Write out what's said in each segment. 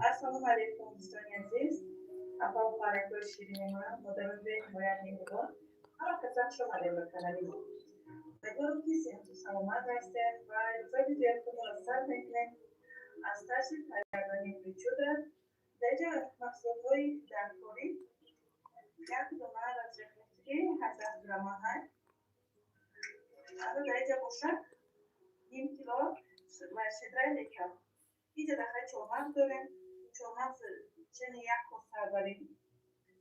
Ассалому алайкум, дӯстони азиз, апа, хоҳаракҳои ширини ман, модарони бениҳоят меҳрубон. Ҳама каса хуш омадед ба канали мо. Умедворам, ки сеҳату саломат ҳастед ва рӯзаи видеои худро сар мекунем аз тарзи тайёр кардани причуда. Дар инҷа маҳсулотҳои даркорӣ: як дона разрыхлители 800 грамма ҳаст. Дар инҷа бошад ним кило шедраи лекав. Инҷа дахай чормағз дорем, чормағз чени як коса барем,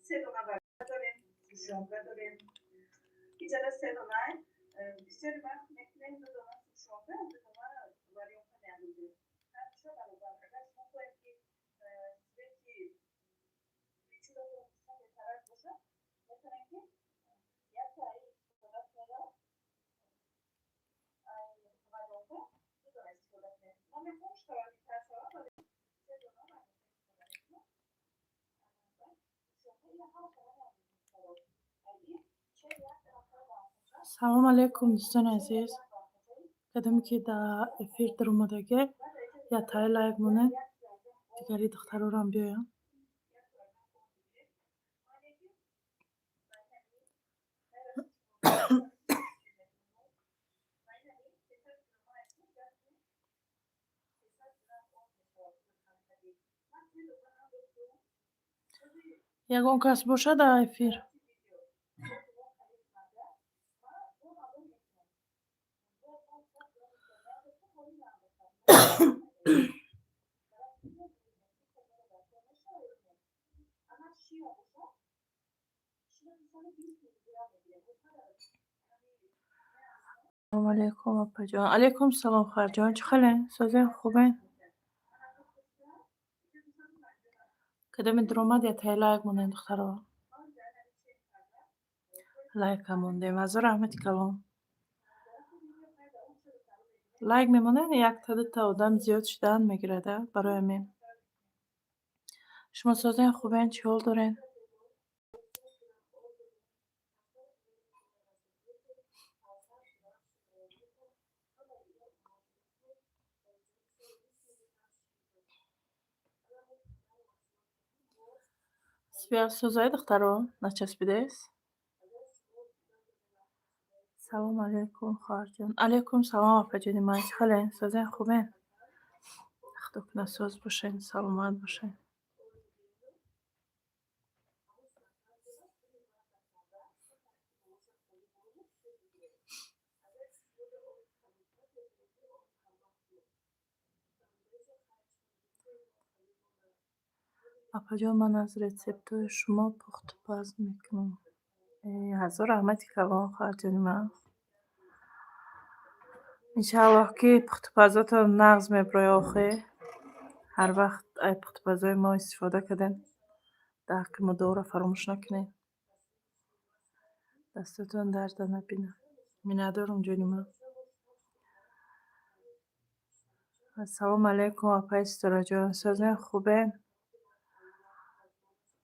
се дона варенье дорем, сгущёнка дорем. Инҷада се дона. Бисёри вақт мекунем, ду дона сгущёнка, ду дона варёнка меандозем. Ҳамеша баробар. Агар шумо хоҳед, ки цвети причудатон сафедтарак бошад, метавонед, ки якта истифода кунед, варёнка ду дона истифода кунед. Ман мехоҳам шоколадитар шавад, вале се дона варёнка истифода мекунам. Сгущёнка ина ҳамаша намеандозем. Салом алейкум, дӯстони азиз. Кадоме ки дар эфир даромадагӣ, яктаи лайк монед, дигари духтарорам биёянд. Ягон кас бошад дар эфир? Салому алейкум, апаҷон. Алейкум салом, хоҳарҷон. Чӣ хален? Созен, хубен? Кадоме даромад, яктаи лайк монед, духтаро. Лайка мондем. Ҳазор раҳмати калон. Лайк мемонед, якта дута одам зиёд шудан мегирад, а барои ҳамин. Шумо созен, хубен, чӣ ҳол дорен? Связь созай, духтаро, начаспидес? Салом алейкум, хоҳарҷон. Алейкум салом, апаҷони ман. Чӣ хален? Созен, хубен? Худо кунад, соз бошен, саломат бошен. Апаҷон, ман аз рецептҳои шумо пухтупаз мекунам. Э, ҳазор раҳмати калон, хоҳарҷони ман. Иншааллоҳ, ки пухтупазотон нағз мебирояд охе. Ҳар вақт ай пухтупазои мо истифода кардем, дар ҳаққи мо дуоро фаромӯш накунед. Дастотон дарда набинад. Миннатдорам, ҷони ман. Ассалому алайкум, апаи Ситораҷон. Созен, хубен?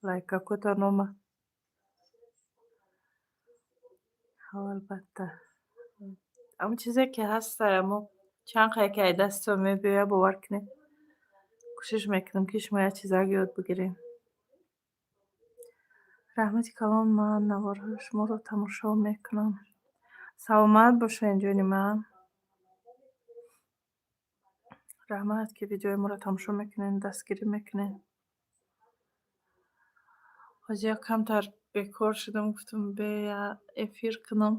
Лайкакотон омад. Ҳо, албатта. Ҳамон чизе ки ҳаста, амо чанд қае ки ай дастатон мебиёяд, бовар кунед. Кӯшиш мекунам, ки шумо як чизак ёд бигиред. Раҳмати калон, ман наворҳои шуморо тамошо мекунам. Саломат бошед, ҷони ман. Раҳмат, ки видеои моро тамошо мекунед, дастгирӣ мекунед. Ҳозир як камтар бекор шудам, гуфтам, бе эфир кунам.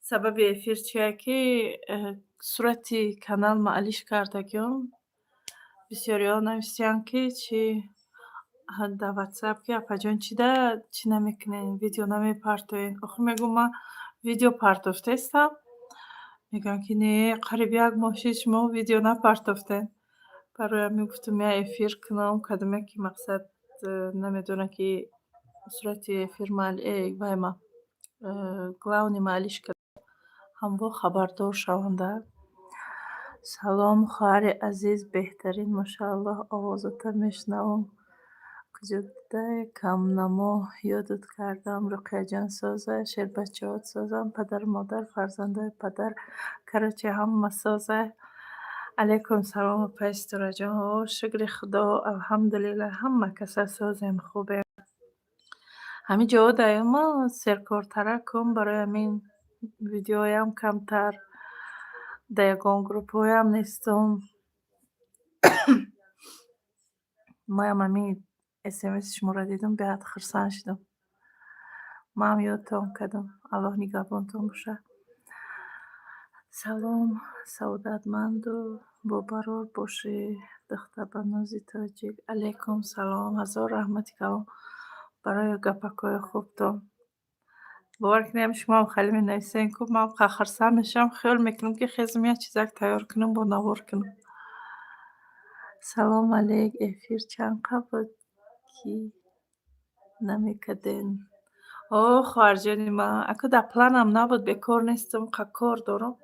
Сабаби эфир чия, ки сурати канал маалиш кардагиём. Бисёриҳо нависиянд, ки чи дар ватсап, ки апаҷон, чи да чӣ намекунед, видео намепартоед. Охир мегӯм, ман видео партофтаистам. Мегӯянд, ки не, қариб як моҳ шид, шумо видео напартофтед. Барои ҳамин гуфтам, я эфир кунам, кадоме ки мақсад намедонад, ки сурати эфир вайма главный маалиш кардам, ҳамво хабардор шаванда. Салом, хоҳари азиз, беҳтарин, машааллоҳ, овозата мешунавам. Куҷодай, камнамо, ёдат кардам. Руқияҷон соза, шербачаҳот созанд, падару модар, фарзандои падар, короче, ҳама соза. Алайкум салом, апаи Ситораҷон. О, шукри Худо, алҳамдулиллаҳ, ҳама каса созем, хубем. Ҳамин ҷо даёма серкортаракум, барои ҳамин видеоям камтар, дар ягон группҳоям нестум. Маям ҳамин смси шуморо дидум, беҳад хурсанд шудам. Маам ёдтон кардам. Аллоҳ нигаҳбонтон бошад. Салом, саодатманду бобарор бошӣ, духтарбанози тоҷик. Алайкум салом, ҳазор раҳмати калом барои гапакҳои хубтон. Бовар кунед, шумоам хеле менависед ку, ман хурсанд мешавам, хиёл мекунам, ки хезм, як чизак тайёр кунам, бо навор кунам. Салом алейк, эфир чанд қабл буд, ки намекардем? О, хоҳарҷони ман, аку дар планам набуд, бекор нестам, қа кор дорам.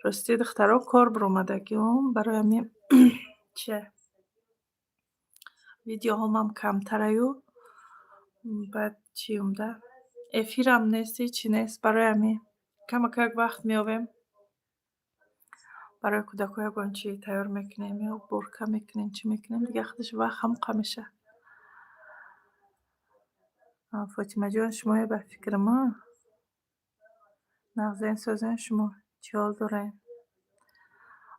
Ростӣ, духтаро, кор биромадагиам, барои ҳамин чи видеоҳомам камтараю, баъд чиюм да, эфирам нест, ҳечи нест, барои ҳамин камакак вақт меёбем. Барои кӯдакҳо ягон чи тайёр мекунем ё уборка мекунем, чӣ мекунем, дигар худаш вақт ҳамқа мешавад. Фотимаҷон, шумое ба фикри ман нағзен, созен, шумо чӣ ҳол доред?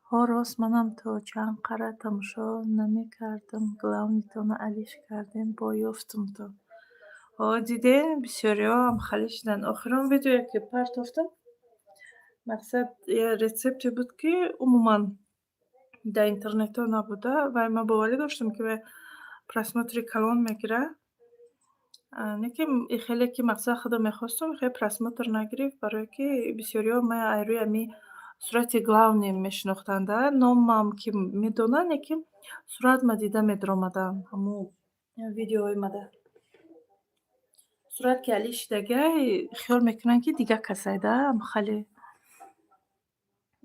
Ҳо, рост, манам то чанд қара тамошо намекардам, главный тона алиш кардем, бо ёфтумтон. Ҳо, дидем, бисёриҳоам халӣ шуданд. Охирон видеое, ки партофтам, мақсад я рецепте буд, ки умуман дар интернетҳо набуда, ва ман боварӣ доштам, ки вай просмотри калон мегирад. Лекин хеле ки мақсад худам мехостум, хеле просмотр нагирифт, барое ки бисёриҳо ман ай рӯи ҳамин сурати главный мешинохтанд, номам ки медонанд, лекин суратма дида медаромаданд ҳамун видеоҳои мада. Сурат ки алиш шидагиай, хиёл мекунанд, ки дигар касай да хеле.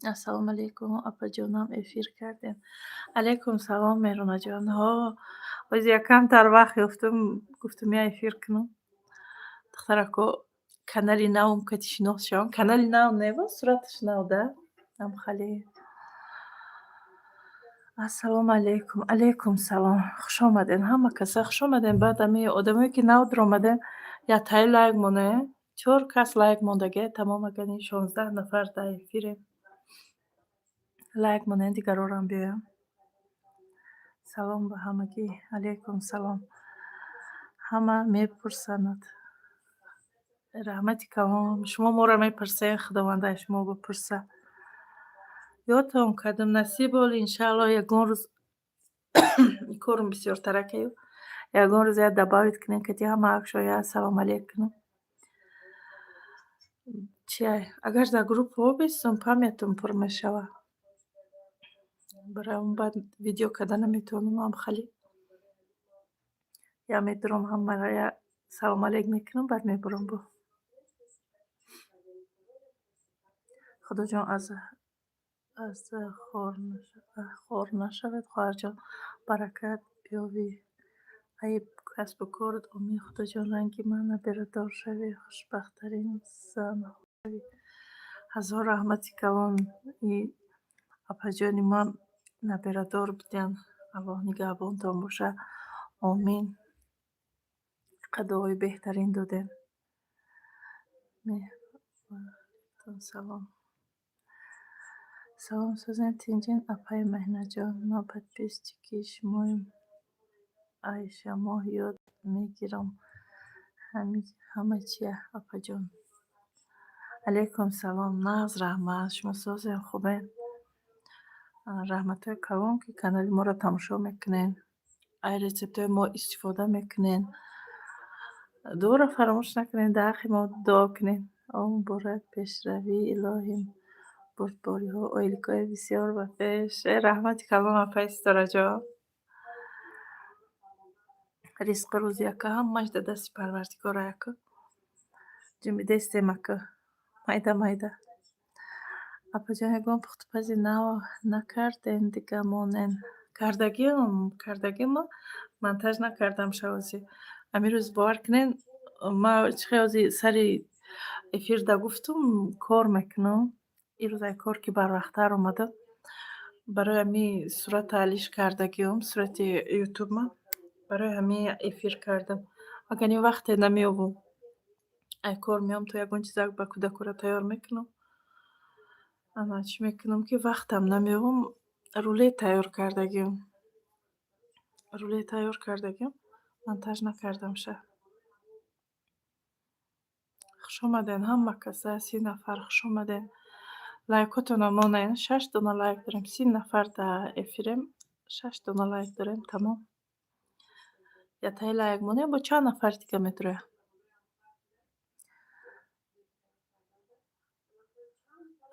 Ассалому алайкум, апаҷонам, эфир кардем. Алайкум салом, Меҳрунаҷон. Ҳо, ҳози якамтар вақт ёфтум, гуфтум, я эфир кунам. Духтарако, канали навм кати шинос шавам. Канали нав нева, сураташ нав да. Ам хеле. Ассалому алайкум. Алайкум салом. Хуш омадед. Ҳама каса хуш омадед. Баъд ҳамин одамое, ки нав даромадед, яктаи лайк монед. Чор кас лайк мондагиай, тамом, агар 16 нафар дар эфирем. Лайк монед, дигарорам биёянд. Салом ба ҳамагӣ. Алайкум салом. Ҳама мепурсанд. Раҳмати калом. Шумо моро мепурсед, Худованд аз шумо бипурсад. Ёдтон кардам, насиб бол, иншааллоҳ, ягон рӯз корум бисёртаракаю, ягон рӯз я добавить кунем, кати ҳама акшо я салом алейк кунам. Чиай, агар дар группаҳо бистум, памятум пур мешавад. Барои он баъд видео карда наметавонам ам хеле. Я медурам, ҳамаро я салом алейк мекунам, баъд мебурам бо. Худоҷон, аз хор нашавед, хоҳарҷон, баракат биёвӣ. Айб касбу корат, омин, Худоҷон, ранги ман набирадор шавӣ, хушбахттарин зан шавӣ. Ҳазор раҳмати калон, апаҷони ман набирадор будиянд. Аллоҳ нигаҳбонтон бошад. Омин. Дуои беҳтарин додем. Салом. Салом, созем, тинҷин, апаи Меҳнаҷон. Ман подписчики шумоем. Айшамоҳ ёд мегирам ҳама чия, апаҷон. Алайкум салом, нағз, раҳмат. Шумо созем, хубем? Раҳматҳои калон, ки канали моро тамошо мекунед, ай рецептҳои мо истифода мекунед. Дуоро фаромӯш накунед, дар ҳаққи мо дуо кунед. О, муборак пешравии илоҳим, бурдбориҳо, ойликҳои бисёр ба пеш. Э, раҳмати калон, апаи Ситораҷон. Ризқу рӯзи яка ҳамааш дар дасти Парвардигор яка. Ҷунбидестем ака. Майда майда. Апаҷон, ягон пухтупази нав накардем, дига монен. Кардагиам, кардагима монтаж накардам шавози. Ҳамин рӯз, бовар кунед, ман чӣ хел ҳози сари эфирда гуфтум, кор мекунам. Ин рӯз ай кор ки барвақттар омадам. Барои ҳамин сурата алиш кардагиам, сурати ютубма. Барои ҳамин эфир кардам. Агар ин вақте намеёбам. Ай кор меом, то ягон чизак ба кӯдакора тайёр мекунам. Ана чӣ мекунам, ки вақтам намеёбам, рулет тайёр кардагиам. Рулет тайёр кардагиам, монтаж накардамша. Хушомаден ҳама каса, 30 нафар хушомаден. Лайкотонро монед, шаш дона лайк дорем, 30 нафар дар эфирем, шаш дона лайк дорем, тамом. Ятаи лайк монем, бо чанд нафари дига медурояд.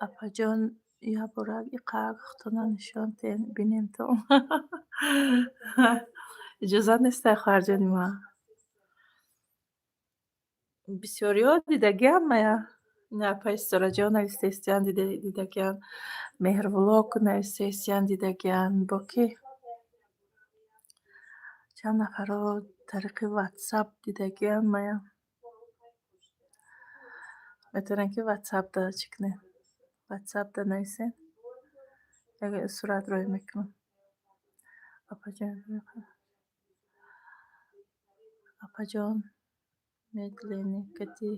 Апаҷон, як иқак худтона нишон тен, бинемтон. Иҷозат нестай, хоҳарҷони ман. Бисёриҳо дидагиам мая. Ина апаи Ситораҷон навистаистиян, дидагиан. Меҳрвлог навистаистиян, дидагиан. Бо ки? Чанд нафарҳо тариқи ватсап дидагиан мая. Метавонед, ки ватсапда чӣ кунед? Ватсапда нависед. Як сурат рӯй мекунам. Апаҷон, апаҷон, медлене кати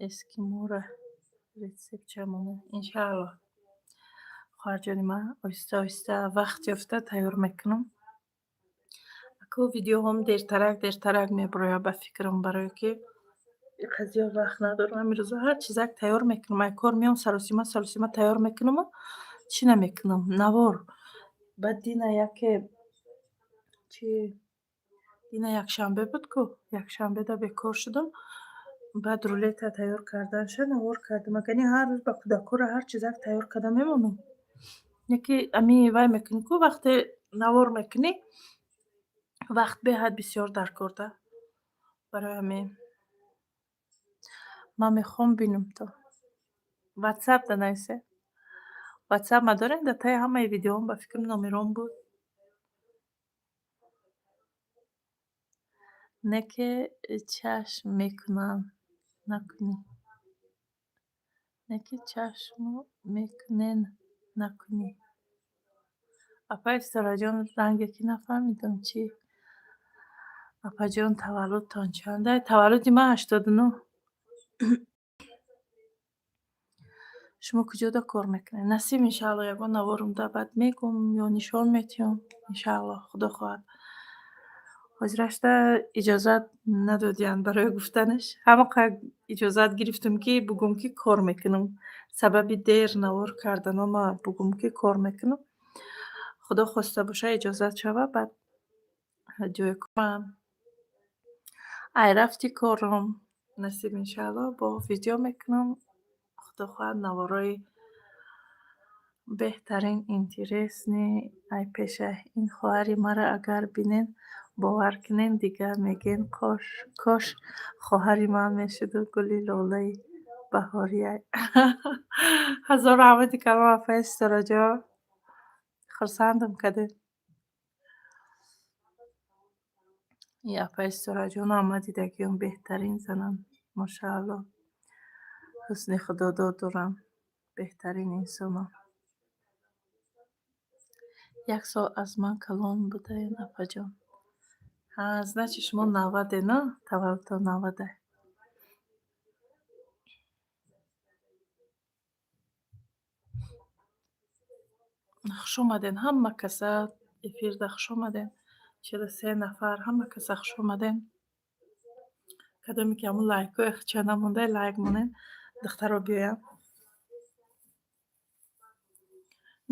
эскимора рецептча монед. Иншааллоҳ. Хоҳарҷони ман, оҳиста оҳиста вақт ёфта тайёр мекунам. Аку видеоҳом дертарак дертарак мебарояд, ба фикрам, барое ки иқа зиёд вақт надорам. Ҳамин рӯза ҳар чизак тайёр мекунам. Ай кор меом, саросима саросима тайёр мекунаму чӣ намекунам? Навор. Баъд дина яке чи, дина якшанбе буд ку, якшанбеда бекор шудам. Баъд рулета тайёр карданша навор кардам. Агар не, ҳар рӯз ба кӯдакҳоро ҳар чизак тайёр карда мемонам. Яке ами вай мекунӣ ку, вақте навор мекунӣ, вақт беҳад бисёр дар кор да. Барои ҳамин ман мехоҳам бинам то. Ватсапда нависед. Ватсап ма дорем, дар таи ҳамаи видеоҳом, ба фикрам, номером буд. Не ки чашм мекунанд, накунӣ. Не ки чашму мекунен, накунӣ. Апаи Ситораҷон, ранге ки нафаҳмидам чӣ. Апаҷон, таваллудтон чанда? Таваллуди ман 89. Шумо куҷода кор мекунед? Насиб, иншааллоҳ, ягон наворумда баъд мегӯм ё нишон метиҳам. Иншааллоҳ, худо хоҳад. Ҳозирашда иҷозат надодиянд барои гуфтанаш. Ҳамақа иҷозат гирифтам, ки бугум, ки кор мекунам. Сабаби дер навор карданома бугум, ки кор мекунам. Худо хоста боша, иҷозат шава, баъд ҷои корам. Ай рафти корам, насиб, иншааллоҳ, бо видео мекунам. Худо хоҳад, наворои беҳтарин, интересный ай пеша. Ин хоҳари маро агар бинен, бовар кунен, дигар мегӯен, кош хоҳари ман мешуду, гули лолаи баҳорияй. Ҳазор раҳмати калом, апаи Ситораҷон. Хурсандам кардед. И апаи Ситораҷонам ма дидагиам, беҳтарин зананд. Мошааллоҳ. Ҳусни худодод доранд. Беҳтарин инсонанд. Як сол аз ман калон будаен, апаҷон. Ҳа, значит, шумо 90-е, на? Таваллудтон 90-е. Хушомаден ҳама каса, эфирда хушомаден. 43 нафар, ҳама каса хушомаден. Кадоме ки ҳамун лайкҳои хича намонда, лайк монед, духтаро биёянд.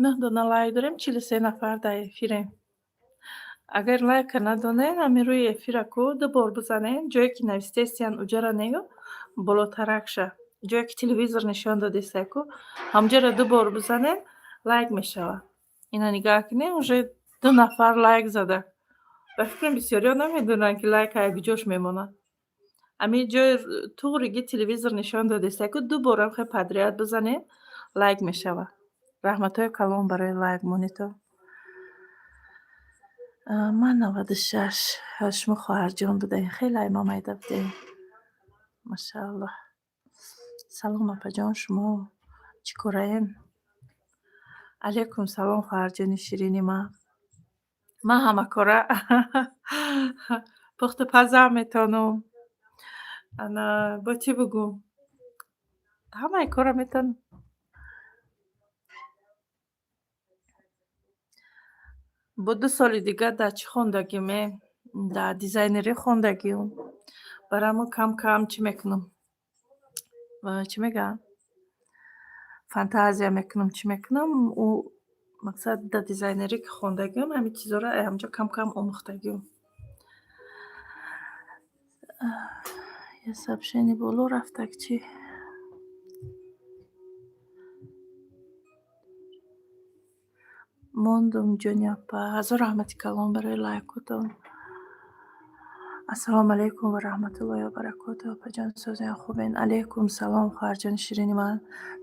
Нӯҳ дона лайк дорем, 43 нафар дар эфирем. Агар лайка надонед, ҳамин рӯи эфира ку ду бор бизанед, ҷое ки навистаистиян, уҷара нею, болотаракша. Ҷое ки телевизор нишон додистай ку, ҳамҷоро ду бор бизанед, лайк мешавад. Ина нигаҳ кунед, уже ду нафар лайк зада. Ба фикрам, бисёриҳо намедонанд, ки лайк ай куҷош мемонад. Ҳамин ҷои туғриги телевизор нишон додистай ку, ду борам хе подряд бизанед, лайк мешавад. Раҳматҳои калон барои лайк монито. Ман 96. Шумо хоҳарҷон будаед. Хеле ай ма майда будаед. Машааллоҳ. Салом, апаҷон, шумо чӣ кораен? Алайкум салом, хоҳарҷони ширини ман. Ман ҳамакора, пухту пазам метавонам. Ана, бо чӣ бугӯм? Ҳамаи корро метавонам. Бо 2 соли дигар дар чӣ хондагим э? Дар дизайнерӣ хондагим. Барои ҳамон кам кам чӣ мекунам? Чӣ мегӯянд? Фантазия мекунам, чӣ мекунам? Ӯ мақсад, дар дизайнерӣ ки хондагиам, ҳамин чизҳоро ҳамҷо кам кам омӯхтагиам. Я сообщение боло рафтак чӣ? Мондум, ҷони апа. Ҳазор раҳмати калон барои лайкотон. Ассалому алайкум ва раҳматуллоҳи ва баракотуҳ. Апаҷон, созиён, хубен? Алайкум салом, хоҳарҷони ширини ман.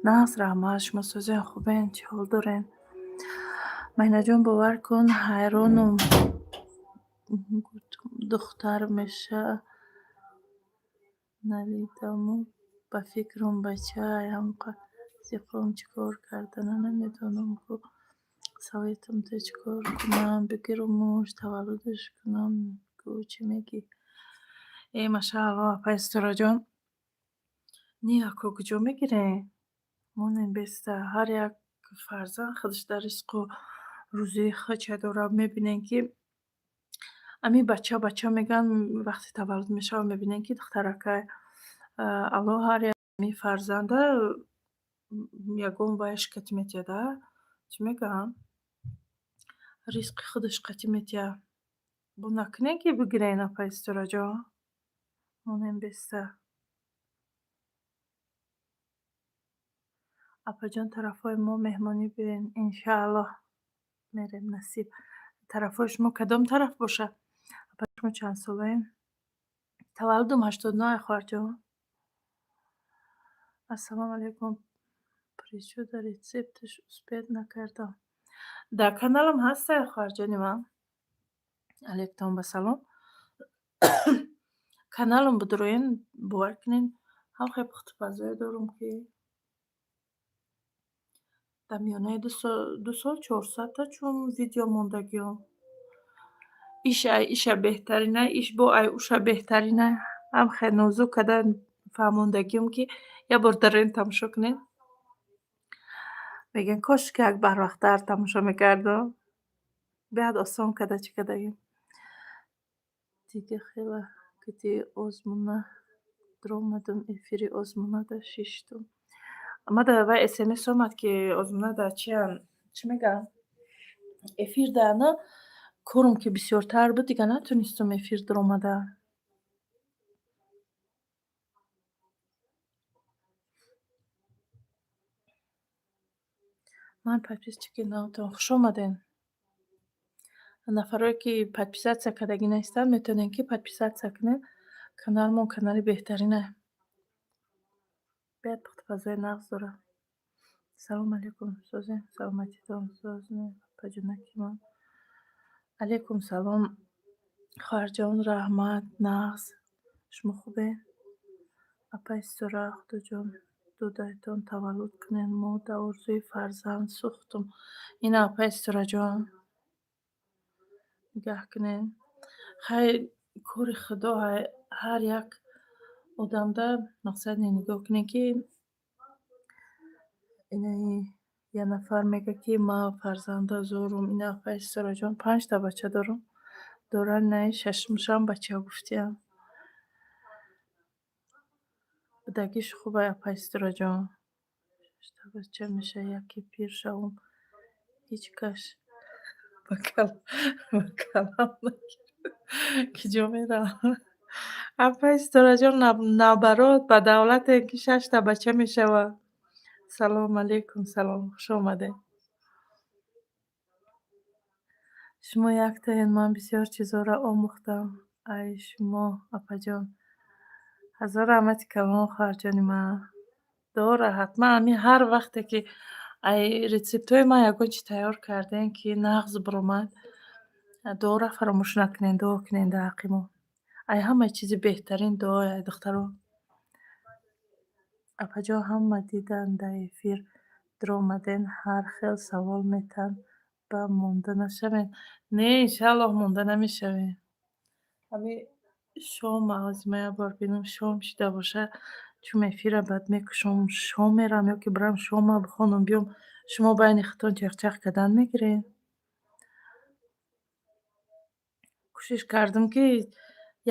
Нағз, раҳмат. Шумо созиён, хубен? Чӣ ҳол дорен? Майнаҷон, бовар кун, ҳайронум. Духтар меша надидаму ба фикрам бачаам ҳамқа зиқом, чӣ кор кардана намедонам ку. Советам те, чӣ кор кунам? Бигирумуш, таваллудаш кунам ку, чӣ мегӣ? Э, машаалло, апаи Ситораҷон. Не, ако, куҷо мегирем? Монем беста. Ҳар як фарзанд худаш дар ризқу рӯзии худша дорад. Мебинем, ки ҳамин бача, бача мегӯянд, вақте таваллуд мешавад, мебинем, ки духтаракай. Аллоҳ ҳар як фарзанда ягон вайш кати метиҳад, а? Чӣ мегӯянд? Ризқи худаш қатӣ метиҳад. Бо накунем, ки бигирен, апаи Ситораҷон. Монем беста. Апаҷон, тарафҳои мо меҳмонӣ биёен. Иншааллоҳ, мерем, насиб. Тарафҳои шумо кадом тараф бошад? Апа, шумо чандсолаем? Таваллудам 89, хоҳарҷон. Ассалому алайкум. Причуда рецепташ успеть накардам. Дар каналам ҳастае, хоҳарҷони ман. Алайкум ба салом. Каналам бидуроен, бовар кунед, ҳам хеле пухтупазое дорум, ки дар миёнаи 2 сол 400-та чун видео мондагиам. Иш ай иша беҳтарина, иш бо ай уша беҳтарина. Ҳам хеле нозук карда фаҳмондагиам, ки як бор дароен, тамошо кунед. Мегӯянд, кошки як барвақттар тамошо мекардам. Беҳад осон карда чӣ кардагим. Дига хела кити озмуна даромадам, эфири озмунада шиштум. Омада вай СМС омад, ки озмунада чиян, чӣ мегӯянд? Эфир даана корум ки бисёртар буд, дига натонистам эфир даромада. Ман подписчики навтон, хуш омаден. Нафарое ки подписаться кардагӣ нестанд, метавонед, ки подписаться кунед. Каналмон канали беҳтарина. Беҳад пухтупазои нағз дорад. Салому алайкум, созем, саломатитон, созем, апаҷонаки ман. Алайкум салом, хоҳарҷон, раҳмат, нағз. Шумо хубед? Апаи Ситора, Худоҷон додайтон таваллуд кунед. Мо дар орзуи фарзанд сӯхтум. Ина, апаи Ситораҷон, нигаҳ кунед. Хай, кори Худо, ҳар як одамда мақсад нигоҳ кунед, ки инаи як нафар мегӯяд, ки ман фарзанда зорум. Ина, апаи Ситораҷон панҷта бача дорам. Доранд, инаи шашумшам бача гуфтиям. Будагиш хубай, апаи Ситораҷон. Шашта бача меша, яке пир шавум, ҳеҷ кас ба калам нагирад. Куҷо меравам? Апаи Ситораҷон, наоборот, ба давлате ки шашта бача мешавад. Салому алайкум, салом, хуш омадед. Шумо яктаед, ман бисёр чизҳоро омӯхтам ай шумо, апаҷон. Ҳазор раҳмати калон, хоҳарҷони ман. Дора, ҳатман ҳамин ҳар вақте ки ай рецептҳои ман ягон чиз тайёр кардем, ки нағз биромад, дуоро фаромӯш накунед, дуо кунед дар ҳаққи мо. Ай ҳамаи чизи беҳтарин дуое, ай духтаро. Апаҷон, ҳама диданд дар эфир. Даромаден, ҳар хел савол метаҳанд, ба монда нашавем. Не, иншааллоҳ, монда намешавем. Ҳами шома ҳозир ман як бор бинам, шом шида боша, чун эфира баъд мекушом, шом мерам ё ки бирам шома бихонам биём, шумо байни худтон чахчах кардан мегиред. Кӯшиш кардам, ки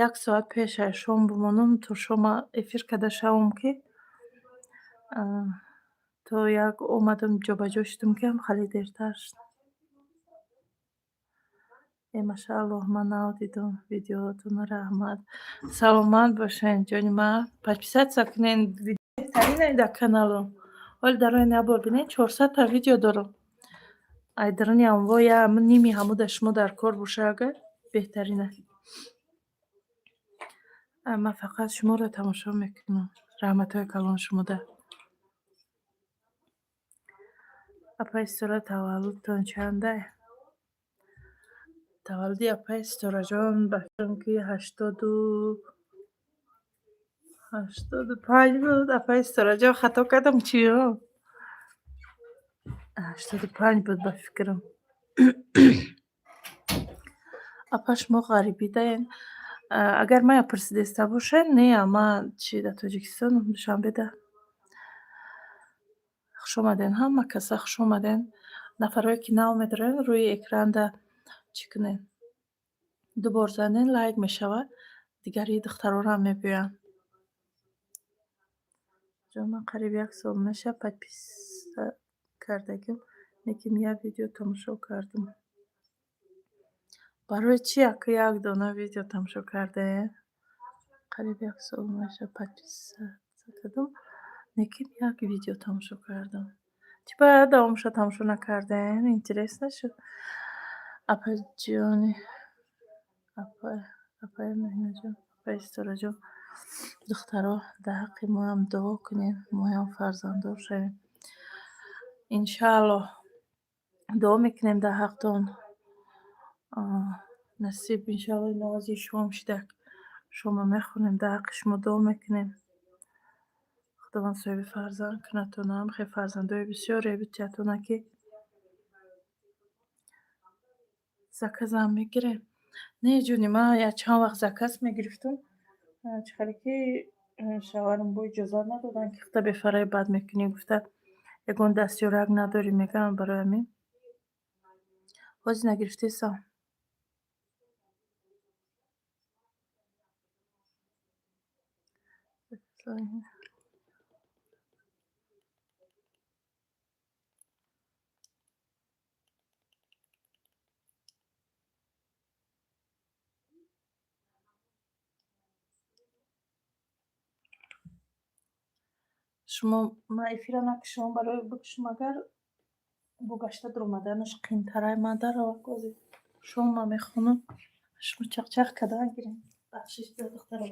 як соат пеш аз шом бимонам, то шома эфир карда шавам, ки то як омадам, ҷобаҷо шудам, ки ҳам хеле дертар шуд. Э, машааллоҳ, ман нав дидам видеоотонро, раҳмат. Саломат бошед, ҷони ман. Подписаться кунед, беҳтаринай дар каналам. Ҳоли дарои як бор бинед, 400-та видео дорам. Ай даруни ҳамво я ними ҳамуда шумо дар кор боша агар, беҳтарина. Ман фақат шуморо тамошо мекунам. Раҳматҳои калон шумода. Апаи Ситора, таваллудтон чандай? Таваллуди апаи Ситораҷон, ба фикрам, ки 85 буд. Апаи Ситораҷон, хато кардам чӣ? 85 буд, ба фикрам. Апа, шумо ғарибидаен? Агар мая пурсидеста бошед, не, ман чи, дар Тоҷикистонам, Душанбеда. Хушомаден, ҳама каса хушомаден. Нафарое ки нав медорен, рӯи экранда чӣ кунед? Ду бор занен, лайк мешавад, дигари духтарорам мебиёянд. Ҷон, ман қариб як сол мешавад подписка кардагим, лекин як видео тамошо кардам. Барои чӣ яку як дона видео тамошо кардаед? Қариб як сол мешавад подписаться кардам, лекин як видео тамошо кардам. Чӣ бояд давомша тамошо накардаен? Интересно шуд. Апаҷони, апаи Меҳнаҷон, апаи Ситораҷон, духтаро, дар ҳаққи моям дуо кунед, моям фарзанддор шавем. Иншааллоҳ, дуо мекунем дар ҳақтон. Насиб, иншааллоҳ, ин шом шидак. Шома мехонем, дар ҳаққи шумо дуо мекунем. Худованд соҳиби фарзанд кунадтон, ҳам фарзандои бисёре битиҳадтона, ки заказам мегирем. Не, ҷони ман, як чанд вақт заказ мегирифтам. Чӣ хеле ки шавҳарам бо иҷозат надоданд, ки худта бефараи бад мекунӣ гуфта, ягон дастёрак надорӣ мегӯям, барои ҳамин. Ҳозир нагирифтесам. Шумо ман эфира накушам, барои бикушам агар, бо гашта дуромаданаш қиинтарай. Ман даравак ҳозир шома мехонам. Шумо чақчақ кардан гирем. Бахшиш, духтаро.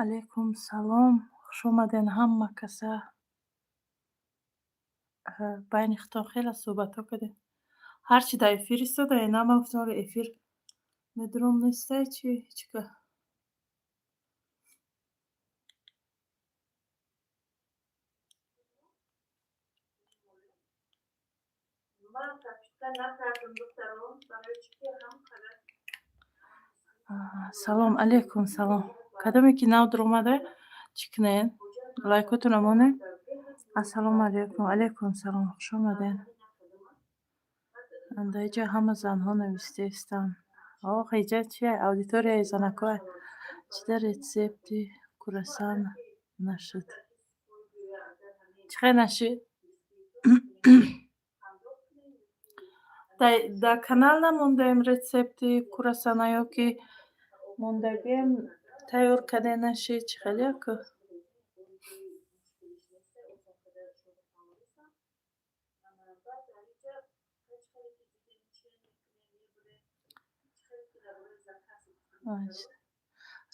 Алайкум салом, хуш омаден ҳама каса. Байни худтон хеле суҳбатҳо кардем. Ҳарчи дар эфир истода, на ман гуфтам, оре, эфир медуром, нестай чи ҳечка. Ман капитан накардам, духтаро, барои чӣ ки ҳам қадар. Салом алейкум, салом. Кадоме ки нав дуромада, чӣ кунед? Лайкотона монед. Ассалому алейкум, алейкум салом, хуш омадед. Дар инҷа ҳама занҳо навистаистанд. Ох, инҷа чи аудиторияи занакҳоа. Чӣ дар рецепти курасан нашуд? Чӣ хел нашид? Дар канал намондаем рецепти курасана ё ки мондагием, тайёр карде нашид, чӣ хел яку?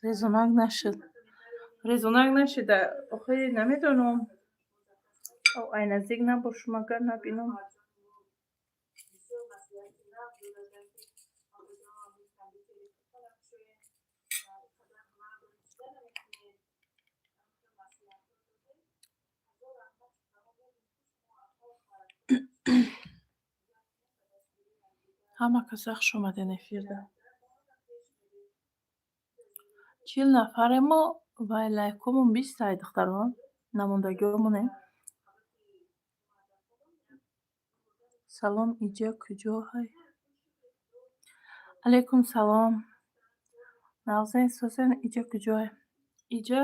Резонак нашуд. Резонак нашида. Охи, намедонам. Ай наздик набошум, агар набинам. Ҳама каса хуш омаден эфирда. 40 нафаремо ва лайкҳомон 20-тай, духтарон. Намондагиҳомонем. Салом, иҷа куҷо ҳай? Алайкум салом. Нағзен, созен, иҷа куҷое? Иҷа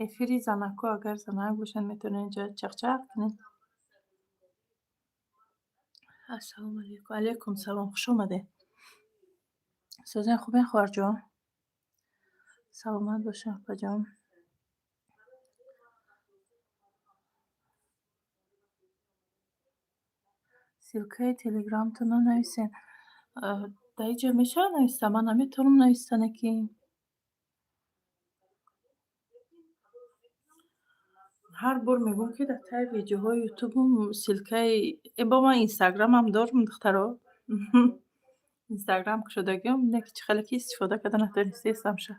эфири занакҳо, агар занак бошанд, метавонед инҷа чақчақ кунед. Ассалому алайкум. Алайкум салом, хуш омадед. Созен, хубен, хоҳарҷон? Саломат бошед, апаҷон. Ссылкаи телеграмтонро нависен. Дар инҷа мешавад нависта? Ман наметавонам навистане ки. Ҳар бор мегӯм, ки дар таи видеоҳои ютубум ссылкаи бо ман инстаграмам дорам, духтаро. Инстаграм кушодагиам, не ки чӣ хеле ки истифода карда натонистаистам ша.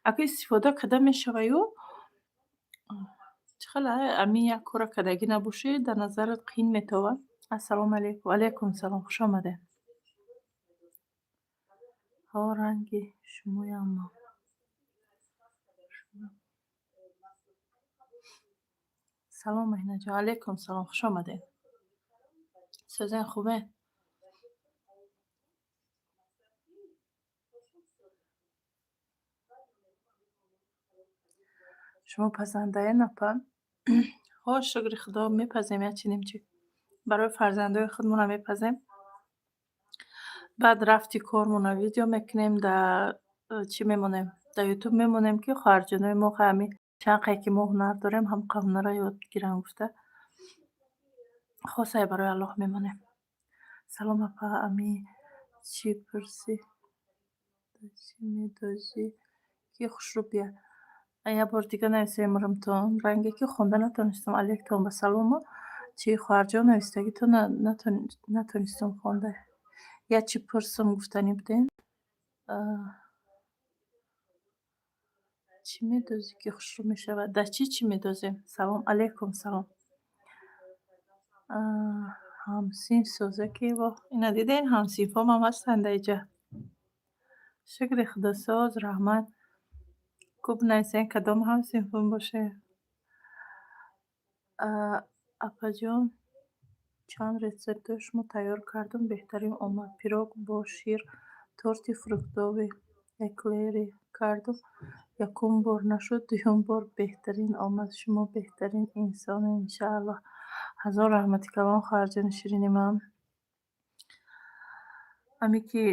Ако истифода карда мешава ю, чӣ хеле ами як кора кардагӣ набошӣ, дар назарат қиин метовад. Ассалому алайкум. Алайкум салом, хуш омадед. Ҳо, ранги шумояма. Салом, Маҳинаҷон. Алайкум салом, хуш омадед. Созен, хубе? Шумо пазандаен, апа? Ҳо, шукри Худо, мепазем як чи нимчи. Барои фарзандои худмона мепазем. Баъд рафти кормона видео мекунем, дар чӣ мемонем? Дар ютуб мемонем, ки хоҳарҷонои мо ҳами чанд қае ки мо ҳунар дорем, ҳамқа ҳунарро ёд гиранд гуфта. Хосае барои Аллоҳ мемонем. Салом, апа, ами чӣ пурсӣ? Чӣ медозӣ ки хушрӯ бия? Як бор дига нависем, мурумтон. Ранге ки хонда натонистам. Алейктон ба салому. Чӣ, хоҳарҷон, навистагито натонистам хонда. Як чӣ пурсум гуфтанӣ будем. Чӣ медозӣ, ки хушрӯ мешавад? Дар чӣ чӣ медозем? Салом алейкум, салом. Ҳамсинф соза ки во ина диден, ҳамсинфҳомам ҳастанд дар инҷа. Шукри Худосоз, раҳмат. Кӯб нависен, кадом ҳамсинфон боше. Апаҷон, чанд рецептҳои шумо тайёр кардум, беҳтарин омад. Пирог бо шир, торти фруктовый, эклери кардум. Якум бор нашуд, дуюм бор беҳтарин омад. Шумо беҳтарин инсонед, иншааллоҳ. Ҳазор раҳмати калон, хоҳарҷони ширини ман. Аме ки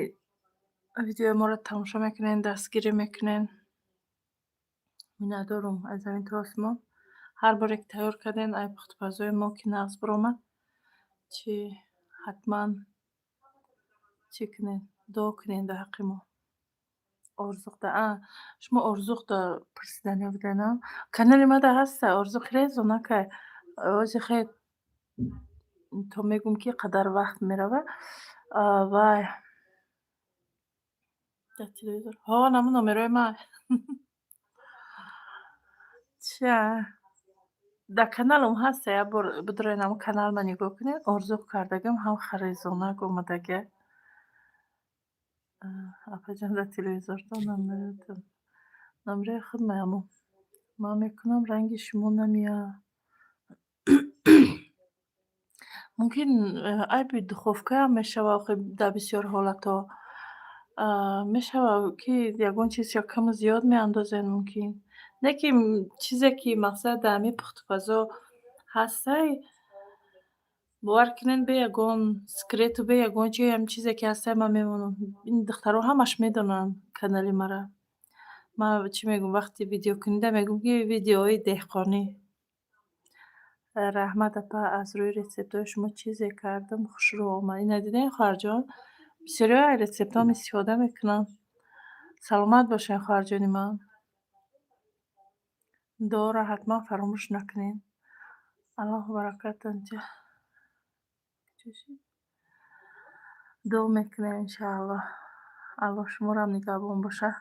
видеои моро тамошо мекунед, дастгирӣ мекунед. Миннатдорум аз замин то осмон. Ҳар боре ки тайёр кардем, ай пухтупазои мо ки нағз биромад, чӣ ҳатман чӣ кунед, дуо кунед дар ҳаққи мо. Орзуқда шумо Орзуқда пурсидани будена? Канали мада ҳаста Орзуқ резонакай. Ози хе то мегӯм, ки қадар вақт мерава. Вай, дар телевизор ҳо наму номерои ман ча дар каналам ҳаста. Як бор бидоред, наму каналма нигоҳ кунед. Орзуқ кардагим, ҳам харезонак омадага. Апаҷон, дар телевизортон номеротон, номерои худ маяму ман мекунам, ранги шумо намеяд. Мумкин, айби духовкаам мешава. Охи, дар бисёр ҳолатҳо мешава, ки ягон чиз ё каму зиёд меандозед, мумкин. Не ки чизе ки мақсад дар ҳамин пухтупазо ҳастай, бовар кунед, бе ягон секрету бе ягон чи, ҳамин чизе ки ҳастай, ман мемонам. Ин духтаро ҳамаш медонанд канали мара. Ман чӣ мегӯм, вақти видеокунида мегӯм, ки видеоҳои деҳқонӣ. Раҳмат, апа, аз рӯи рецептҳои шумо чизе кардам, хушрӯ омад. Ина дидем, хоҳарҷон, бисёриҳо аз рецептҳоам истифода мекунанд. Саломат бошед, хоҳарҷони ман. Дуоро ҳатман фаромӯш накунед. Аллоҳ баракатон диҳад. Дуо мекунем, иншааллоҳ. Аллоҳ шуморо нигаҳбон бошад.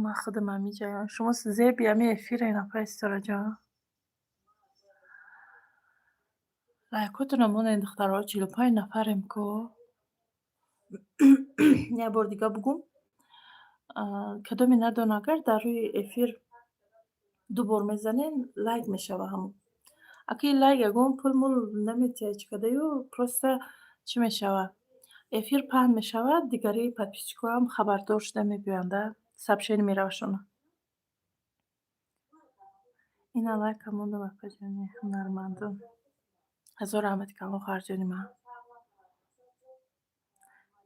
Ман худам ҳамиҷаям. Шумо зеби ҳами эфирен, апаи Ситораҷон. Лайкотонро монед, духтаро, 45 нафарем ку. Як бор дига бугум. Кадоме надона, агар дар рӯи эфир ду бор мезанем, лайк мешава ҳамон. Аки лайк ягон пул-мул наметиҳад, чӣ кадаю, просто чӣ мешава? Эфир паҳн мешавад, дигари подписчикоам хабардор шуда мебиёянд, сообщение меравашона. Ина лайка мондам, апаҷони ҳунармандон. Ҳазор раҳмати калон, хоҳарҷони ман.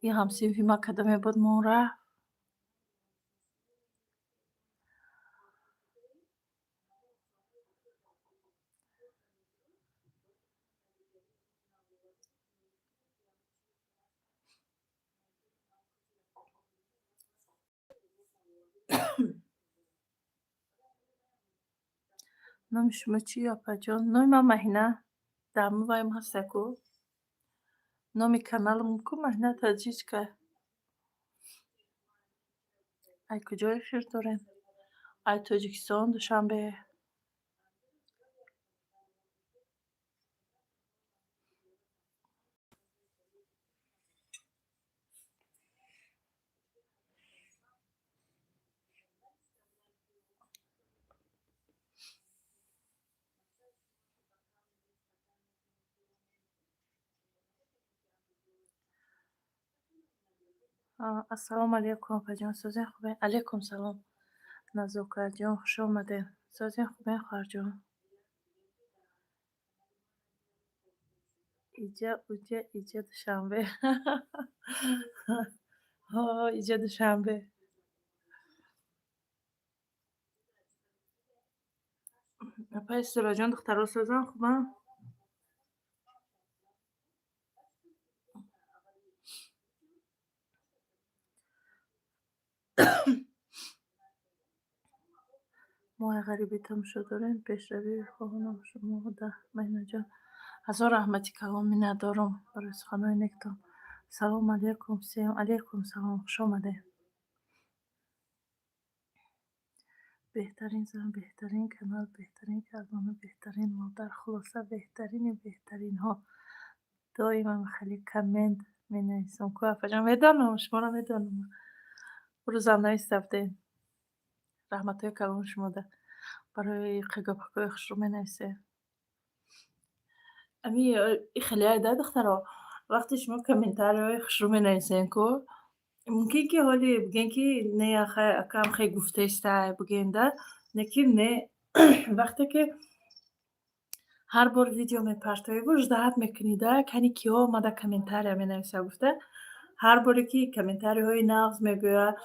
Ин ҳамсинфи ман кадоме буд, мон рафт. Номи шумо чӣ, апаҷон? Номи ман Маҳина. Дар ҳамун ваем ҳаста ку. Номи каналам ку Маҳина Таҷичка. Ай куҷо эфир дорем? Ай Тоҷикистон, Душанбе. Ассалому алайкум, апаҷон, созен, хубен? Алайкум салом, Назокатҷон, хуш омадед. Созен, хубен, хоҳарҷон? Иҷа, уҷа, иҷа Душанбе. Ҳо, иҷа Душанбе. Апаи Ситораҷон, духтаро созан, хубанд? Мо ай ғарибӣ тамошо дорем, пешравӣ хоҳонам шумо да, Маҳинаҷон. Ҳазор раҳмати калон, миннатдорам барои суханҳои нектон. Салому алайкум всем. Алайкум салом, хуш омадед. Беҳтарин зан, беҳтарин канал, беҳтарин кардона, беҳтарин модар, хулоса, беҳтарини беҳтаринҳо. Доимам хеле коммент менависам ку, апаҷон, медонам, шуморо медонам. Рӯзам нависта будед. Раҳматҳои калон шумода барои гапакҳои хушрӯ менависед. Ами хеле айда, духтаро, вақте шумо комментарияҳои хушрӯ менависед ку, мумкин ки ҳоли бигӯем, ки не, акам хе гуфтаистай бигӯем да, лекин не, вақте ки ҳар бор видео мепартоеву ждать мекунӣ да, кани киҳо омада комментария менависа гуфта, ҳар боре ки комментарияҳои нағз мебиёяд,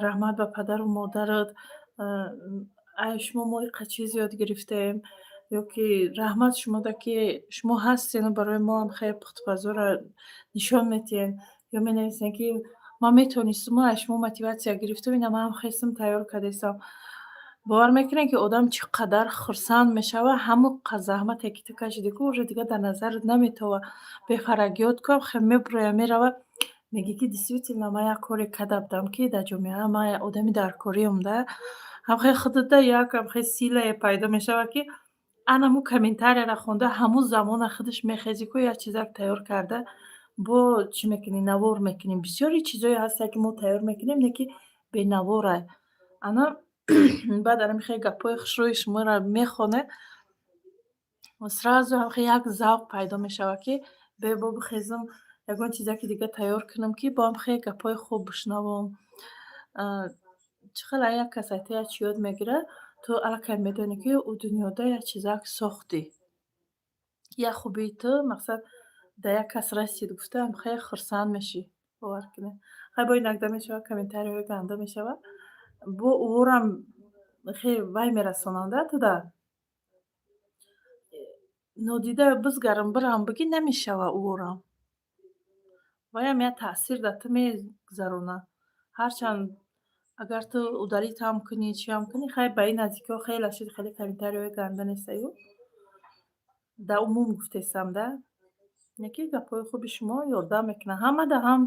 раҳмат ба падару модарат, ай шумо мо иқа чиз ёд гирифтем, ё ки раҳмат шумода, ки шумо ҳастену барои моам хеле пухтупазоро нишон медиҳед, Ё менависем, ки ман метавонистум, аз шумо мотиватсия гирифтум, ина манам хестам, тайёр кардастам. Бовар мекунед, ки одам чӣ қадар хурсанд мешавад, ҳамон заҳмате, ки ту кашидӣ ку, уже дигар дар назарат наметова. Бефарагиёт ку мебурояд, меравад, мегӯӣ, ки действительно ман як коре карда будам, ки дар ҷомеа ман одами даркориам да. Ҳамхел худата як ҳамхел силае пайдо мешавад, ки анаму комментарияро хонда, ҳамун замона худаш мехезӣ ку, як чизак тайёр карда, бо чӣ мекунӣ, навор мекунӣ. Бисёри чизое ҳастае, ки мо тайёр мекунем, не ки бенаворай. Ана баъд ана хеле гапҳои хушрӯи шуморо мехонед, сразу ҳамхел як завқ пайдо мешавад, ки бе бо бихезам, ягон чизаки дига тайёр кунам, ки бо ҳам хеле гапҳои хуб бишнавам. Чӣ хел як кас аз ту як чӣ ёд мегирад, ту аллакай медонӣ, ки ӯ дунёда як чизак сохтӣ. Як хубии ту, мақсад, дар як кас расид гуфта, хеле хурсанд мешӣ, бовар кунед. Хай, бо инакда мешавад, комментарияҳои ганда мешавад, бо ӯрам хеле вай мерасонанд туда. Нодида бизгарам, бирам бигӣ, намешава ӯрам. Ваям як таъсир дар ту мегузаронад. Ҳарчанд агар ту удалить ҳам кунӣ, чиам кунӣ, хай, ба ин наздикиҳо хеле шуд, хеле комментарияҳои ганда нестаю. Дар умум гуфтестам да. Не ки гапҳои хуби шумо ёрдам мекунад ҳамада, ҳам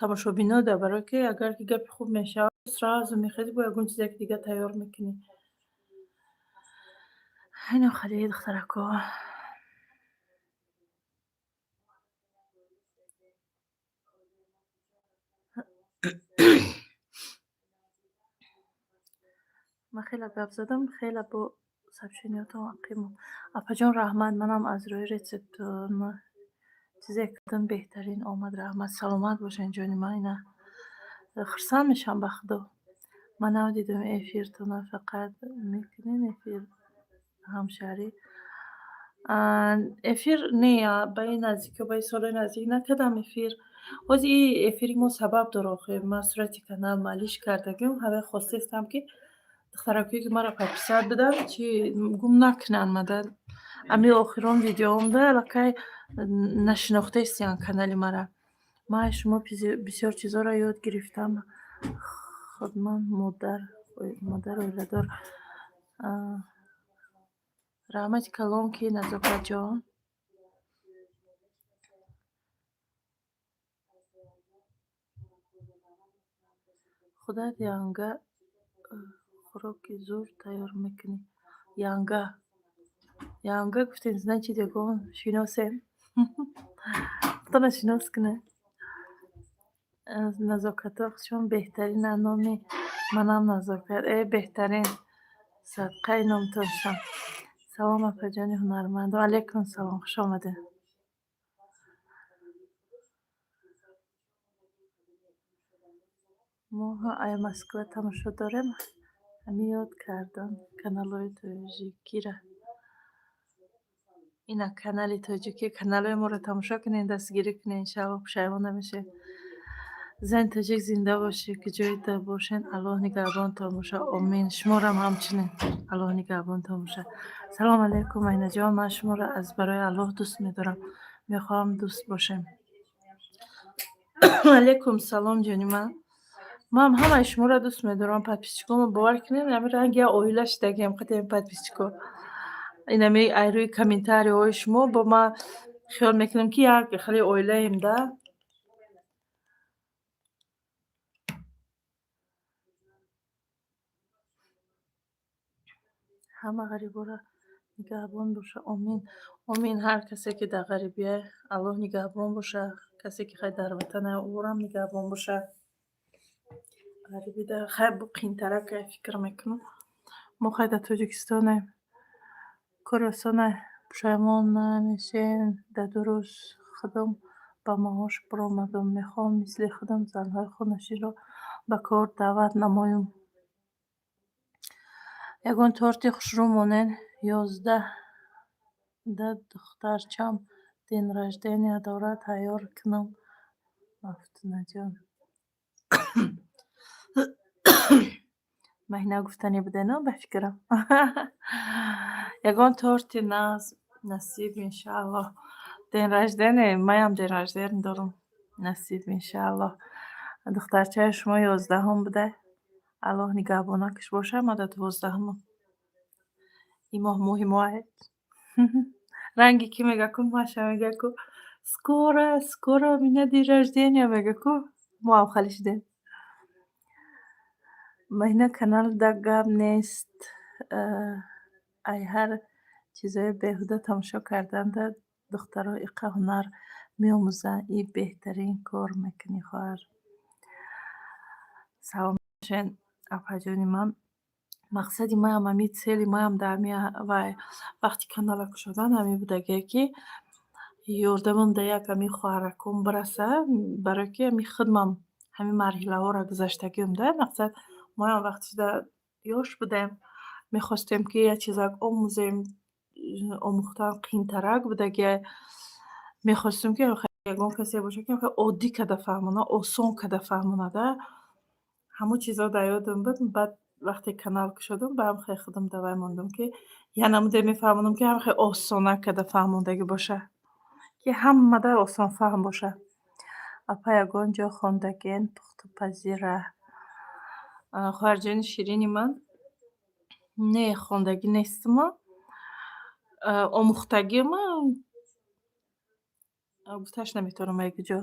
тамошобинода, барое ки агар ки гапи хуб мешавад, сразу мехезӣ, бо ягон чизаки дига тайёр мекунӣ. Инам хеле, духтарако. Ман хеле гап задам, хеле бо сообщениятон ақиб монд. Апаҷон, раҳмат, манам аз рӯи рецептон чизе кардам, беҳтарин омад, раҳмат. Саломат бошед, ҷони ман, ина хурсанд мешавам, ба Худо. Ман надидам эфиртона, фақат мекунед эфир, ҳамшаҳрӣ? Эфир не, ба ин наздикиҳо, ба ин солҳои наздик накардам эфир. Ҳозир и эфири мо сабаб дора охир. Ман сурати канал малиш кардагим, ҳамин хостестам, ки духтаракое, ки маро подписать буданд, чи гум накунанд мада. Ами охирон видеоомда аллакай нашинохтаистиянд канали мара. Ман аз шумо бисёр чизҳоро ёд гирифтам. Худман модар оиладор. Раҳмати калон, ки Назокатҷон. Худат янга хӯроки зур тайёр мекунӣ. Янга. Янга гуфтем, значит, ягон шиносем. Худона шинос кунед. Назокатҳо чун беҳтаринанд, номи манам Назокат. Э, беҳтарин. Садқаи номтон шавам. Салом, апаҷони ҳунарманд. Ва алайкум салом, хуш омадед. Мо ай Москва тамошо дорем, ҳамин ёд кардам каналҳои тоҷикира. Ина канали тоҷикӣ, каналҳои моро тамошо кунед, дастгирӣ кунед, иншаалло, пушаймон намешавед. Зани тоҷик, зинда бошед, куҷоида бошед, Аллоҳ нигаҳбонтон бошад. Омин. Шуморам ҳамчунин Аллоҳ нигаҳбонтон бошад. Салому алайкум, Айнаҷон, ман шуморо аз барои Аллоҳ дӯст медорам. Мехоҳам дӯст бошем. Алайкум салом, ҷони ман. Ман ҳамаи шуморо дӯст медорам, подписчикомо, бовар кунед, ҳамин ранги як оила шудагиам қатъи подписчико. Инами ай рӯи комментарияҳои шумо бо ман хиёл мекунам, ки як хеле оилаем да. Ҳама ғариборо нигаҳбон боша. Омин. Омин, ҳар касе, ки дар ғарибия, Аллоҳ нигаҳбон боша. Касе, ки хай дар ватана, ӯрам нигаҳбон боша. Ғарибида хай бу қиинтарак, фикр мекунам. Мо хай дар Тоҷикистонем. Кори осона, пушаймон намешем. Дар 2 рӯз худам ба маош баромадам. Мехоҳам мисли худам занҳои хонашинро ба кор даъват намоям. Ягон торти хушрӯ монед. 11-да духтарчам день рождения дорад, тайёр кунам. Мафтунаҷон. Маҳина гуфтанӣ будено, ба фикрам. Ягон торти нағз насиб, иншааллоҳ. День рождения, маям день рождения дорам. Насиб, иншааллоҳ. Духтарчаи шумо 11-ум буда. Аллоҳ нигаҳбонакаш боша, ма дар 12-умам. Ин моҳ моҳи моҳ. Ранги кӣ мега ку, Маша мега ку: «Скоро, скоро у меня день рождения», мега ку. Мо ҳам хали шудем. Маҳина каналда гап нест. Ай ҳар чизои беҳуда тамошо карданда духтаро иқа ҳунар меомӯзанд. И беҳтарин кор мекунӣ, хоҳар. Салом бошед, апаҷони ман. Мақсади маам ҳами, цели маам дар ҳами вай вақти канала кушодан ҳамин будагие, ки ёрдамам дар як ҳамин хоҳаракон бираса, барое ки ҳами худмам ҳамин марҳилаҳоро гузаштагиам да. Мақсад, моам вақтишда ёш будем, мехостем, ки як чизак омӯзем, омӯхтан қиинтарак будагиай. Мехостем, ки ягон касе бошад, ки оддӣ карда фаҳмона, осон карда фаҳмонада. Ҳамон чизо дар ёдам буд. Баъд вақте канал кушодам, ба ҳам хеле худам давай мондам, ки як намуде мефаҳмонам, ки ҳам хеле осона карда фаҳмондагӣ боша, ки ҳамада осонфаҳм боша. Апа, ягон ҷо хондагиен пухтупазира? Хоҳарҷони ширини ман, не, хондагӣ нестима, омӯхтагима, гуфташ наметавонам як ҷо.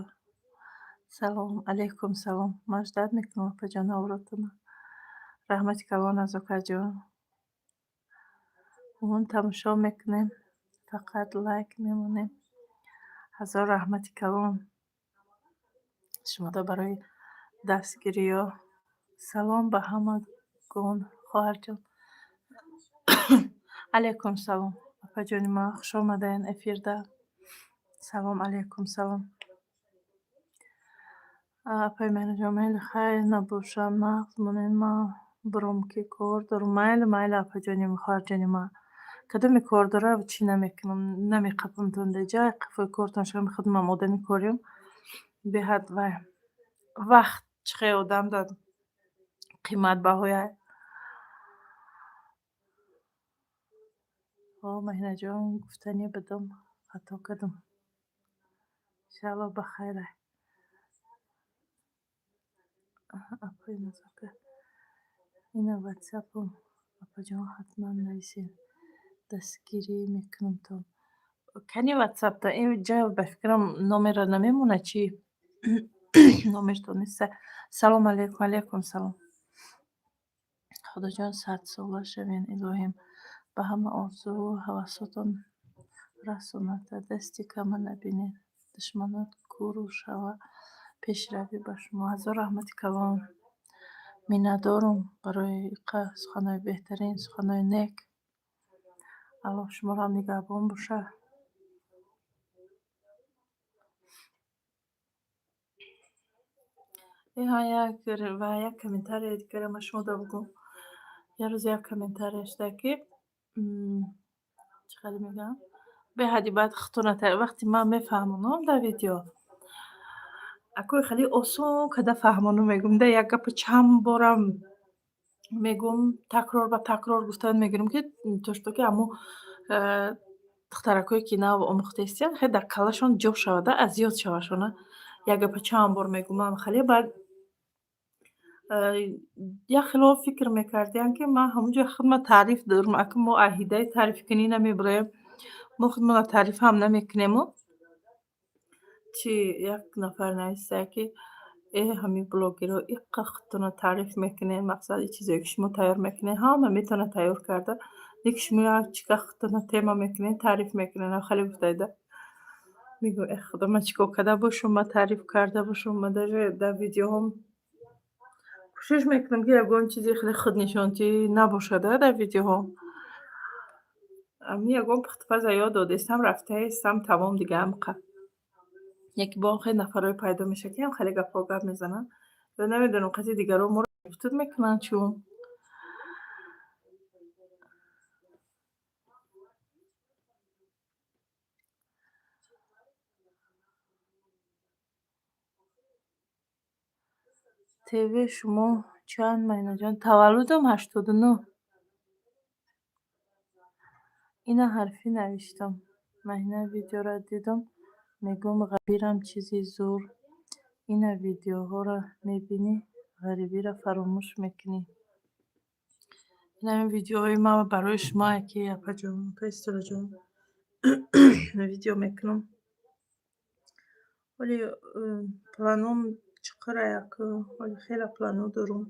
Салом алейкум, салом. Ман ждать мекунам, апаҷон, авротона. Раҳмати калон, Азокаҷон. Умум тамошо мекунем, фақат лайк мемонем. Ҳазор раҳмати калон шумода барои дастгириё. Салом ба ҳамагон, хоҳарҷон. Алейкум салом, апаҷони ман, хуш омадаен эфирда. Салом алейкум, салом. Апаи Меҳраҷон, майли, хайр набошам, нағз монед, ман буром, ки кор дорам. Майли, майли, апаҷони, хоҳарҷони ман. Кадоме кор дора, чӣ намекунам, намеқапамтон деҷа, қафои кортон шавам, худмам одами корим. Беҳад вай вақт чӣ хел одам дар қиматбаҳояй. О, Маҳинаҷон, гуфтанӣ будам, хато кардам. Иншааллоҳ, ба хайрай. Апаи Назока, ина ватсапам, апаҷон, ҳатман нависед, дастгирӣ мекунамтон. Кани ватсапта? Ин ҷа ба фикрам номерро намемонад, чӣ? Номертон неста. Салом алейкум, алейкум салом. Худоҷон, садсола шавен, илоҳим ба ҳама орзуву ҳавасотон расонад, дасти кама набинед, душманот куру шава, пешравӣ ба шумо. Ҳазор раҳмати калон. Миннатдорум барои иқа суханҳои беҳтарин, суханҳои нек. Аллоҳ шуморо нигаҳбон бошад. Иҳа, як ва як комментарияи дигарам аз шумо бигӯм. Як рӯз як комментария шуда, ки чӣ хеле мегӯям, беҳади баъд худтона вақте ман мефаҳмонам дар видео, акои хеле осон карда фаҳмонам, мегӯм да, як гапа чанд борам мегӯм, такрор ба такрор гуфтан мегирам, ки то что ки ҳамун духтаракое, ки нав омӯхтаистиянд, хеле дар каллашон ҷо шавада, аз ёд шавашона. Як гапа чанд бор мегӯм ман хеле, баъд як хело фикр мекардиянд, ки ман ҳамунҷо худма таъриф дорам. Ака, мо аҳидаи таърифкунӣ намебароем, мо худмонро таъриф ҳам намекунему. Чӣ, як нафар нависая, ки э, ҳамин блогерҳо иққа худтонро таъриф мекунед, мақсад, ин чизое, ки шумо тайёр мекунед, ҳама метавонад тайёр карда, лекин шумо як чика худтонро тема мекунед, таъриф мекунед. Хеле гуфтаида. Мегӯям: «Э, худо, ман чӣ кор карда бошам, ман таъриф карда бошам?» Ман даже дар видеоҳом кӯшиш мекунам, ки ягон чизи хеле худнишонтӣ набошада дар видеоҳо. Ами ягон пухтупаза ёд додестам, рафтаестам, тамом, дига ҳамқа. Яке бо он хеле нафарое пайдо мешавад, ки ҳам хеле гапҳо гап мезананд. Ё намедонам, қати дигарон моро путуд мекунанд, чун. ТВ шумо чанд, Майнаҷон? Таваллудам 89. Ина ҳарфӣ навиштам. Маҳина, видеоро дидам, мегӯм, ғабирам чизи зур. Ина видеоҳоро мебинӣ, ғарибиро фаромӯш мекунӣ. Ин ҳамин видеоҳои ман барои шумое, ки, апаҷон, апаи Ситораҷон, видео мекунам. Ҳоли планом чиқара як, ҳоли хеле планҳо дорум.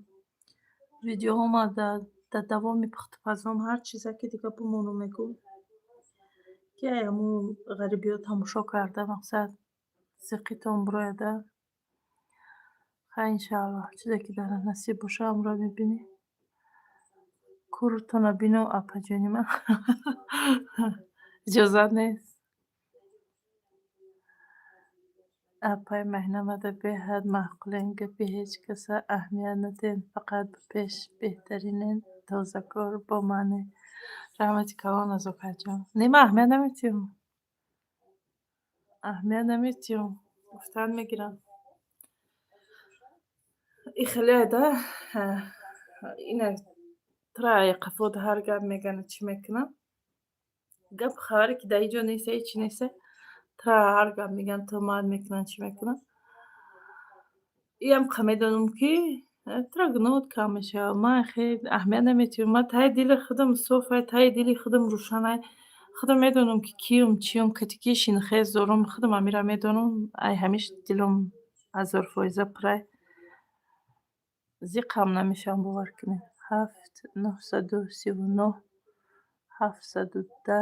Видеоҳома дар давоми пухтупазом ҳар чизе ки дига бимонам, мегӯм, ки ай ҳамун ғарибиҳо тамошо карда, мақсад, зиқитон бирояда. Хай, иншааллоҳ, чизе ки дар насиб боша, ҳамонро мебинӣ. Куртона бинам, апаҷони ман, иҷозат нест. Апаи Маҳинамада беҳад маъқулен, гапи ҳеҷ каса аҳамият надиҳед, фақат ба пеш, беҳтаринен, тозакор, бомаъне. Раҳмати калон, Назокатҷон. Не, ман аҳамият наметиҳам. Аҳамият наметиҳам. Гуфтан мегирам. И хеле да ина тура қафо ҳар гап мегӯянд, чӣ мекунанд. Гап хабаре ки дар ин ҷо неста, ҳечи неста. Тура ҳар гап мегӯянд, туҳмат мекунанд, чӣ мекунанд. Иам қа медонам, ки тура гуноҳот кам мешавад. Ман хел аҳамият наметиҳам. Ман таи дили худам софай, таи дили худам рӯшанай. Худам медонам, ки киюм, чиюм, кати ки шинхез дорум. Худам ҳамира медонам. Ай ҳамиш дилам 1000% пурай. Зиқам намешавам, бовар кунед. 7 939 710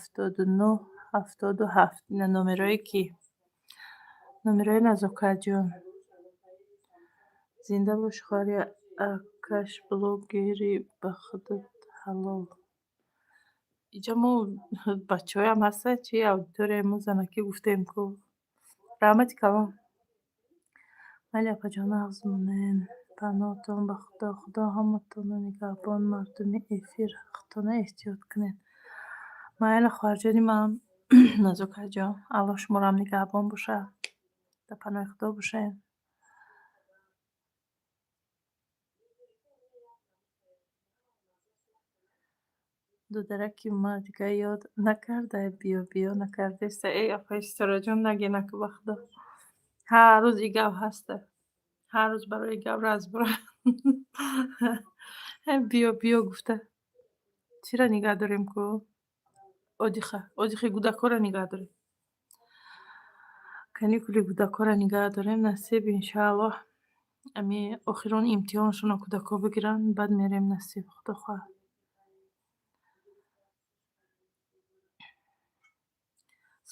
79 77. Ина номерои кӣ? Номерои Назокатҷон. Зинда бош, хоҳари акаш, блогери ба худат ҳалол. Иҷа мо бачаҳоям ҳастанд, чи аудиторияи мо занакӣ гуфтем ку. Раҳмати калон. Майли, апаҷон, нағз монед. Паноҳтон ба Худо. Худо ҳаматонро нигаҳбон. Мардуми эфир, худтона эҳтиёт кунед. Майли, хоҳарҷони ман Назокатҷон, Аллоҳ шуморо нигаҳбон бошад. Дар паноҳи Худо бошед. Додараки ма дига ёд накардай, биё, биё накардаеста. Эй, апаи Ситораҷон, наге, наку, ба Худо. Ҳар рӯз и гап ҳаста. Ҳар рӯз барои гап разбура. Биё, биё гуфта. Чира нигаҳ дорем ку? Отдыха, отдыхи кӯдакҳоро нигаҳ дорем. Каникули кӯдакҳоро нигаҳ дорем, насиб, иншааллоҳ. Ами охирон имтиҳоншонро кӯдакҳо бигиранд, баъд мерем, насиб, Худо хоҳад.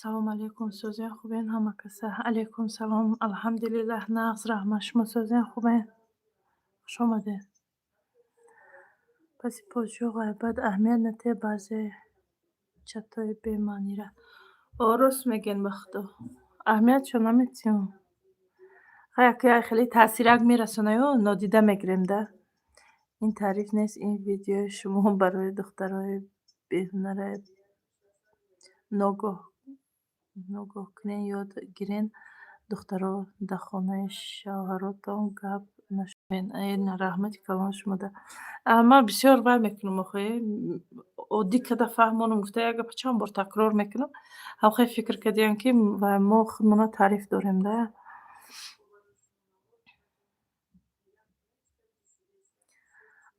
Салом алейкум, созен, хубен ҳама каса? Алейкум салом, алҳамдулиллаҳ, нағз, раҳмат. Шумо созен, хубен? Хуш омадед. Паси подшоҳ ғайбат аҳамият натиҳ баъзе чатҳои бемаънира. О, рост мегӯен, ба Худо. Аҳамиятшо наметиҳам. Хай, ака, хеле таъсирак мерасонаё, нодида мегирем да. Ин таъриф нест, ин видеои шумо барои духтарои беҳунара, ногоҳ ногоҳ кунен, ёд гирен, духтаро, дар хонаи шавҳаротон гап нашавен. Раҳмати калон шумода. Ман бисёр вай мекунам охе, оддӣ када фаҳмонам гуфта, як гапа чанд бор такрор мекунам. Ҳам фикр кардиям, ки мо худмона таъриф дорем да.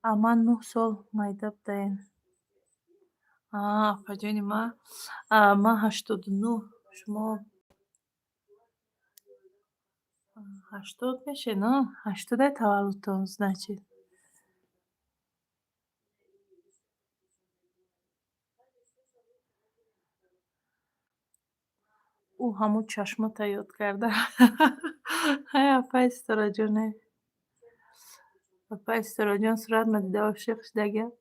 А ман 9 сол майда будаем. Апаҷони ман, ман 89, шумо 80 мешед, а? 80-ай таваллудтон, значит. Ӯ ҳамун чашмота ёд карда. Ай, апаи Ситораҷоне. Апаи Ситораҷон суратма дида ошиқ шудагиам.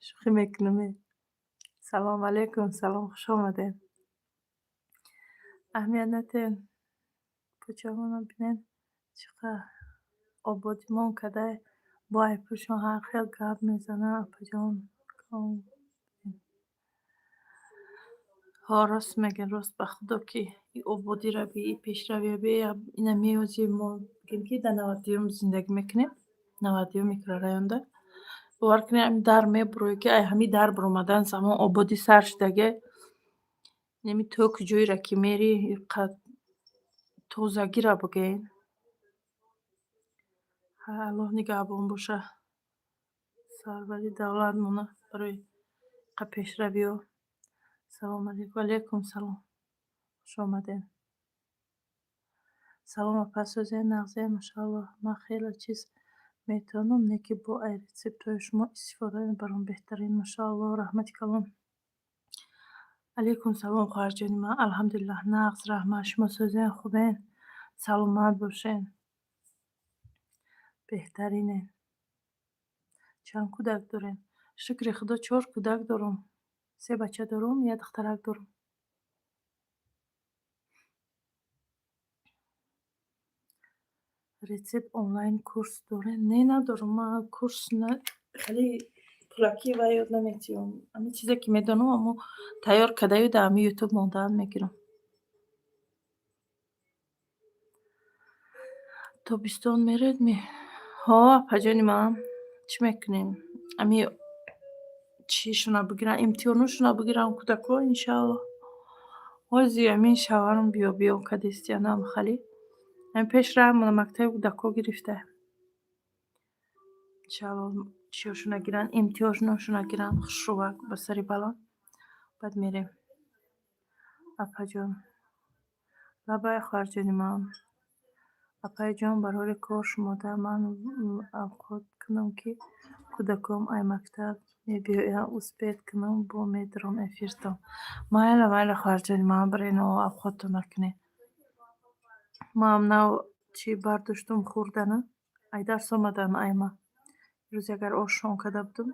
Шӯхӣ мекунам. Салом алейкум, салом, хуш омадед. Аҳамият надиҳед. Кӯчаҳоро бинед, чӣ қадр ободимон кардай. Бо айбҳошон ҳар хел гап мезананд, апаҷон. Ҳо, рост мегӯед, рост, ба Худо, ки и ободиро би, и пешравиро би, ина меози мо бигем, ки дар 92-юм зиндагӣ мекунем, 92-юм микрорайонда. Бовар кунед, ҳамин дар мебуроӣ, ки ай ҳамин дар буромадан замон ободӣ сар шудагиай. Инами то куҷоеро ки мери, иққад тозагиро бигӯен. Аллоҳ нигаҳбон боша. Сарвари давлатмона барои иққа пешравиҳо. Салом алейкум. Ваалайкум салом. Хуш омадед. Салом, апа, сӯзен, нағзем, машааллоҳ. Ман хеле чиз метавонам, не ки бо ай рецептҳои шумо истифода мебарам. Беҳтарин, машааллоҳ, раҳмати калон. Алайкум салом, хоҳарҷони ман. Алҳамдулиллаҳ, нағз, раҳмат. Шумо сӯзен, хубен? Саломат бошен. Беҳтаринен. Чанд кӯдак дорем? Шукри Худо, чор кӯдак дорам. Се бача дорум, як духтарак дорам. Рецепт онлайн курс дорем? Не, надорам. Ман курс хеле пулакӣ ва ёд наметиҳам. Ҳамин чизе ки медонам, ҳамо тайёр кардаю дар ҳамин ютуб мондаан мегирам. Тобистон меред ми? Ҳо, апаҷони ман, чӣ мекунем? Ами чишона бигирам, имтиҳоношона бигирам кӯдако, иншааллоҳ. Ҳози ҳамин шавҳарам биё биё кадистиянам хали. Ҳамин пеш раҳмона мактаби кӯдако гирифта. Иншааллоҳ, чиёшона гиранд, имтиҳоношона гиранд, хушрӯвак ба сари баланд. Баъд мерем. Апаҷон. Лабай, хоҳарҷони ман. Апайҷон, барори кор шумода ман авқот кунам, ки кӯдаком ай мактаб мебиёянд, успеть кунам, бо медаром эфиртон. Майла, майла, хоҳарҷони ман, бирен, авқоттона кунед. Манам нав чӣ бардоштум хӯрдана. Ай дарс омадан ай ман. Рӯзе агар ошшон карда будум.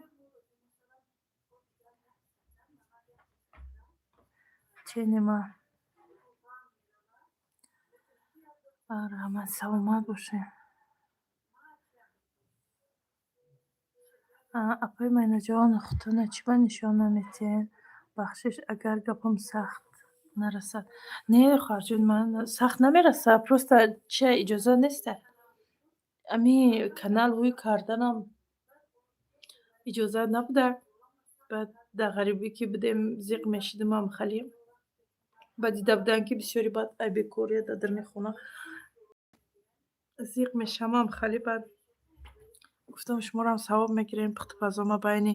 Чени ман. Раҳмат, саломат бошед. Апаи Майнаҷон, худтона чӣ ба нишон наметиҳед? Бахшиш, агар гапам сахт нарасад. Не, хоҳарҷони ман, сахт намерасад, просто чия иҷоза неста. Ами канал ҳуй карданам иҷозат набуда. Баъд дар ғарибӣ ки будем, зиқ мешидимам хали. Баъд дида будам, ки бисёри баъд ай бекория дар даруни хона зиқ мешавам хали. Баъд гуфтам, шуморам савоб мегирем, пухтупазома байни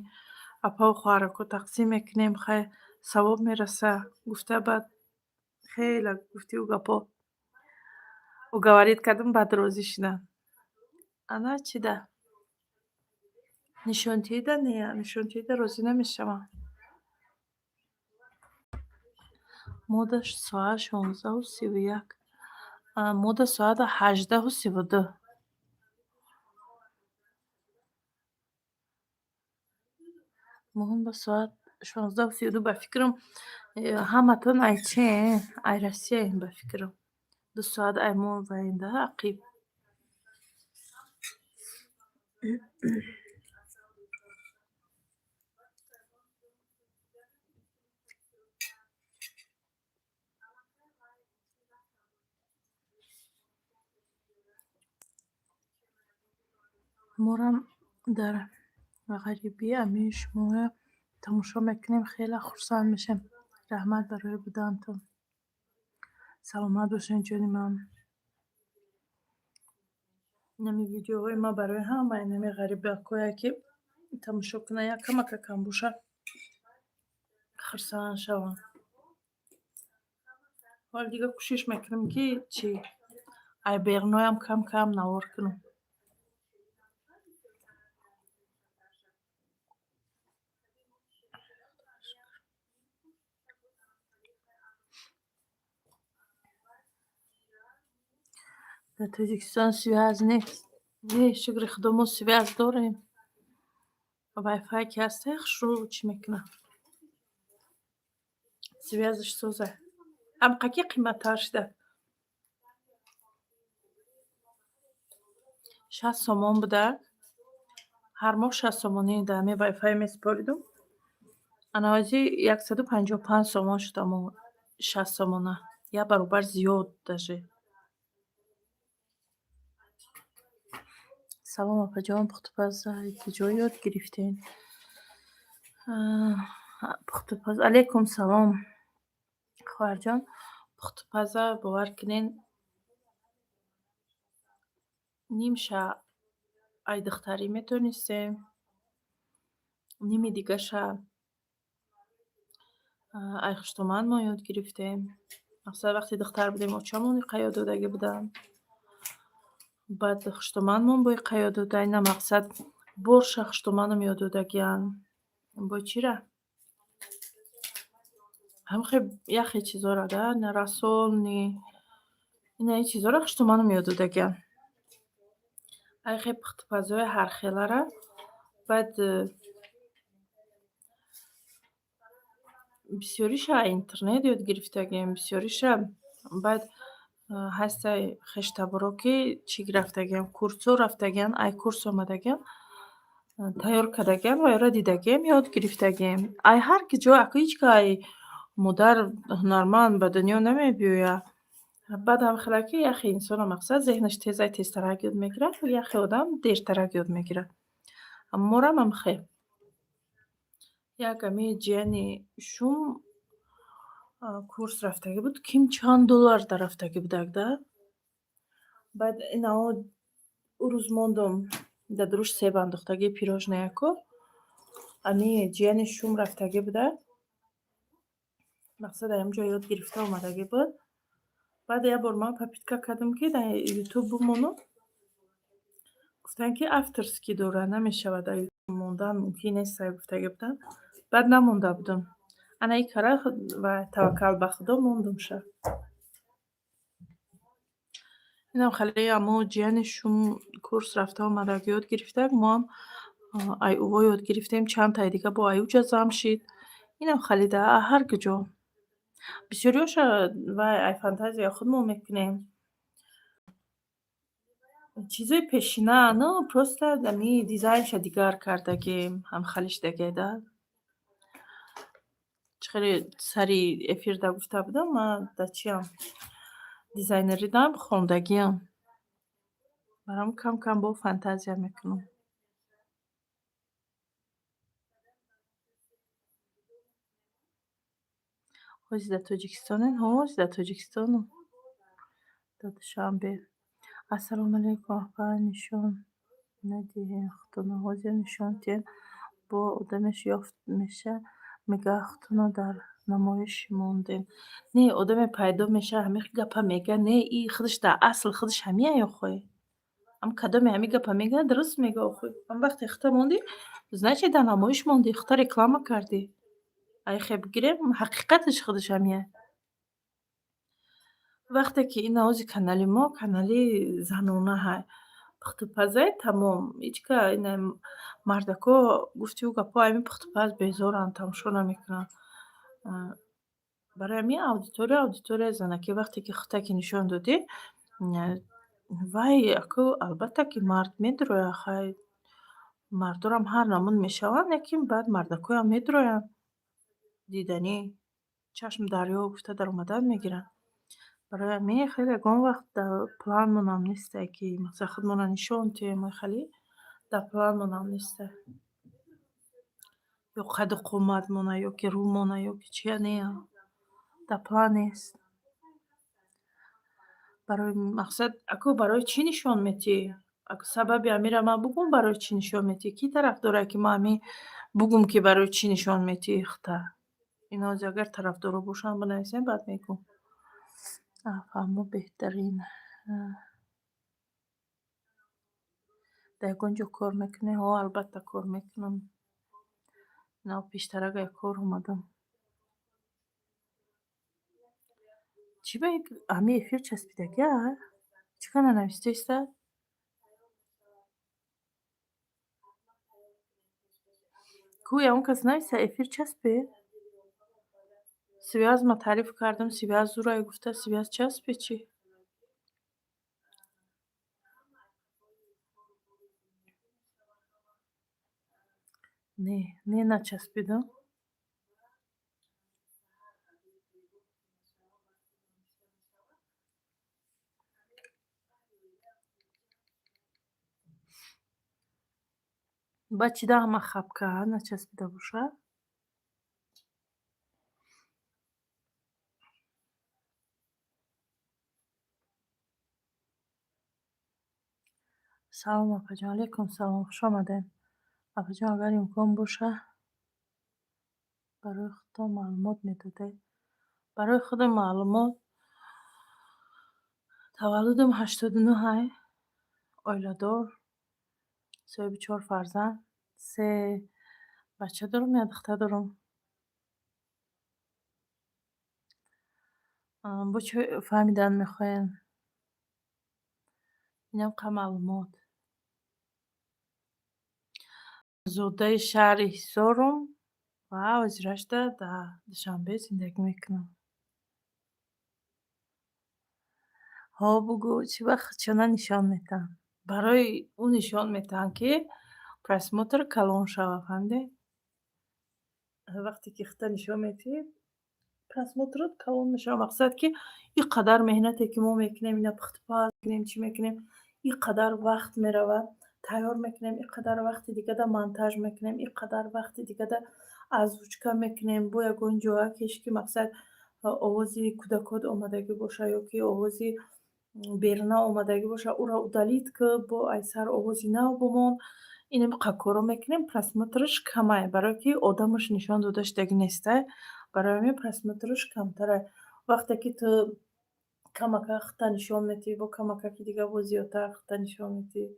апаву хоҳарако тақсим мекунем, хай савоб мераса гуфта, баъд хеле гуфтиу гапҳо уговорить кардам, баъд розӣ шуданд. Ана чида? Нишонтида не, нишонтида розӣ намешавам. Мода соат 16:31. Мода соата 18:32. Муҳим ба соат 16:32, ба фикрам, ҳаматон ай чи, ай Россияем, ба фикрам. 2 соат ай мо ваинда ақиб. Морам дар ғарибӣ ами шуморо тамошо мекунем, хеле хурсанд мешавем. Раҳмат барои будаантон. Саломат бошед, ҷони ман. Инами видеоҳои ман барои ҳама инами ғарибакое, ки тамошо кунанд, як камака кам бошад, хурсанд шаванд. Ҳоли дига кӯшиш мекунам, ки чӣ ай беруноям кам кам навор кунам. Дар Тоҷикистон связь нест. Не, шукри Худо, мо связь дорем. Вайфай ки ҳаста, хушрӯ чӣ мекунад. Связь ш соза. Ҳамқаки қиматтар шуда. 60 сомон буда. Ҳар моҳ 60 сомонӣ дар ҳамин вайфай месупоридум. Ана ҳозир 155 сомон шуд ҳамон 60 сомона. Як баробар зиёд даже. Салом, апаҷон, пухтупаз куҷо ёд гирифтед? Пухтупаз. Алайкум салом. Хоҳарҷон, пухтупаза бовар кунен, нимша ай духтарӣ метонистем, ними дигаша ай хуштоман мо ёд гирифтем. Мақсад, вақте духтар будем, очамон иқа ёд додагӣ буданд. Баъд хуштоманмон бо иқа ёд дода. Ина, мақсад, борша хуштоманам ёд додагианд. Бо чира? Ҳамхе яхе чизора да, на рассольный, ина ин чизора хуштоманам ёд додагианд. Айхе пухтупазҳои ҳархелара. Баъд бисёриша интернет ёд гирифтагием, бисёриша. Баъд ҳастай хештаборо, ки чӣ рафтагиам, курсҳо рафтагиан, ай курс омадагиан, тайёр кардагиан ва ёра дидагием, ёд гирифтагием. Ай ҳар ки ҷо аку ҳеҷ ка ай модар ҳунарманд ба дунё намебиёяд. Баъд ҳам хела ки яхе инсона, мақсад, зеҳнаш тезай тезтарак ёд мегирад, яхе одам дертарак ёд мегирад. Морам ҳамхел. Як ами ҷияни шум курс рафтагӣ буд, ким чанд доллар дарафтагӣ будак да. Баъд инао ӯ рӯз мондум, дар дуруш себ андохтагӣ, пирожное ку. Ами ҷияни шум рафтагӣ буда. Мақсад, ҳаминҷо ёд гирифта омадагӣ буд. Баъд як бор ман попытка кардам, ки дар Ютуб бимонам. Гуфтанд, ки авторский дорад, намешавад, дар Ютуб мондан мумкин нест, гуфтагӣ буданд. Баъд намонда будам. Ана ин кара ва таваккал ба Худо мондумша. Инам хеле амо ҷияни шум курс рафта омадак, ёд гирифтак, мо ҳам ай ӯво ёд гирифтем, чандтаи дига бо ай уҷа зам шид. Инам халида ҳар куҷо. Бисёриёша вай ай фантазияи худмон мекунем. Чизои пешина, ну, просто ами дизайнша дигар кардагем, ҳамхелӣ шудагиай да. Чӣ хеле сари эфирда гуфта будам, ман дар чиам, дизайнеридам хондагиам. Барам кам кам бо фантазия мекунам. Ҳозир дар Тоҷикистонен? Ҳозир дар Тоҷикистонам. Дар Душанбе. Ассалому алайкум, апа, нишон надиҳем худтонро. Ҳозир нишон диҳем, бо одамеш ёфт меша, мега худтонро дар намоиш мондем. Не, одаме пайдо меша, ҳамин гапа мега, не, и худаш дар асл худаш ҳамияй охӯй. Ам кадоме ҳамин гапа мега, дуруст мега охӯй. Ам вақте худта мондӣ, значит, дар намоиш мондӣ, худта реклама кардӣ. Ай хе бигирем, ҳақиқаташ худаш ҳамияй. Вақте ки ин навози канали мо канали занона ҳай. Пухтупазай, тамом. Ҳеҷ ка ина мардако, гуфтиу гапҳо, ҳамин пухтупаз безоранд, тамошо намекунанд. Барои ҳамин аудитория, аудиторияи занакӣ. Вақте ки худта ки нишон додӣ, вай аку албатта ки мард медурояд, хай, мардорам ҳар намуд мешаванд, лекин баъд мардакоям медуроянд. Диданӣ, чашм дарё гуфта даромадан мегиранд. Барои ҳамин хеле ягон вақт дар планмонам несте, ки масалан худмонро нишон диҳем, хеле дар планмонам несте. Ё қаду қоматмона, ё ки рӯмона, ё ки чия, не, дар план нест. Барои мақсад, аку, барои чӣ нишон медиҳӣ? Аку сабаби ҳамира ман бугум, барои чӣ нишон медиҳӣ? Кӣ тарафдорае, ки ман ҳамин бугум, ки барои чӣ нишон медиҳӣ худта? Ин ҳозир агар тарафдоро бошанд, бинависем, баъд мегӯм. Фаҳмо, беҳтарин. Дар ягон ҷо кор мекунӣ? Ҳо, албатта, кор мекунам. Нав пештарак ай кор омадам. Чӣ ба ҳамин эфир часпидагӣ а? Чӣ ка нанависта? Ку ягон кас нависта, эфир часпед? Связь ма таъриф кардам, связь зурай гуфта, связь часпед чӣ? Не, не, начаспидам. Баъд чӣ да ҳама хапка начаспида бошад? Салом, апаҷон, алейкум салом, хуш омадед. Апаҷон, агар имкон боша, барои худтон маълумот медодед. Барои худам маълумот: таваллудам 89-ай, оиладор, соҳиби чор фарзанд, се бача дорам, як духтар дорам. Бо чӣ фаҳмидан мехоҳем? Инам қа маълумот. Зодаи шаҳри Ҳисорум ва ҳозирашда дар Душанбе зиндагӣ мекунам. Ҳо, бугӯ, чӣ вақт чона нишон метаҳанд? Барои ӯ нишон метаҳанд, ки просмотр калон шавад, фаҳмидед? Вақте ки худта нишон медиҳӣ, просмотрот калон мешавад. Мақсад, ки ин қадар меҳнате, ки мо мекунем, ина пухтупаз мекунем, чӣ мекунем, ин қадар вақт меравад, тайёр мекунем, ин қадар вақти дигада монтаж мекунем, ин қадар вақти дигада озвучка мекунем, бо ягон ҷоя кеш, ки мақсад овози кӯдакот омадагӣ боша ё ки овози беруна омадагӣ боша, ӯро удалить ки, бо айсар овози нав бимон. Инам қа корро мекунем, просмотраш камай, барое ки одамаш нишон дода шудагӣ нестай, барои ҳамин просмотраш камтарай. Вақте ки ту камака худта нишон медиҳӣ, бо камакаки дига бо зиёдтар худта нишон медиҳӣ,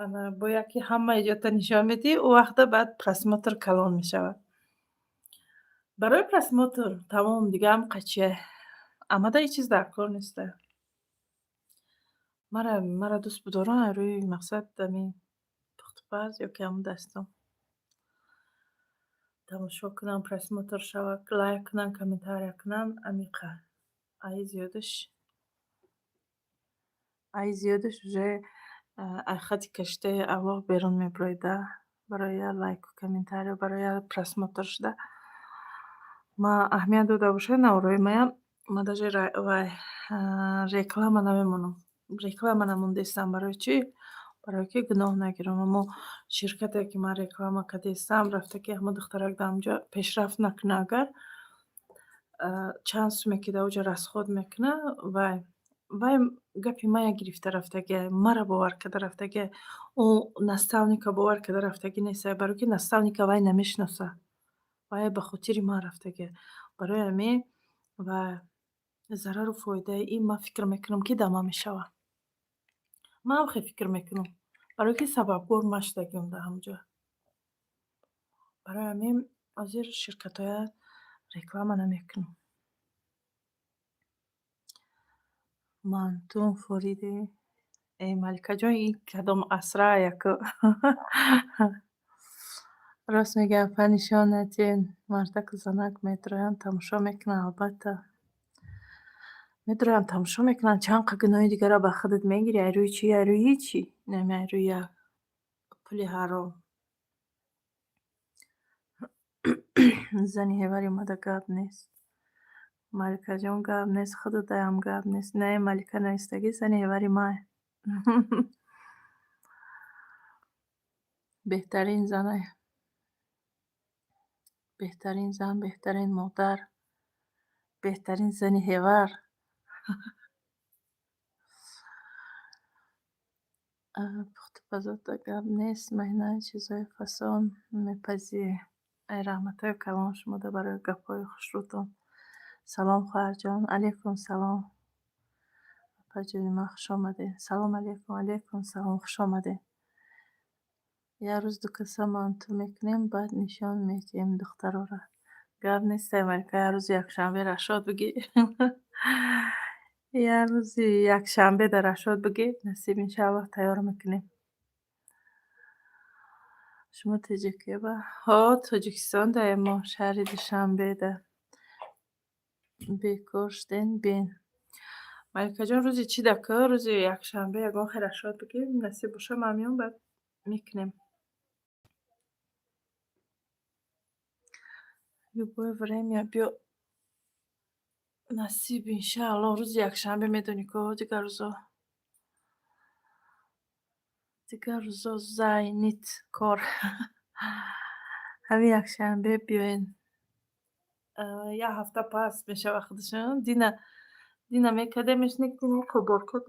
ана бо яке ҳамаи ҷота нишон медиҳӣ, ӯ вақта баъд просмотр калон мешавад. Барои просмотр тамом, дига ҳам қачия амада ҳеҷ чиз дар кор неста. Мара дӯст бидоранд рӯи мақсад ҳамин пухтупаз ё ки ҳамун дастом тамошо кунанд, просмотр шавад, лайк кунанд, комментария кунанд, амиқа. Аи зиёдаш уже ай хати кашидаи Аллоҳ берун мебирояд, да, барои як лайку комментария, барои як просмотр шуда. Ма аҳамият дода бошед, наворои маям ма даже вай реклама намемонам. Реклама намондестам. Барои чӣ? Барое ки гуноҳ нагирам. Аммо ширкате, ки ман реклама кардестам, рафта ки ҳамон духтарак дар ҳамонҷо пешрафт накуна, агар чанд суме ки дар оҷа расход мекуна, вай гапи мая гирифта рафтагиай, мара бовар карда рафтагиай, ӯ наставника бовар карда рафтагӣ нестай, барое ки наставника вай намешиноса. Вай ба хотири ман рафтагиай. Барои ҳамин ва зарару фоидаи ин ман фикр мекунам, ки дар ман мешавад. Ман ҳам хел фикр мекунам, барое ки сабабгор ман шудагиам дар ҳамонҷо. Барои ҳамин ҳозир ширкатҳоя реклама намекунам. Мантун фориди, э, Маликаҷон, ин кадом асра яку? Рост мегӯяд, апа, нишон надиҳед. Мардаку занак медроянд, тамошо мекунанд, албатта. Медроянд, тамошо мекунанд, чанд қа гуноҳи дигарро ба худат мегирӣ, ай рӯи чӣ, ай рӯи ҳечӣ? Инами ай рӯи як пули ҳаром. Зани ҳевари омада, гап нест. Маликаҷон, гап нест, худатаям гап нест. Не, Малика навистагӣ, зани ҳевари май. Беҳтарин занай. Беҳтарин зан, беҳтарин модар, беҳтарин зани ҳевар. Пухтупазота гап нест, маҳинаи чизҳои фасон мепазӣ. Ай, раҳматҳои калон шумода барои гапҳои хушрӯтон. Салом, хоҳарҷон, алейкум салом. Апаҷони ман, хуш омадед. Салом алейкум, алейкум салом, хуш омадед. Як рӯз ду каса манту мекунем, баъд нишон медиҳем духтарора. Гап нестай, Малика, як рӯзи якшанбе рашод бигӣ. Як рӯзи якшанбе дар рашод бигӣ, насиб, иншааллоҳ, тайёр мекунем. Шумо тоҷикеба? Ҳо, Тоҷикистон даем мо, шаҳри Душанбеда. Бекор шуден, бин. Маликаҷон, рӯзи чӣ дака? Рӯзи якшанбе ягон хел рашод бигӣ, насиб боша, ман меом, баъд мекунем. Любое время биё, насиб, иншааллоҳ, рӯзи якшанбе, медонӣ ко, дигар рӯзо занят кор. Ҳамин якшанбе биёен. Як ҳафта пас мешава худашон. Дина мекардемеш, некунем, боркот.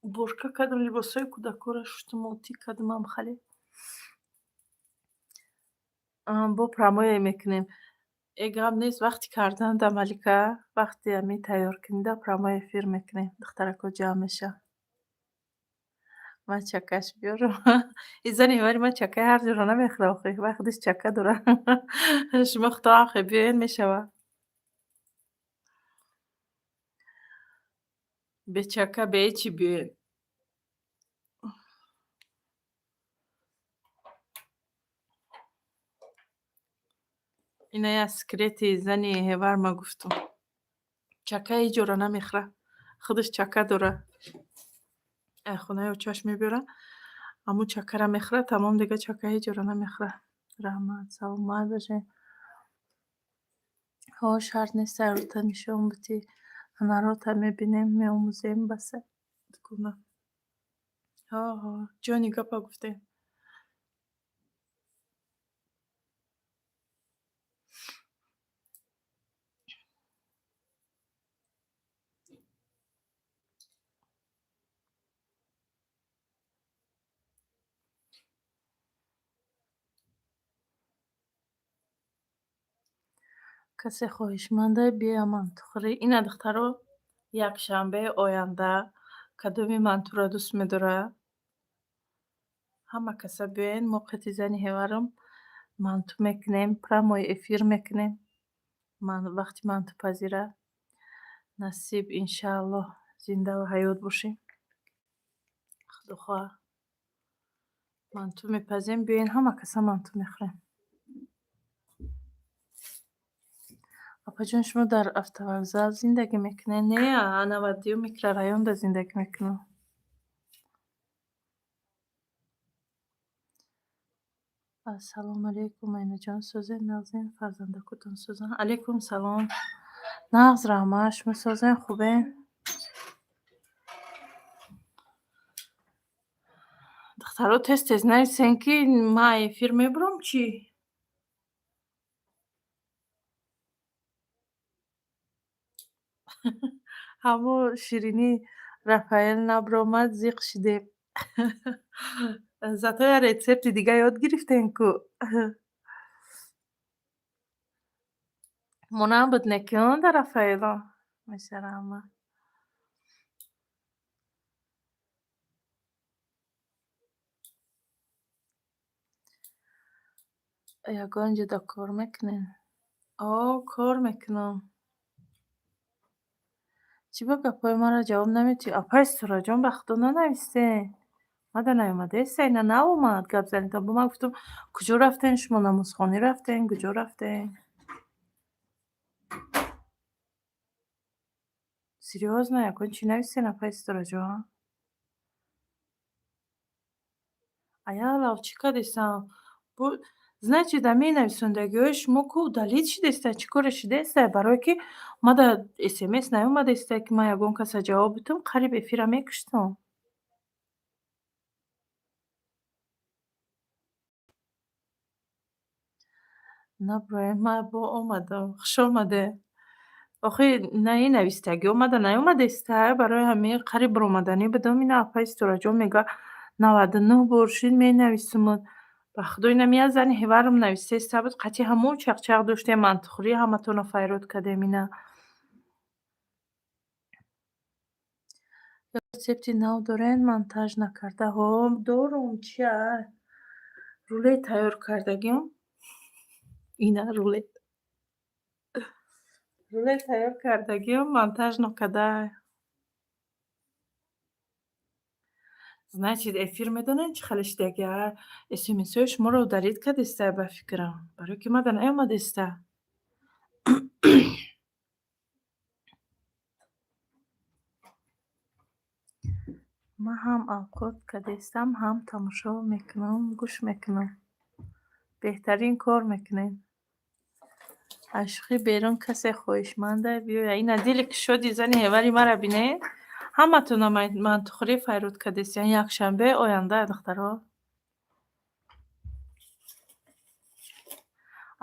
Уборка кардам, либосҳои кӯдакҳоро шустум, отӣ кардам ҳамхале. Бо прямой мекунем. Э гап нест, вақти кардан да Малика, вақти ҳамин тайёр кунида прямой эфир мекунем. Духтаракҳо ҷамъ мешаванд. Ман чакаш биёрам. И зани ҳевари ман чакаи ҳар ҷоро намехӯра охи, вай худаш чака дора. Шумо худо охи биёед, мешава. Бечака, беҳечи биёед. Ина як секрети зани ҳевар ма гуфтум. Чака ҳеҷ ҷоро намехӯра. Худаш чака дора. Ай хонаи очаш мебиёра, ҳамун чакара мехӯра, тамом, дига чака ҳеҷ ҷоро намехӯра. Раҳмат, саломат бошед. Ҳо, шарт нест сайрота нишон бутӣ. Ҳунарота мебинем, меомӯзем, баса. Дугона. Ҳо, ҳо, ҷони гапа гуфтем. Касе хоҳишманда бия мантухӯрӣ. Ина духтаро, якшанбеи оянда кадоми мантуро дӯст медора, ҳама каса биёен, мо қити зани ҳеварам манту мекунем, прямой эфир мекунем. Вақти мантупазира насиб, иншааллоҳ, зиндаву ҳаёт бошем. Худо хоҳа, манту мепазем, биёен, ҳама каса манту мехӯрем. Апаҷон, шумо дар автовокзал зиндагӣ мекунед? Не, 92 микрорайонда зиндагӣ мекунам. Ассалому алайкум, Айнаҷон, созед, нағзен, фарзандакотон созанд? Алайкум салом. Нағз, раҳмат, шумо созен, хубен? Духтаро, тез тез нависен, ки ман эфир мебурам чӣ? Ҳамо ширинӣ Рафаэл набиромад, зиқ шидем. Зато як рецепти дига ёд гирифтем ку. Монанд буд неки он дар Рафаэло. Меша, раҳмат. Ягон ҷода кор мекунед? О, кор мекунам. Чӣ ба гапҳои маро ҷавоб наметиҳӣ? Апай Ситораҷон, ба худо нанавистен. Мада наёмадаеста, ина наомад гап занитон. Бо ман гуфтум, куҷо рафтен шумо, намозхонӣ рафтен, куҷо рафтен? Серьёзно, ягон чӣ навистен, апай Ситораҷон? Аялав, чӣ кардестам? Значит, ҳамин нависондагиҳои шумо ку удалить шидаеста, чӣ коре шидаеста? Барое ки мада смс наёмадаеста, ки ман ягон каса ҷавоб битум, қариб эфира мекуштам. Наброем, ман бо омадам. Хуш омадед. Охи на ин навистагиҳо мада наёмадаеста, барои ҳамин қариб баромаданӣ будам. Ина апаи Ситораҷон мега, 99 бор шид менависумад. Ба худо, инам як зани ҳеварам навистаеста буд, қатъи ҳамон чақчақ доштем, мантухӯрӣ ҳаматонро файрод кардем ина. Рецепти нав дорен, монтаж накарда? Ҳо, дорум, чия? Рулет тайёр кардагиам. Ина рулет. Рулет тайёр кардагиам, монтаж накарда. Значит, эфир медонед чӣ хеле шидаги? СМСҳои шуморо удалить кардеста, ба фикрам. Барое ки мада наёмадаеста. Ман ҳам авқот кардестам, ҳам тамошо мекунам, гӯш мекунам. Беҳтарин кор мекунед. Аз шӯхӣ берун касе хоҳишманда биёяд. Ина дили кушоди зани ҳевари мара бинед. Ҳаматона мантухӯрӣ файрод кардестиян. Якшанбе оянда, духтаро.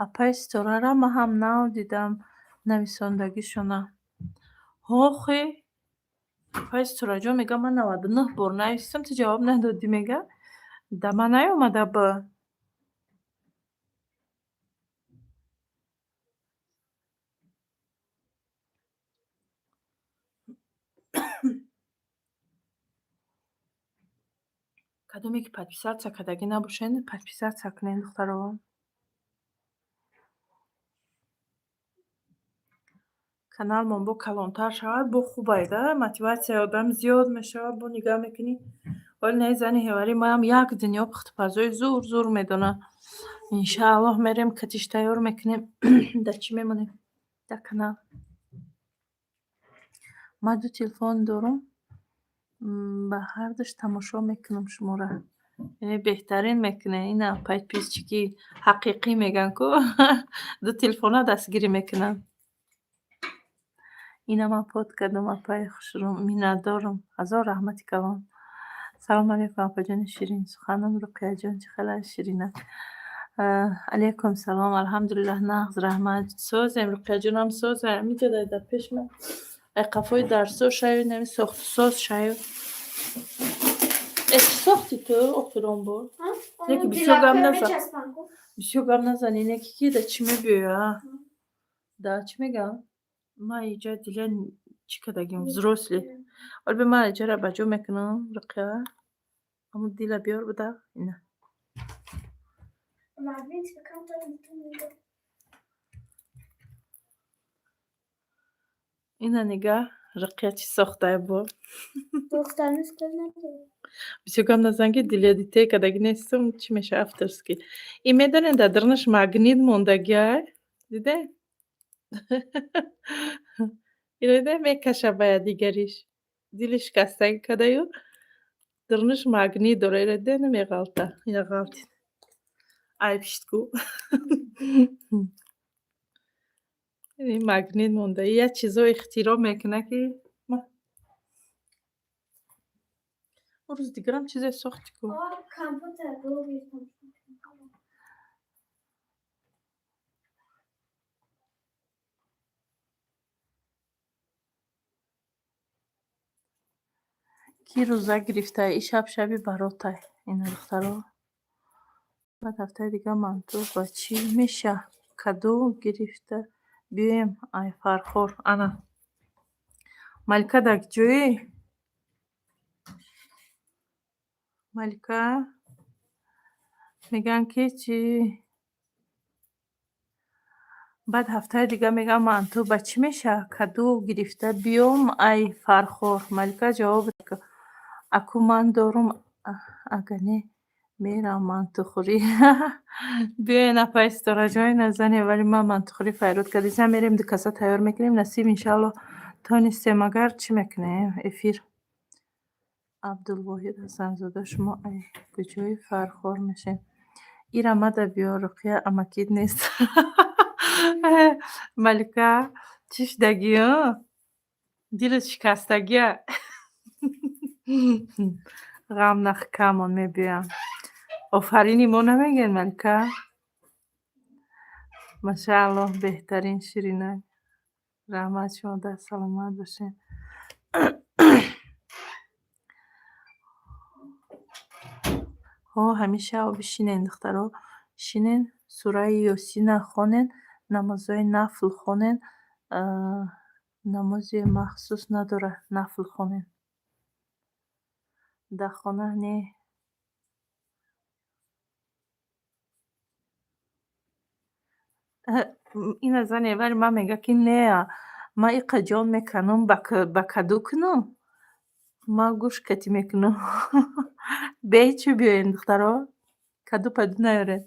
Апаи Ситорара ман ҳам нав дидам нависондагишона. Ҳохи. Апаи Ситораҷон мега, ман 99 бор нависам, ту ҷавоб надодӣ, мега. Да ман наёмада б. Кадоме ки подписаться кардагӣ набошед, подписаться кунед, духтаро. Каналмон бо калонтар шавад, бо хубай да, мотиватсияи одам зиёд мешавад, бо нигаҳ мекунӣ. Вале наи зани ҳеварӣ маам як дунё пухтупазои зур зур медонад. Иншааллоҳ, мерем, катиш тайёр мекунем, дар чӣ мемонем? Дар канал. Ман ду телефон дорум, ба ҳардуш тамошо мекунам шуморо. Э, беҳтарин мекунед. Ина подписчики ҳақиқӣ мегӯянд ку, ду телефона дастгирӣ мекунанд. Ина ман под кардам, апаи хушрӯ, миннатдорам. Ҳазор раҳмати калон. Салому алейкум, апаҷони ширин суханам, Руқияҷон, чӣ хел ширинак. Алейкум салом, алҳамдулиллаҳ, нағз, раҳмат. Созем, Руқияҷонам соза, ҳамиҷа дар пеш ман. Ай қафои дарсо шаю, нами сохтусоз шаю. Э, чӣ сохти ту охирон бор? Неки бисёр гап назан. Бисёр гап назан, ине ки да чӣ мебиёя? Да чӣ мегӯям? Ман иҷа дила чӣ кардагим, взрослый. Вале би ман иҷара ба ҷо мекунам, Руқия. Ҳамун дила биёр буда. Ина. Магнит камтар. Ина нигаҳ, Руқия чӣ сохтае бо. Бисёр гап назан, ки для детей кардагӣ нестам, чӣ меша, авторский. Ин медонед, дар дарунаш магнит мондагиай? Дидед? Ино дида мекаша ба якдигариш. Дили шикастагӣ кардаю, дарунаш магнит дора. Иро дида намеғалта. Ина ғалтид. Айб шид ку. Ин магнит монда. Як чизо ихтироъ мекунад, ки он рӯзи дигарам чизе сохти ку. Компютер. Кӣ рӯза гирифта? И шаб шаби баротай. Ина, духтаро. Баъд ҳафтаи дига манту ба чӣ меша? Каду гирифта биёем, ай Фархор. Ана. Малика дар ҷои? Малика, мегӯянд ки чӣ, баъд ҳафтаи дига мегӯям, манту ба чӣ меша? Каду гирифта биём, ай Фархор. Малика, ҷавоб аку ман дорум, ага не, мерам мантухӯрӣ. Биёен, апаи Ситораҷон, назанем, вале ман мантухӯрӣ файрод кардисам, мерем, ду каса тайёр мекунем, насиб, иншааллоҳ, тонистем агар, чӣ мекунем эфир. Абдулвоҳид Ҳасанзода, шумо ай куҷои Фархор мешавед? Ира мада биёр, Руқия, амакит нест. Малика, чӣ шудагӣ, дилат шикастагия? Ғам нах, камон мебиёям. Офарини мо намегӯед, Малика? Машааллоҳ, беҳтарин, ширинак. Раҳмат шумо, дар саломат бошед. Ҳо, ҳамеша бишинен, духтаро, шинен, сураи Ёсина хонен, намозҳои нафл хонен. Намози махсус надорад, нафл хонен. Дар хона не. Ина зане, вале ман мега, ки не, ман иқа ҷон меканам, ба каду кунам? Ман гӯш катӣ мекунам. Бечӣ биёен, духтаро, каду паду наёред.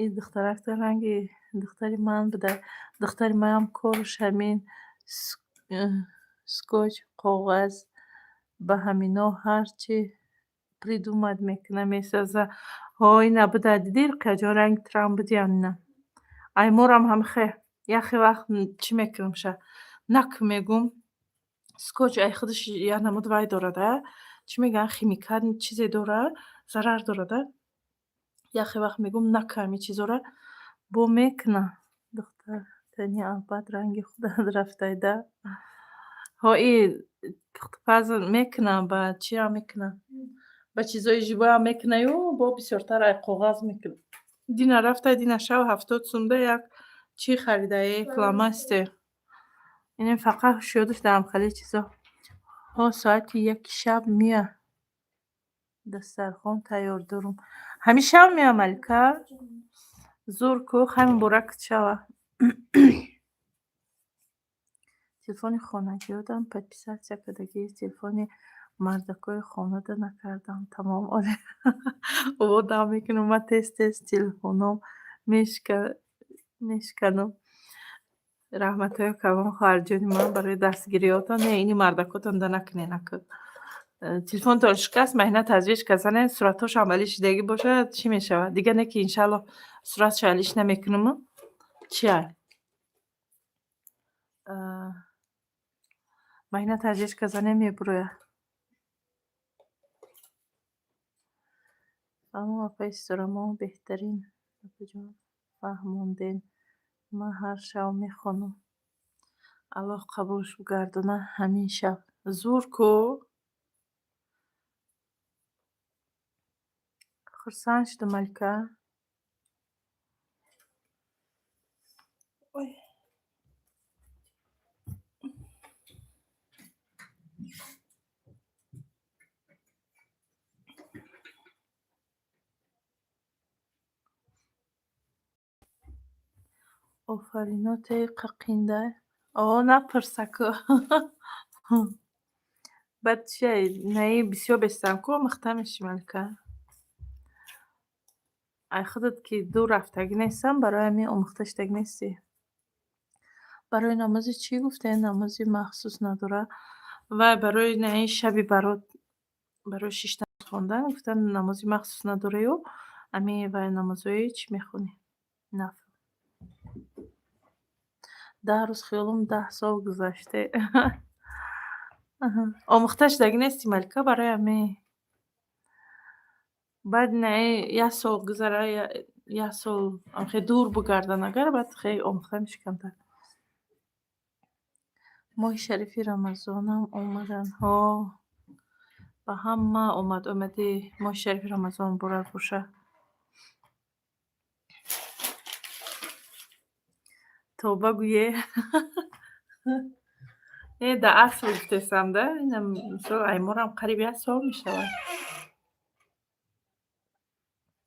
Ин духтаракта ранги духтари ман буда. Духтари манам корш ҳамин скотч, коғаз, ба ҳамино ҳарчи придумать мекуна, месоза. Ҳо, ина буда, дидӣ, Руқияҷон, ранги турам будиям ина. Ай морам ҳамихе яхе вақт чӣ мекунам ша, нак мегум, скотч ай худаш як намуд вай дорада, чӣ мегӯянд, химикат чизе дора, зарар дорада. Яхе вақт мегум, нак, ҳамин чизора бо мекуна. Духтар Тани абад ранги худат рафтайда. Ҳо, и пухтупаз мекунам, ба чиам мекунам? Ба чизои живоям мекунаю, бо бисёртар ай коғаз мекунам. Дина рафтай, дина шав 70 сумда як чӣ харидаe, фломастер. Инем фақат ҳушёдуш дарам хеле чизо. Ҳо, соати 1 шаб мея. Дастархон тайёр дорум. Ҳамин шаб мея, Малика? Зур ку, хай муборакат шава. Телефони хонагиёдам подписаться кардагӣ, телефони мардакои хонада накардам. Тамом, оре. Оводам мекунам, ман тез тез телефоном мешканам. Раҳматҳои калон, хоҳарҷони ман, барои дастгириётон. Не, ини мардакотон да накунед, накун. Телефонтон шикаст, маҳина тазвиж занед, суратҳошам али шидагӣ бошад, чӣ мешавад? Дига не ки иншааллоҳ суратшо алиш намекунам. Чия? Маҳина тазвижка занем, мебурояд. Фаҳмо, апаи Ситорамо, беҳтарин апаҷон, фаҳмонден. Ман ҳар шаб мехонам. Аллоҳ қабулш бигардона ҳамин шаб. Зур ку? Хурсанд шудам, Малика. Ой. Офариноте қақинда. О, напурса ку. Баъд чия, наи бисёр бестам ку, омӯхта мешӣ, Малика. Ай худат ки дур рафтагӣ нестам, барои ҳамин омӯхта шудагӣ нестӣ. Барои намози чӣ гуфтем? Намози махсус надорад. Вай барои наи шаби барот, барои шиштан хондан гуфтан намози махсус надораю, ами вай намозҳои чӣ мехонӣ? Нафл. 10 рӯз хиёлум 10 сол гузаште. Омӯхта шудагӣ нестӣ, Малика, барои ҳамин. Баъд наи як сол гузара, як сол хе дур бугардан агар, баъд хе омӯхта мешӣ камтар. Моҳи шарифи Рамазонам омадан. Ҳо, ба ҳама омад, омади моҳи шарифи Рамазон муборак боша. Тавба гӯе. Не, да асл гуфтесам да, инам мисол айморам қариб як сол мешавад.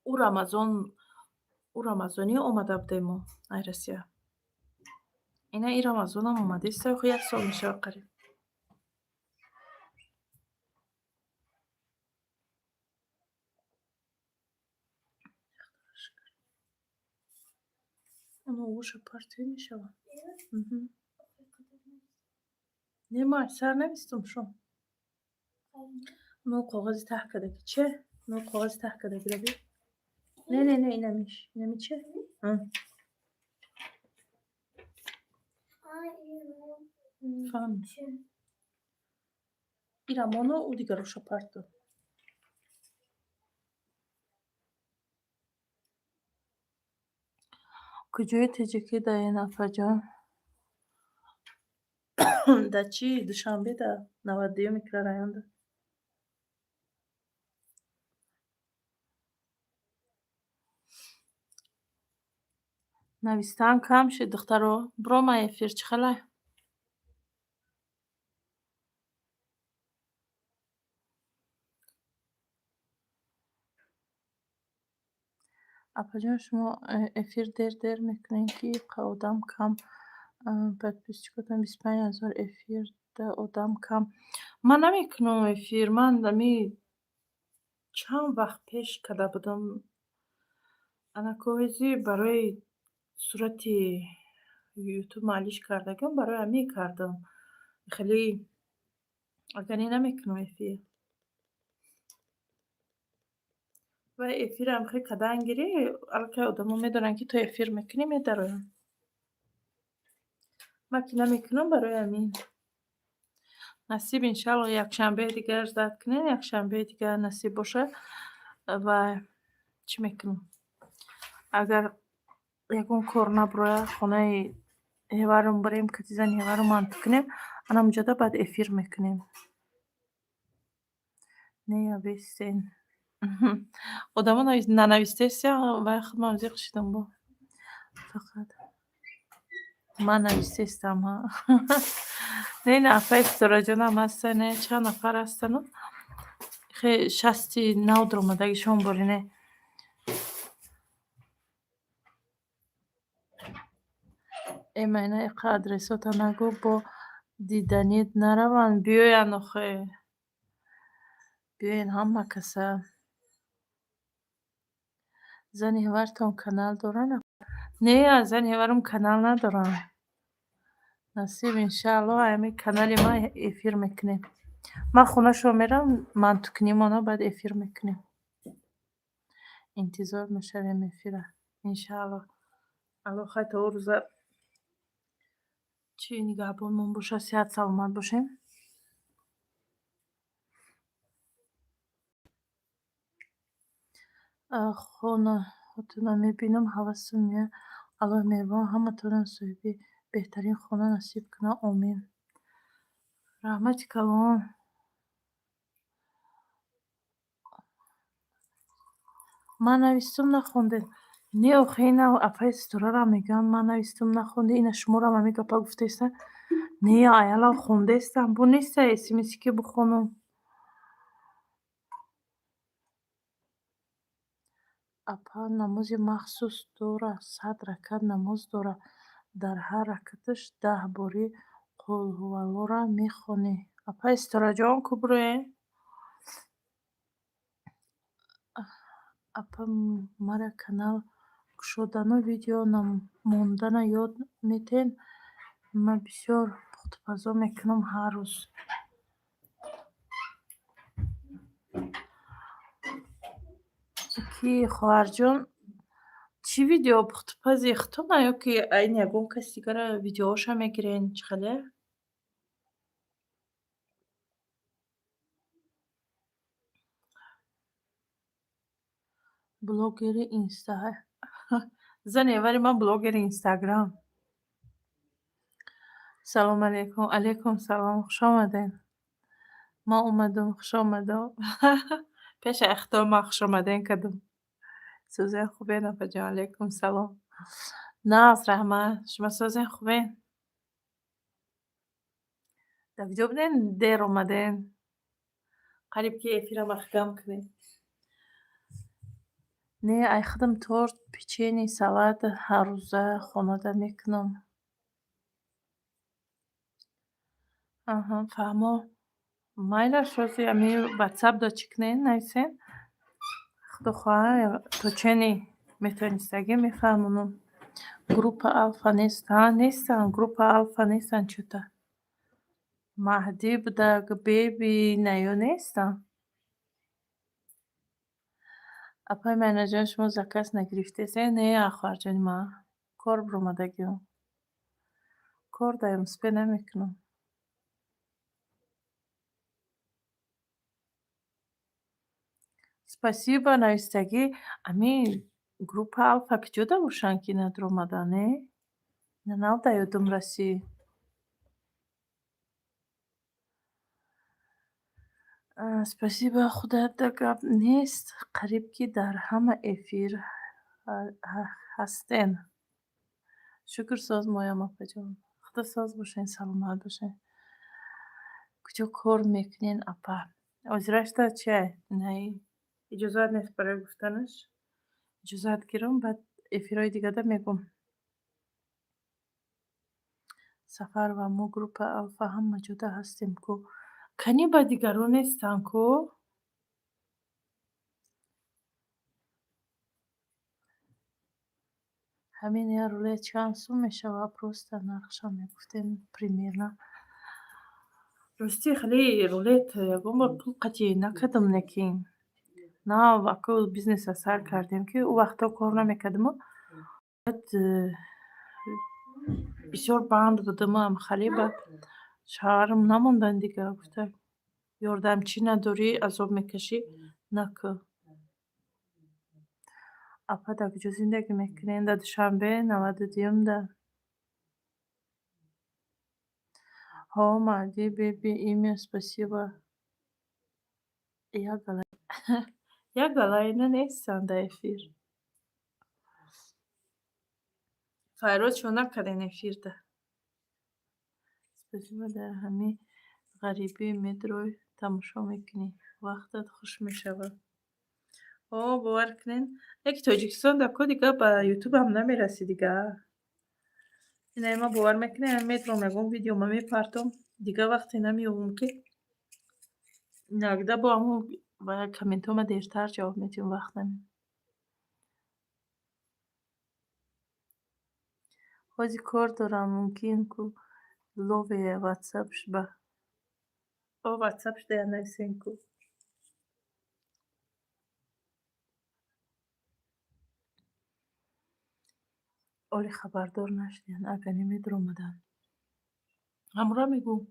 Ӯ Рамазон, ӯ Рамазонӣ омада будем мо ай Россия. Ина и Рамазонам омадиста, охи як сол мешавад қариб. Оно оша партия мешавад. Не, ма сар навистум шо. Но коғази таҳ кардаги че? Но коғази таҳ кардаги раби? Не, не, не, инамиш. Инами че? Фаҳм. Ирамоно ӯ дигароша парту. Куҷои тоҷикӣ даен, апаҷон? Да чӣ? Душанбе да 92 микрорайонда. Навистан кам шуд, духтаро. Бирома эфир, чӣ хелай? Апаҷон, шумо эфир дер дер мекунед, ки одам кам, подписчикотон 25 000, эфирда одам кам. Ман намекунам эфир. Ман ами чанд вақт пеш карда будам. Анакоҳизи барои сурати ютуб маълиш кардагам, барои ҳамин кардам. Хеле агар не, намекунам эфир. Вай эфирам хе кадан гирӣ, аллакай одамо медонанд, ки ту эфир мекунӣ, медароянд. Ман ки намекунам, барои ҳамин. Насиб, иншалло, якшанбеи дигар ждать кунед, якшанбеи дигар насиб бошад ва чӣ мекунам? Агар ягон кор набурояд, хонаи ҳеварам барем, кати зани ҳеварам манту кунем, анамуҷода баъд эфир мекунем. Не, авестен. Одамо нанавистесия, вай худмам зиқ шидам бо. Фақат ман навистестам, ҳа. Не, ина апаи Ситораҷонам ҳаста, не, чанд нафар ҳастану. Хе 60 нав дуромадагишон боре, не. Э, майна иқа адресота нагӯ, бо диданит нараванд, биёянд охе. Биёен ҳама каса. Зани ҳевартон канал доранд? Не, зани ҳеварам канал надоранд. Насиб, иншааллоҳ, ҳамин канали ман эфир мекунем. Ман хонашон мерам, мантукунимона, баъд эфир мекунем. Интизор мешавем эфира. Иншааллоҳ. Аллоҳ хай то он рӯза чӣ нигаҳбонмон бошад, сиҳат саломат бошем. Хонаҳотонро мебинам, ҳавасам меояд. Аллоҳи меҳрубон ҳаматонро соҳиби беҳтарин хона насиб кунад. Омин. Раҳмати калон. Ман навистум, нахондед. Не, охе, ина апаи Ситорарам мегӯянд, ман навистум, нахонди, ина шуморам ҳамин гапа гуфтаистанд. Не, аялам хондаистам. Бо неста смси ки бихонам. Апа намози махсус дора, 100 ракат намоз дора. Дар ҳар ракаташ 10 бори Қулҳуваллоҳро мехонӣ. Апаи Ситораҷон, ку бироен? Апа, мара канал кушодану видео мондана ёд метен? Ман бисёр пухтупазо мекунам ҳар рӯз. Ки, хоҳарҷон, чӣ видео пухтупази худтона ё ки айн ягон каси дигара видеоҳоша мегирен, чӣ хеле? Блогери инста. Зане, вале ман блогери Инстаграм. Салом алейкум. Алейкум салом. Хуш омадед. Ман омадам, хуш омадам. Пеша ихтиёр ман хуш омаден кардам. Сӯзен хубен, апаҷон? Алейкум салом. Нағз, раҳмат. Шумо сӯзен хубен? Дар куҷо буден? Дер омаден. Қариб ки эфира маҳкам кунем. Не, ай худам торт, печенье, салат ҳаррӯза хонада мекунам. Аҳа, фаҳмо. Майлаш, рози ами ватсап да чӣ кунен, нависен. Худо хоҳад, то чени метавонистагӣ мефаҳмонам. Группа Алфа нест? Ҳа, нестанд, группа Алфа нестанд чӯта. Маҳдӣ будак, Беби, наё нестанд. Апаи Майнаҷон, шумо заказ нагирифтесен? Не, хоҳарҷони ман. Кор биромадагиам. Кор даём, успеть намекунам. Спасибо, навистагӣ. Ами группа Алфа куҷода бошанд, ки надуромаданд, не? Ина нав да ёдум расид. Спасибо, худата гап нест, қариб ки дар ҳама эфир ҳастен. Шукр, соз моям, апаҷон. Худо соз бошен, саломат бошен. Куҷо кор мекунен, апа? Ҳозирашта чия? Инаи иҷозат нест барои гуфтанаш. Иҷозат гирам, баъд эфирҳои дигада мегӯм. Сафар ва мо группа Алфа ҳама ҷода ҳастем ку. Кани ба дигарон нестанд ку? Ҳамин як рулет чанд сум мешавад? Просто нархшам мегуфтем примерно. Ростӣ, хеле рулет ягон бор пул қатъӣ накардам, лекин нав аку бизнеса сар кардем, ки ӯ вақтҳо кор намекардиму, баъд бисёр банд будамам, хеле баъд шавҳарам намонданд дига, гуфта, ёрдамчӣ надорӣ, азоб мекашӣ, накӯ. Апа, дар куҷо зиндагӣ мекунед? Дар Душанбе, 92-юмда. Ҳо, Маҳди беби имя спасибо. Як галайна нестанд дар эфир. Файроз чо накарден эфирда? Спасибо, дар ҳамин ғарибӣ медрой тамошо мекунӣ. Вақтат хуш мешавад. О, бовар кунед, яки Тоҷикистон дар ко дига ба ютубам намерасӣ дига. Инаи ма бовар мекунед, метром ягон видеома мепартом, дига вақте намеёбам, ки иногда бо ҳамон ба комментҳома дертар ҷавоб медиҳам, вақт намеёбам. Ҳозир кор дорам, мумкин ку лове ватсап ба. О, ватсап шуда нависен ку. Оли хабардор нашудиянд, агар не медаромаданд. Ҳамура мегӯм.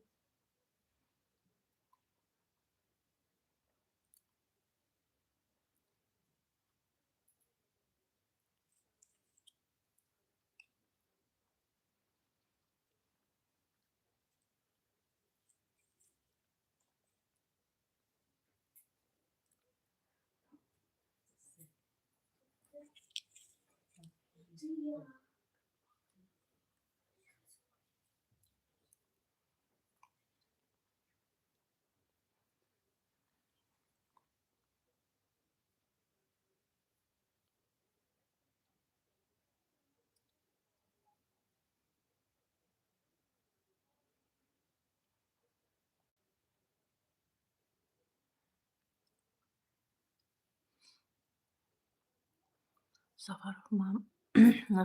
Сафаров, ман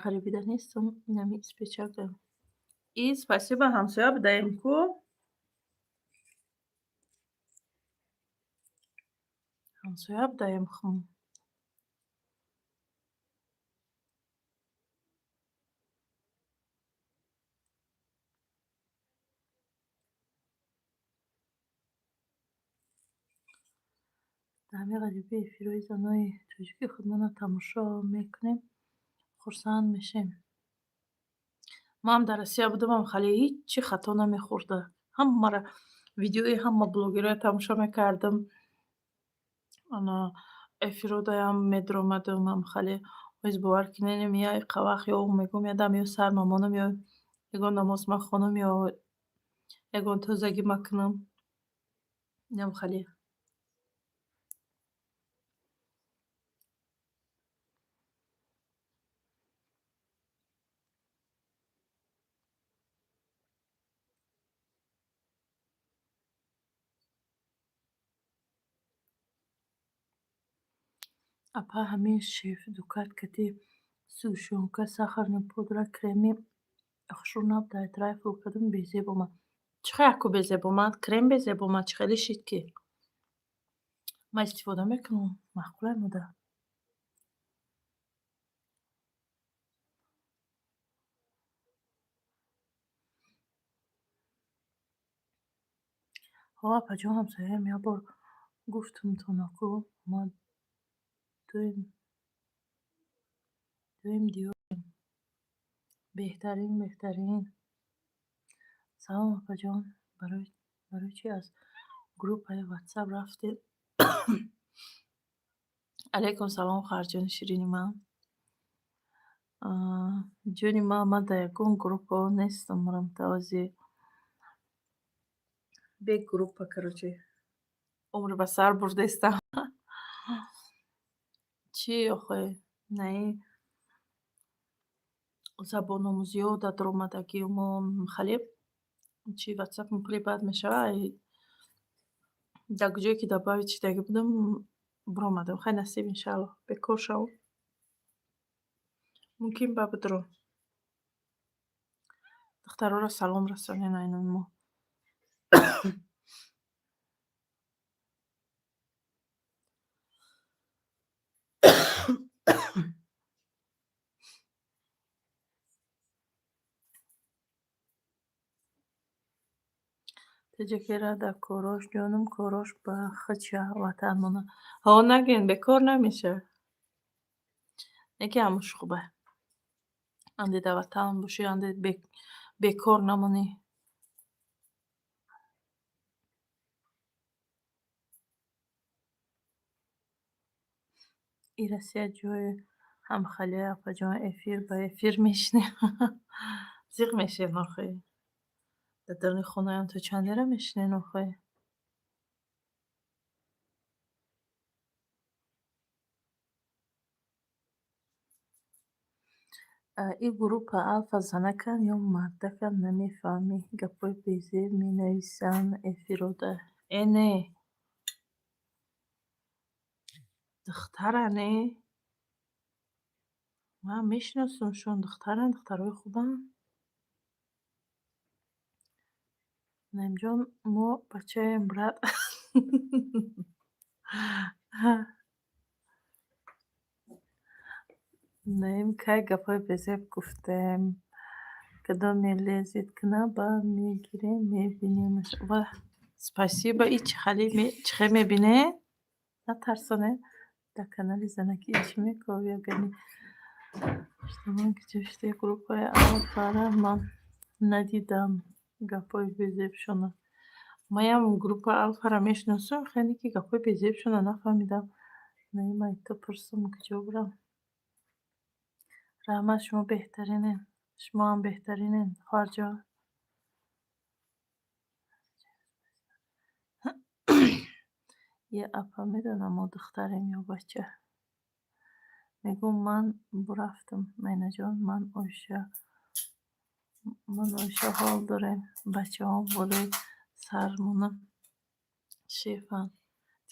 ғарибида нестам, инами испечак. И спасибо, ҳамсоя будаем ку. Ҳамсоя будаем хум. Дар ҳамин ғарибӣ эфирҳои занои тоҷики худмонро тамошо мекунем, хурсанд мешем. Манам дар Россия будамам, хеле ҳичи хато намехӯрда. Ҳамаро видеои ҳама блогерҳоро тамошо мекардам. Ана эфирҳодаям медаромадам, ам хеле ҳоз бовар кунед, я иқа вақт ё мегӯм, я дам ё сар мамонам, ё ягон намоз махонам, ё ягон тозагӣ макунам. Инам хеле. Апа, ҳамин шеф-дукат кати сгущёнка, сахарная пудра, креми хушрӯ набудай, трайфл кардам, безеб омад. Чӣ хел яку безеб омад? Крем безеб омад, чӣ хеле шид ки? Ман истифода мекунам, маъқулай мода. Ҳо, апаҷон, ҳамсояям як бор гуфтумтон ку, ма дуюм диёрем. Беҳтарин, беҳтарин. Салом, апаҷон, барои чӣ аз группаи ватсап рафтед? Алайкум салом, хоҳарҷони ширини ман. Ҷони ман, ман дар ягон группаҳо нестам, марамтавози бе группа, короче, умр ба сар бурдестам. Чӣ охе, наи забономӯзиҳо дар даромадагиумон хеле чи ватсапам пури бад мешавад. Дар куҷое ки добавить шудагӣ будам, биромадам. Хай, насиб, иншааллоҳ, бекор шавам, мумкин ба бидурам. Духтарора салом расонен айнои мо. Теҷакера дар корош ҷонум, корош ба хича ватан мона. Ҳо, нагӯен, бекор намеша. Яке ҳамуш хуба. Анде дар ватан бошӣ, анде бекор намонӣ. И Россия ҷои ҳамхалия, апаҷон, эфир ба эфир мешинем. Зиқ мешем охи. Дар даруни хонаам то чандера мешинен охи? Ин группа Алфа занакан ё мардакан, намефаҳмӣ. Гапҳои безеб менависанд эфирода. Э не. Духтаран э. Ман мешиносумшон, духтаран, духтарои хубанд. Наимҷон, мо бачаем, брат. Наим, кай гапҳои безеб гуфтем? Кадоме лезет кунад, ба мегирем, мебинемаш. Ва спасибо, и чӣ хел мебинед? Натарсонед. Дар канали занакӣ чӣ мекови агани? Шумо куҷо группаи Алфара ман надидам гапҳои безебшона. Маям группа Алфара мешиносам, хеле ки гапҳои безебшона нафаҳмидам. Наим, ай ту пурсум, куҷо бурам? Раҳмат, шумо беҳтаринед. Шумоам беҳтаринед, хоҳарҷон. Я апа медонам, мо духтарем ё бача. Мегӯм, ман бурафтам, Майнаҷон, ман Оиша ҳол дорем. Бачаҳом болои сармона шефанд.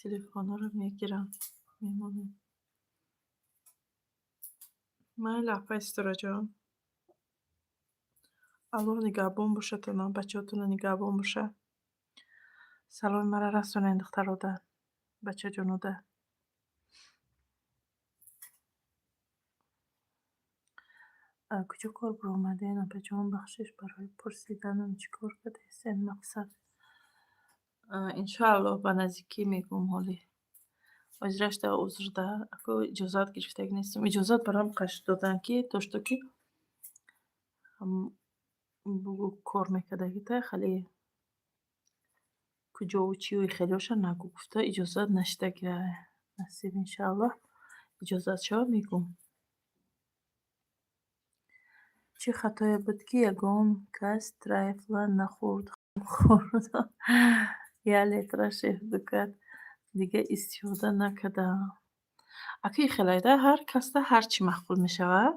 Телефонҳоро мегиранд, мемонем. Майли, апаи Ситораҷон. Аллоҳ нигаҳбон бошадтона, бачаҳотона нигаҳбон боша. Саломи маро расонед духтарода, бачаҷонода. Куҷо кор баромадед, апаҷон? Бахшиш барои пурсиданам, чӣ кор кардастед мақсад? Иншоаллоҳ, ба наздикӣ мегӯм ҳолӣ. Ҳозирашда узрда, ако иҷозат гирифтагӣ нестам. Иҷозат барам қаш доданд, ки то что ки бугӯ кор мекардагита, хеле куҷову чию хелеоша нагӯ гуфта иҷозат нашидагия. Насиб, иншоаллоҳ, иҷозат шава, мегӯм. Чӣ хатое буд, ки ягон кас трайфла нахӯрд? Хӯрд. Як литра шеф дукат дига истифода накардам. Аки хелайда ҳар касда ҳар чӣ маъқул мешавад.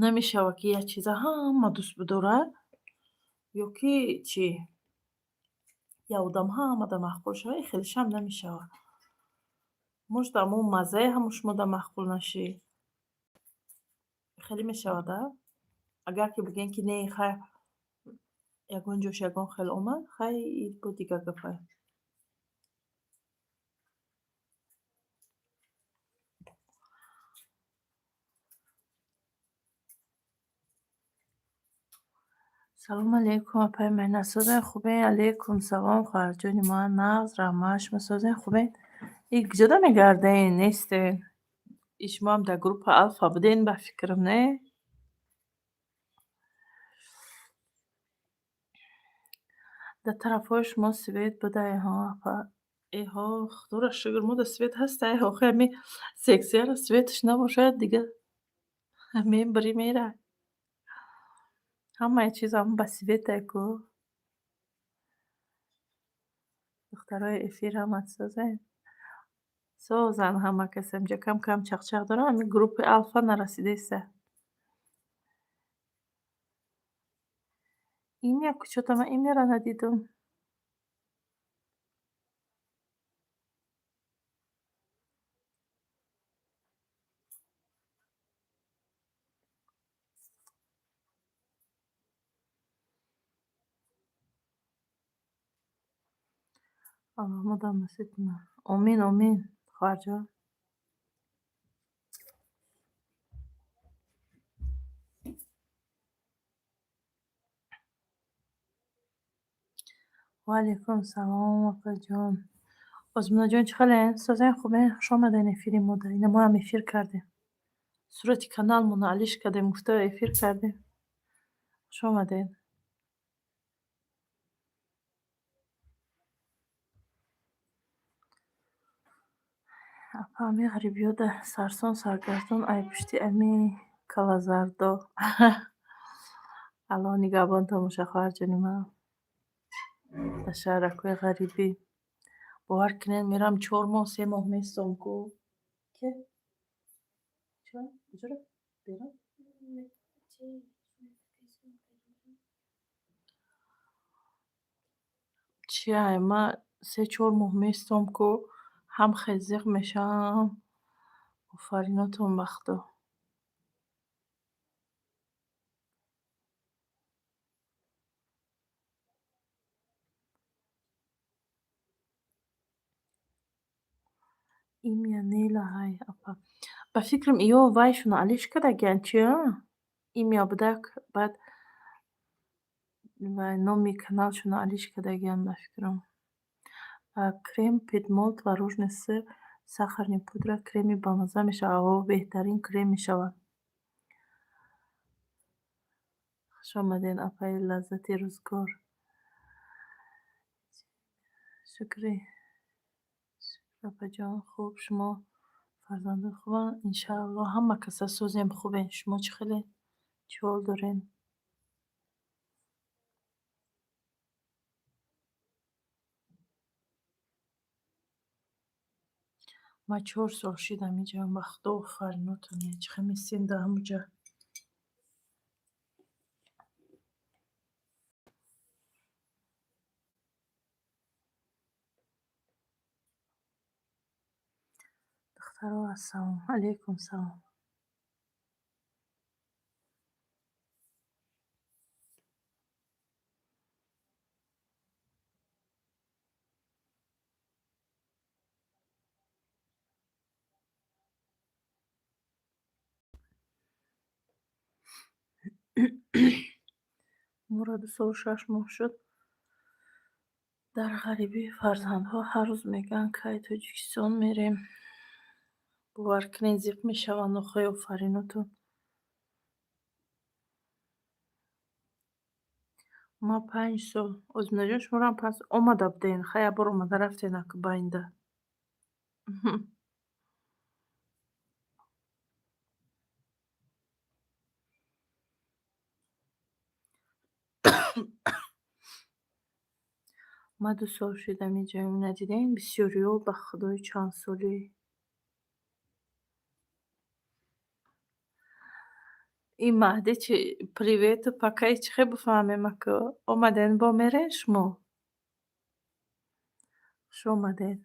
Намешавад, ки як чиза ҳама дӯст бидорад ё ки чӣ, як одам ҳамада маъқул шавад, ин хелешам намешавад. Может, ҳамон маззаи ҳамон шумода маъқул нашид. Хеле мешавад, а? Агар ки бигӯем, ки не, хай, ягон ҷош ягон хел омад, хай, бо дигар гапа. Салому алейкум, апаи Майна, созен, хубен? Алейкум салом, хоҳарҷони ман, нағз, раҳмат, шумо созен, хубен? И куҷода мегарден, нестен? И шумоам дар группа Алфа буден, ба фикрам, не? Дар тарафҳои шумо свет будай, ҳо, апа? Эҳо, худоро шукр, мо дар свет ҳастай. Охи ҳами сексияро светаш набошад, дига мебурӣ, мера. Ҳамаи чизам ба светай ку. Духтарои эфир ҳама созен? Созанд ҳама кас, инҷа кам кам чақчақ дорам, ҳамин группаи Алфа нарасидаиста. Имя куҷота, ман имяро надидум. Аллоҳ модам насиб кунад. Омин, омин, хоҳарҷон. Ва алайкум салом, апаҷон. Озмунаҷон, чӣ хален? Созен, хубен? Хуш омаден эфири мода. Ина моам эфир кардем. Сурати каналмона алиш кардем, гуфта эфир кардем. Хуш омадед. Апа, ами ғарибиёда сарсон саргардон ай пушти ами калазардо. Аллоҳ нигаҳбонтон боша, хоҳарҷони ман. Дар шаҳракҳои ғарибӣ. Бовар кунед, мерам 4 моҳ, 3 моҳ местом ку. Ке? Чӣ? Куҷора? Берун? Чи? Чи ай, ма 3-4 моҳ местом ку, ҳам хел зиқ мешавам. Офаринотон ба Худо. Имя Нела ҳай, апа. Ба фикрам, иё вайшона алиш кардагиян, чи а? Имя будак, баъд вай номи каналшона алиш кардагиян, ба фикрам. Крем Педмол, творожный сыр, сахарный пудра, креми бамазза мешавад. О, беҳтарин крем мешавад. Хуш омадед, апаи Лаззати рӯзгор. Шукри, шукр, апаҷон, хуб, шумо, фарзандон хубанд? Иншааллоҳ, ҳама каса созем, хубем. Шумо чӣ хеле? Чӣ ҳол доред? Ман 4 сол шидам инҷа, ба Худо, офаринотон, чӣ хел местем дар ҳамуҷа. Духтаро, ассалому алайкум, салом. Моро 2 солу 6 моҳ шуд дар ғарибӣ, фарзандҳо ҳар рӯз мегӯянд, кай Тоҷикистон мерем. Бовар кунед, зиқ мешаванд охои, офаринотон. Ма 5 сол. Озинаҷон, шуморам пас омада буден. Хай, як бор омада рафтен аку байнда. Ма 2 сол шудам инҷа, надидем бисёриҳо, ба худои, чанд солӣ. Ин Маҳди чи, привету пока чӣ хел бифаҳмем аку? Омаден, бо мерен шумо? Хуш омадед.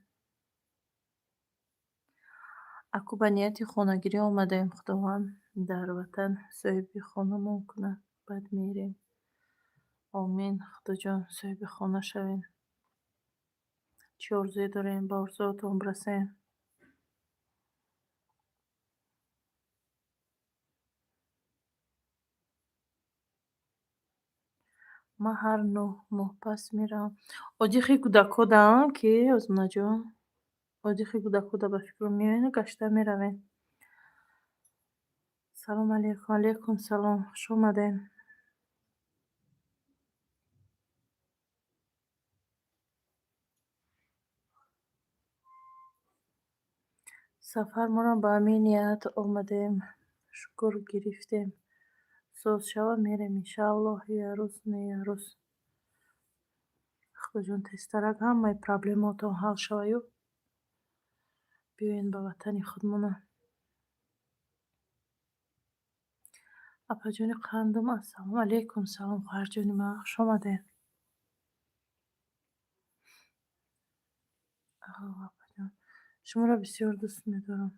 Аку ба нияти хонагирӣ омадаем, Худованд дар ватан соҳиби хонамон кунад, баъд мерем. Омин, Худоҷон, соҳиби хона шавем. Чӣ орзуе дорем, ба орзуотон бирасем. Ман ҳар 9 моҳ пас меравам. Одихи кӯдакҳодаам ки, Озмунаҷон? Одихи кӯдакҳода, ба фикрам, меоену гашта меравем. Салом алейкум, алейкум салом, хуш омадед. Сафар моро ба ҳамин ният омадем. Шукр, гирифтем. Соз шава, мерем, иншааллоҳ, як рӯз не як рӯз. Худоҷон, тезтарак ҳамаи проблемаотон ҳал шаваю биёен ба ватани худмона. Апаҷони қандум, ассалому алайкум, салом, хоҳарҷони ман, хуш омадед. Апаҷон, шуморо бисёр дӯст медорам.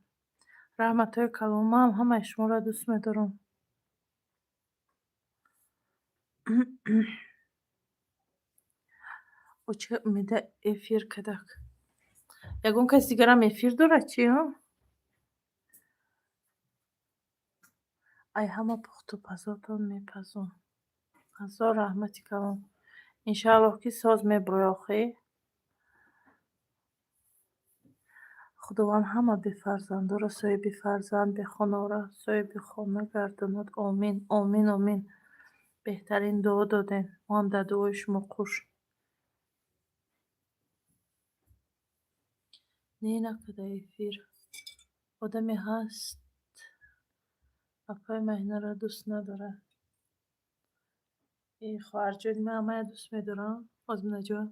Раҳматҳои калон, манам ҳамаи шуморо дӯст медорам. Оча Умида эфир кардак. Ягон каси дигарам эфир дорад чи, а? Ай ҳама пухтупазотон мепазон. Ҳазор раҳмати калон. Иншааллоҳ, ки соз мебурӯй охӣ. Худованд ҳама бефарзандоро соҳиби фарзанд, бехонаро соҳиби хона гардонад. Омин, омин, омин. Беҳтарин дуо додем. Моам дар дуои шумо қуш. Не, накарда эфир. Одаме ҳаст, апаи Маҳинаро дӯст надорад. Э, хоҳарҷони ман мая дӯст медорам, Озминаҷон.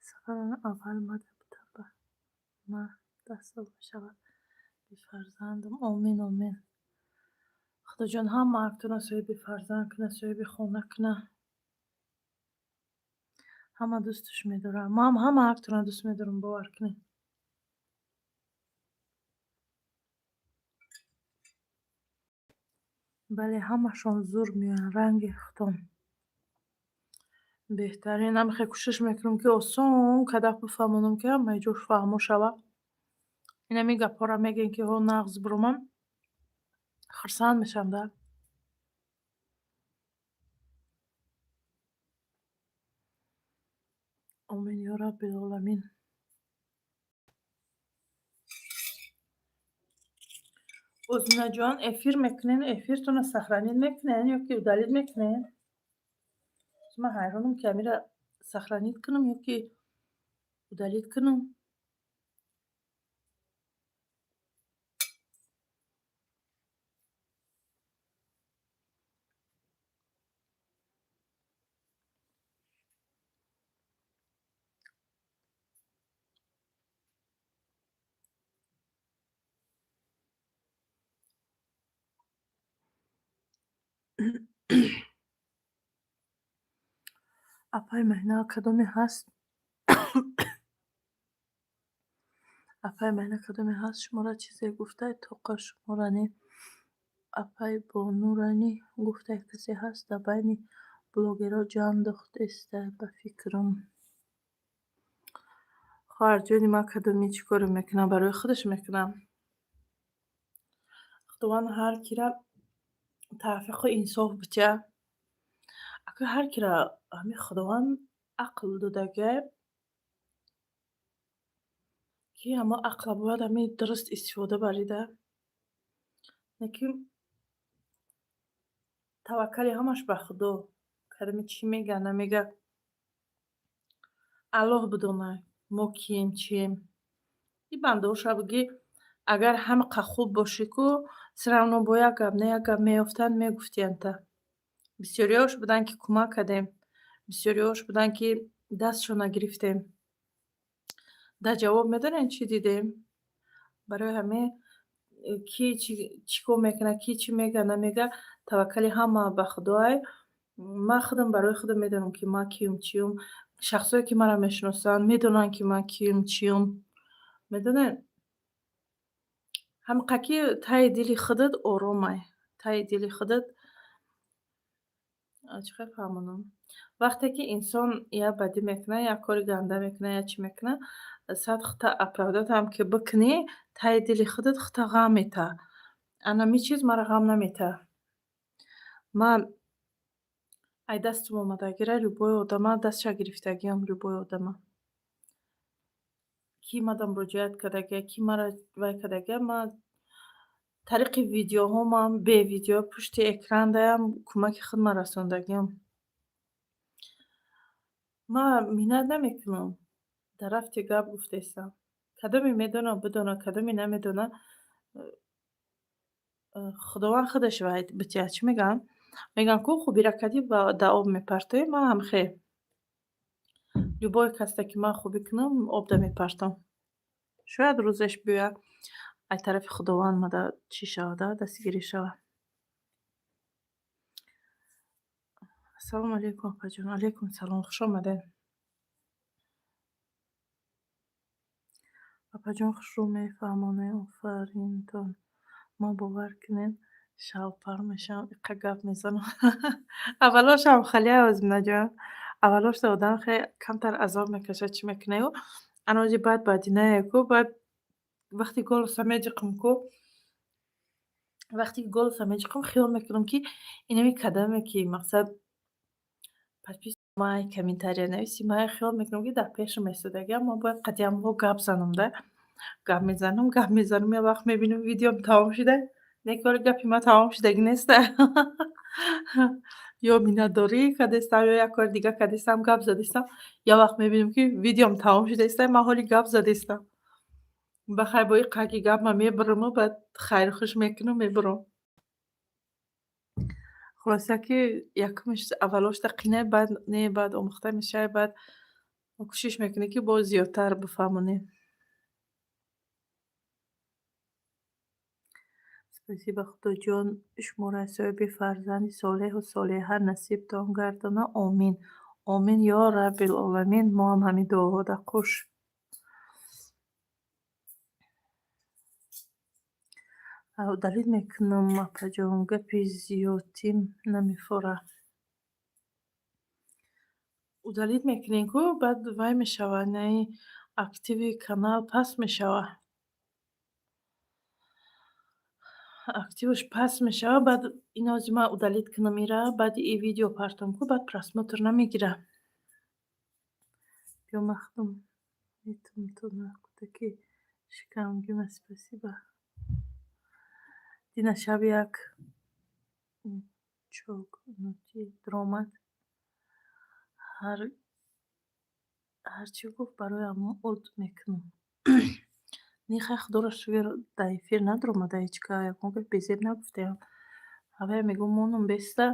Сафарона аввал мада буда, ба ма 10 сол мешавад бефарзандам. Омин, омин. Худоҷон ҳамаатонро соҳиби фарзанд кунад, соҳиби хона кунад. Ҳама дӯсташ медорам. Ман ҳамаатонро дӯст медорам, бовар кунед. Бале, ҳамашон зур меоянд, ранги худтон. Беҳтарин. Ҳамихе кӯшиш мекунам, ки осон кадак бифаҳмонам, ки ҳамаи ҷош фаҳмо шавад. Инами гапҳоро мегӯем, ки ҳо нағз биромам, хурсанд мешавам да. Омин ё Раббил оламин. Озминаҷон, эфир мекунен, эфиртонро сохранить мекунен ё ки удалить мекунен? Ман ҳайронам, ки амира сохранить кунам ё ки удалить кунам. Апаи Маҳина, кадоме ҳаст? Апаи Маҳина, кадоме ҳаст, шуморо чизе гуфтай, тоқа шуморо не. Апаи Бонурани гуфтай, касе ҳаст, дар байни блогерҳо ҷандохтеста, ба фикрам. Хоҳарҷони ман, кадоми чӣ коре мекунад, барои худаш мекунад. Худованд ҳар кира тавфиқу инсоф битя. Ака, ҳар кира ҳамин Худованд ақл додагиай, ки ҳамон ақла бояд ҳамин дуруст истифода барида. Лекин таваккали ҳамаш ба Худо. Кадоми чӣ мега, намега, Аллоҳ бидонад, мо кием, чием. И бандаоша бигӣ, агар ҳамақа хуб бошӣ ку, всё равно бо як гап не як гап меёфтанд, мегуфтиянта. Бисёриҳош буданд, ки кӯмак кардем, бисёриҳош буданд, ки дастшона гирифтем. Дар ҷавоб медонед, чӣ дидем? Барои ҳамин ки чӣ кор мекунад, ки чӣ мега, намега, таваккали ҳама ба Худоай. Ман худам барои худам медонам, ки ман киюм, чиюм. Шахсое, ки маро мешиносанд, медонанд, ки ман киюм, чиюм. Медонед, ҳамқа ки таи дили худат оромай, таи дили худат, чӣ хел фаҳмонам? Вақте ки инсон як бадӣ мекунад, як кори ганда мекунад, як чӣ мекунад, сад худта оправдать ам ки бикунӣ, таи дили худат худта ғам метаҳад. Анами чиз маро ғам наметаҳад. Ман ай дастам омадагира любой одама дастша гирифтагиам, любой одама. Ки мада муроҷиат кардагия, ки мара вай кардагия, ман тариқи видеоҳомам, бе видео, пушти экран даям кӯмаки худма расондагиам. Ман миннат намекунам. Дар рафти гап гуфтаистам. Кадоме медонад, бидонад, кадоме намедонад, Худованд худаш вай битяд. Чӣ мегӯянд? Мегӯянд ку хубира кардӣ, дар об мепартоӣ, ман ҳамхел. Любой касте, ки ман хубӣ кунам, обда мепартом. Шояд рӯзеш биёяд, аз тарафи Худованд мада чӣ шавада, дастгирӣ шавад. Ассалому алайкум, апаҷон. Алайкум салом, хуш омадед. Апаҷон, хушрӯ мефаҳмонед, офаринтон. Ман, бовар кунед, шавпар мешавам, иқа гап мезанам. Аввалошам халия, Озминаҷон. Аввалошда одам хеле камтар азоб мекашад, чӣ мекунаю. Анози баъд баъдинае ку, баъд вақти голоса меҷиқам ку, вақте ки голоса меҷиқам, хиёл мекунам, ки инами кадаме, ки мақсад подпис май, комментария нависи май, хиёл мекунам, ки дар пешам истодагиам, ман бояд қадиамҳо гап занам да. Гап мезанам, гап мезанам, як вақт мебинам, видеом тамом шуда, не ки ҳоли гапи ман тамом шудагӣ неста. Ё миннатдорӣ кардестам, ё як кори дига кардестам, гап задестам. Як вақт мебинем, ки видеом тамом шудаиста, ман ҳоли гап задестам. Ба хайр, бо ин қаги гап ман мебараму баъд хайру хуш мекунам, мебарам. Хулоса, ки якумш аввалошта қинай, баъд не, баъд омӯхта мешавӣ, баъд кӯшиш мекунӣ, ки боз зиёдтар бифаҳмонӣ. Спасибо, Худоҷон, шуморо соҳиби фарзанди солеҳу солиҳа насибтон гардона. Омин. Омин, ё Раббил оламин. Мо ҳам ҳамин дуоҳода қуш. Далил мекунам, апаҷон, гапи зиёдтим намефора. Удалить мекунем ку, баъд вай мешава, наи активи канал паст мешава. Активаш паст мешава, баъд инози ман удалить кунам ира, баъди и видео партом ку, баъд просмотр намегира. Биё, махдум метум ту на кӯдаки шикамгима, спасибо. Дина шаб як чокнутӣ даромад. Ҳар чӣ гуфт, барои ҳамон уд мекунам. Не, хай, худоро шукр, дар эфир надаромада ҳеҷ ка, ягон гап безеб нагуфтаям. Ҳавая мегӯм, монум беста.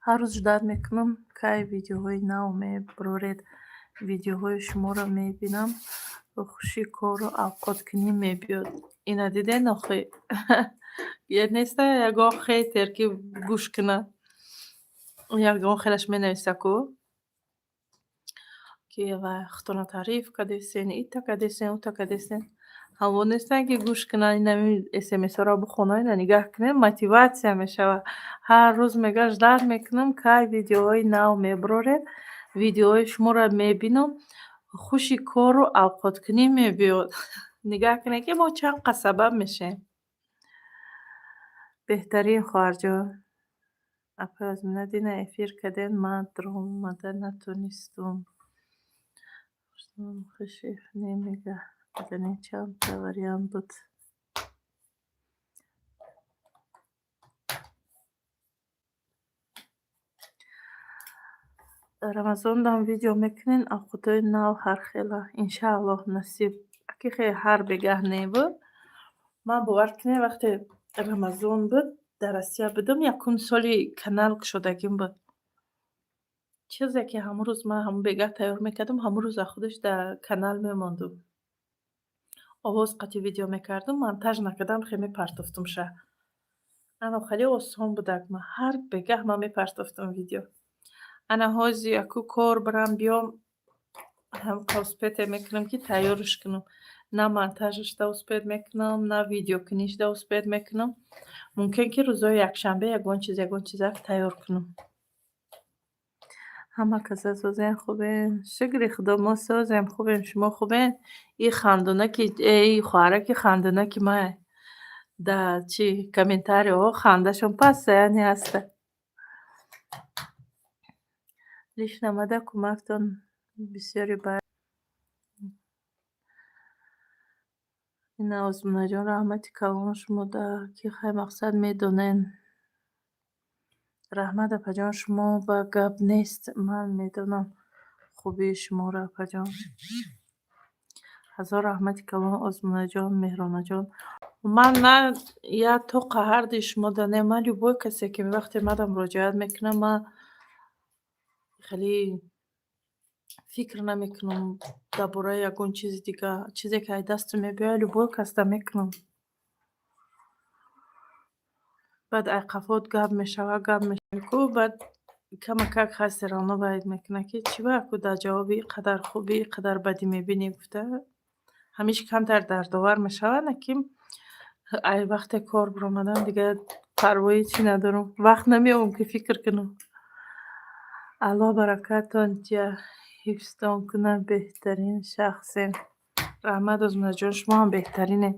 Ҳар рӯз ждать мекунам, кай видеоҳои нав мебароред. Видеоҳои шуморо мебинам, хуши кору авқоткунӣ мебиёд. Ина диден охи? Неста ягон хейтер, ки гӯш кунад. Ягон хелаш менависа ку, ки вай худтонро таъриф кардесен, ита кардесен, ута кардесен. Ҳамон нестанд, ки гӯш кунанд, инами смсҳоро бихонанд, ина нигаҳ кунед, мотиватсия мешавад. Ҳар рӯз мега, ждать мекунам, кай видеоҳои нав мебароред, видеоҳои шуморо мебинам, хуши кору авқоткунӣ мебиёд. Нигаҳ кунед, ки мо чанд қад сабаб мешавем. Беҳтарин, хоҳарҷон. Апаи Озмина, дина эфир кардем, ман даромада натонистум. Хуши не мега. Мезанем, чандта вариант буд. Рамазондам видео мекунен, авқотҳои нав ҳархела. Иншааллоҳ, насиб. Аки хеле ҳар бегаҳ не буд. Ман, бовар кунед, вақте Рамазон буд, дар Россия будам, якум соли канал кушодагим буд. Чизе ки ҳамон рӯз ман ҳамон бегаҳ тайёр мекардам, ҳамон рӯз аз худаш дар канал мемондум. Овоз қатъи видео мекардам, монтаж накардам, хеле мепартофтумша. Ана хеле осон будак. Ман ҳар бегаҳ ман мепартофтум видео. Ана ҳози яку кор барам биём, ҳам успеть мекунам, ки тайёрш кунам. На монтажашда успеть мекунам, на видеокунишда успеть мекунам. Мумкин ки рӯзҳои якшанбе ягон чиз, ягон чизак тайёр кунам. Ҳама каса созен, хубен? Шукри Худо, мо созем, хубем, шумо хубен? И хандонаки, и хоҳараки хандонаки май да чи комментариҳо хандашон постоянно ҳаста. Лично омада кӯмактон бисёри ба ина. Озмунаҷон, раҳмати калон шумо да, ки хай мақсад медонен. Раҳмат, апаҷон, шумо ба гап нест, ман медонам хубии шуморо, апаҷон. Ҳазор раҳмати калон, Озмунаҷон, Меҳронаҷон. Ман на я тоқа ҳарди шумо да не, ман любой касе ки вақте мада муроҷиат мекунам, ман хеле фикр намекунам дар бораи ягон чизи дигар. Чизе ки аз дастам мебиёяд, любой касда мекунам. Баъд айқафот гап мешава, гап мешава ку, баъд камакак хай всё равно вайд мекунад, ки чӣ ба ку дар ҷавоби ин қадар хубӣ, ин қадар бадӣ мебинӣ гуфта, ҳамиш камтар дардовар мешавад, на ки ай вақте кор биромадам, дигар парвои чӣ надорам, вақт намеёбам, ки фикр кунам. Аллоҳ баракатон диҳад, ҳифзтон кунад, беҳтарин шахсем. Раҳмат, Озмунаҷон, шумо ҳам беҳтаринед.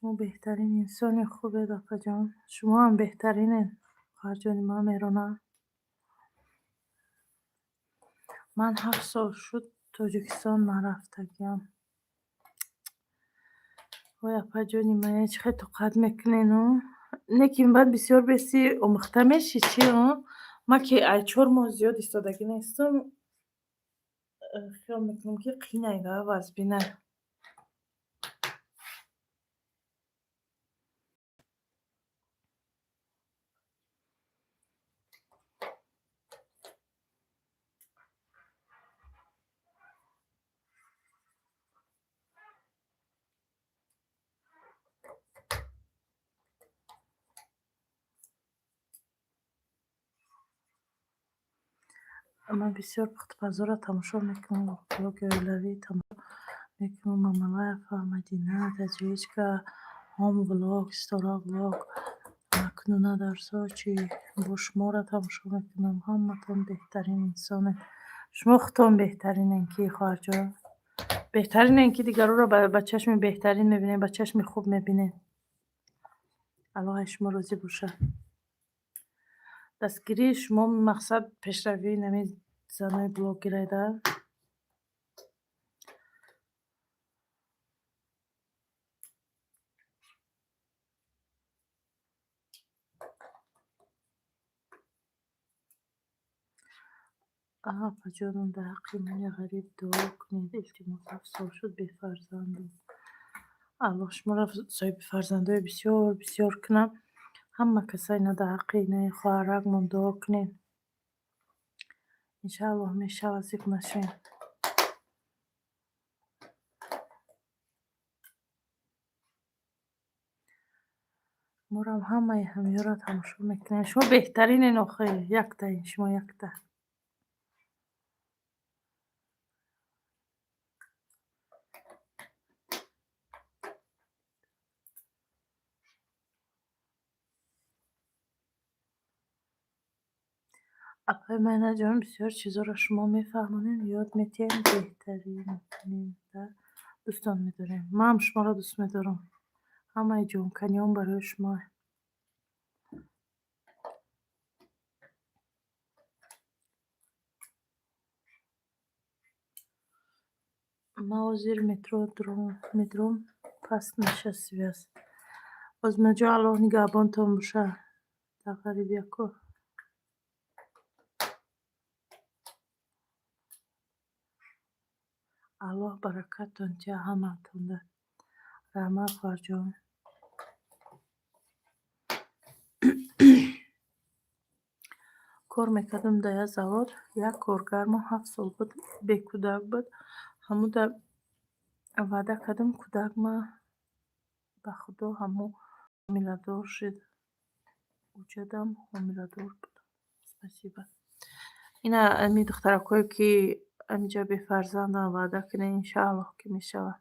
Шумо беҳтарин инсони хубед, апаҷон. Шумоам беҳтаринед, хоҳарҷони ман Меҳрона. Ман 7 сол шуд, Тоҷикистон нарафтагиам. Вой, апаҷони ман, чӣ хел тоқат мекунену? Лекин баъд бисёр беси омӯхта мешӣ, чи? Ман ки ай 4 моҳ зиёд истодагӣ нестам, хиёл мекунам, ки қинайда, вазбина. Ман бисёр пухтупазоро тамошо мекунам, блоги оилавӣ тамошо мекунам, Мамалаева, Мадина, Таҷичка, Ҳом влог, Ситора влог, Макнуна дар Сочи, бо шуморо тамошо мекунам. Ҳаматон беҳтарин инсонед. Шумо худтон беҳтаринен, ки хоҳарҷон, беҳтаринен, ки дигарҳоро ба чашми беҳтарин мебинед, ба чашми хуб мебинед. Аллоҳ аз шумо розӣ бошад. Дастгирии шумо мақсад пешравии нами занои блогерайда. Апаҷонам, дар ҳаққи мани ғариб дуо кунед, илтимос, 7 сол шуд, бефарзандам. Аллоҳ шуморо соҳиби фарзандҳои бисёр бисёр кунад. Ҳама касай на дар ҳаққи инаи хоҳаракмон дуо кунед. Иншааллоҳ, мешавад, зиқ нашавед. Морам ҳамаи ҳамёро тамошо мекунем. Шумо беҳтаринен охи, яктаин шумо, якта. Апаи Майнаҷон, бисёр чизҳоро шумо мефаҳмонед, ёд метиҳед, беҳтаринед, дӯстон медорем. Манам шуморо дӯст медорам. Ҳамаи ҷонканиём барои шумо. Ман ҳозир метро медуром, паст меша связь. Озминаҷон, Аллоҳ нигаҳбонтон бошад дар ғарибияко. Аллоҳ баракаттон диҳад ҳаматонда. Раҳмат, хоҳарҷон. Кор мекардам дар як завод, як коргармо 7 сол буд, бекӯдак буд. Ҳамуда ваъда кардам, кӯдак ма, ба Худо, ҳамо ҳомиладор шуд. Уҷадам ҳомиладор буд. Спасибо. Ина ами духтаракҳое, ки амиҷа бефарзанданд, ваъда кунед, иншааллоҳ, ки мешавад.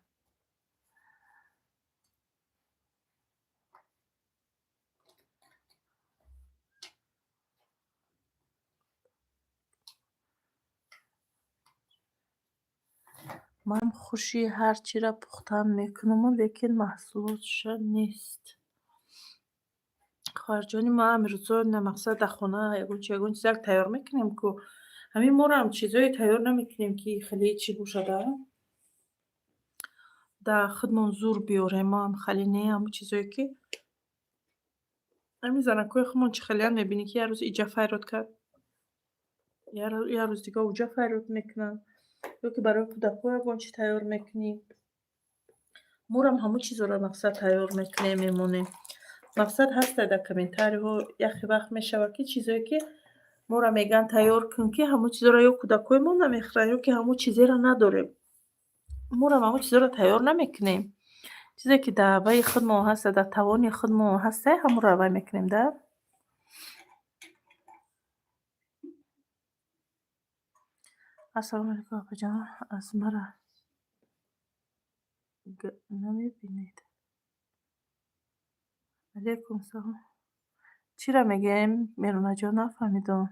Ман хуши ҳар чиро пухтан мекунаму, лекин маҳсулотша нест. Хоҳарҷони ман, амирӯзо мақсад дар хона ягон чи, ягон чизак тайёр мекунем ку. Ҳамин морам чизое тайёр намекунем, ки хеле чӣ бошада. Дар худмон зур биёрем, мо хеле не, ҳамун чизое, ки ҳамин занакҳои худмон чӣ хелеянд, мебинӣ, ки як рӯз иҷа файрод кард, як рӯз дига уҷа файрод мекунанд, ё ки барои кӯдакҳо ягон чиз тайёр мекунӣ. Морам ҳамун чизоро мақсад тайёр мекунем, мемонем. Мақсад ҳаста, дар комментариҳо яхе вақт мешавад, ки чизое, ки моро мегӯянд, тайёр кун, ки ҳамун чизоро ё кӯдакҳои мо намехӯранд, ё ки ҳамун чизеро надорем. Морам ҳамун чизоро тайёр намекунем. Чизе, ки дар вайи худмон ҳаста, дар тавони худмон ҳаста, ҳамонро вай мекунем да. Ассалому алайкум, апаҷон, аз мара намебинед? Алайкум салом. Чиро мегӯем, Меронаҷон, нафаҳмидам.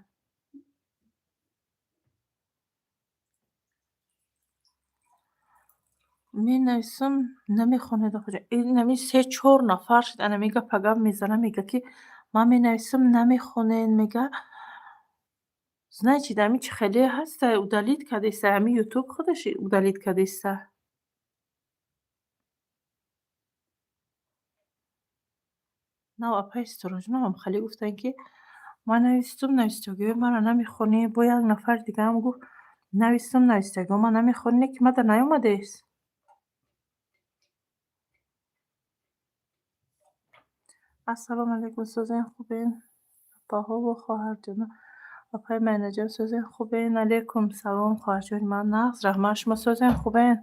Менависам, намехонед, апаҷон. Инами се-чор нафар шуд, анами гапа гап мезанам, мега, ки ман менависам, намехонед, мега. Значит, ами чӣ хеле ҳаста, удалить кардеста, ами ютуб худаш удалить кардеста. Нав апаи Ситорожонам хеле гуфтанд, ки ман навистум, навистагиҳои маро намехонӣ. Бо як нафари дигаам гуфт, навистум, навистагиҳо ман намехонӣ, ки мада наёмадест. Ассалому алайкум, созен, хубен, апаҳову хоҳарҷоно? Апаи Майнаҷон, созен, хубен? Алайкум салом, хоҳарҷони ман, нағз, раҳмат. Шумо созен, хубен?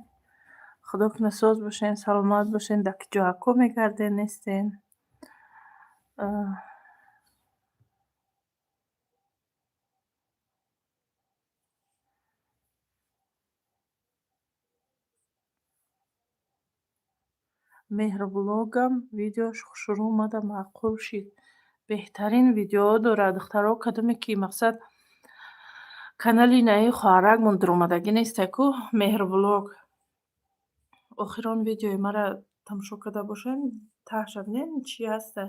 Худо куна соз бошен, саломат бошен. Дар ҷоҳако мегарден, нестен? Меҳрблогам видеош хушрӯ омада, маъқул шид. Беҳтарин видеоҳо дорад, духтаро. Кадоме ки, мақсад, канали наи хоҳаракмон дуромадагӣ нестай ку, Меҳрблог. Охирон видеои мара тамошо карда бошед, таҳша бинед, чӣ ҳаста.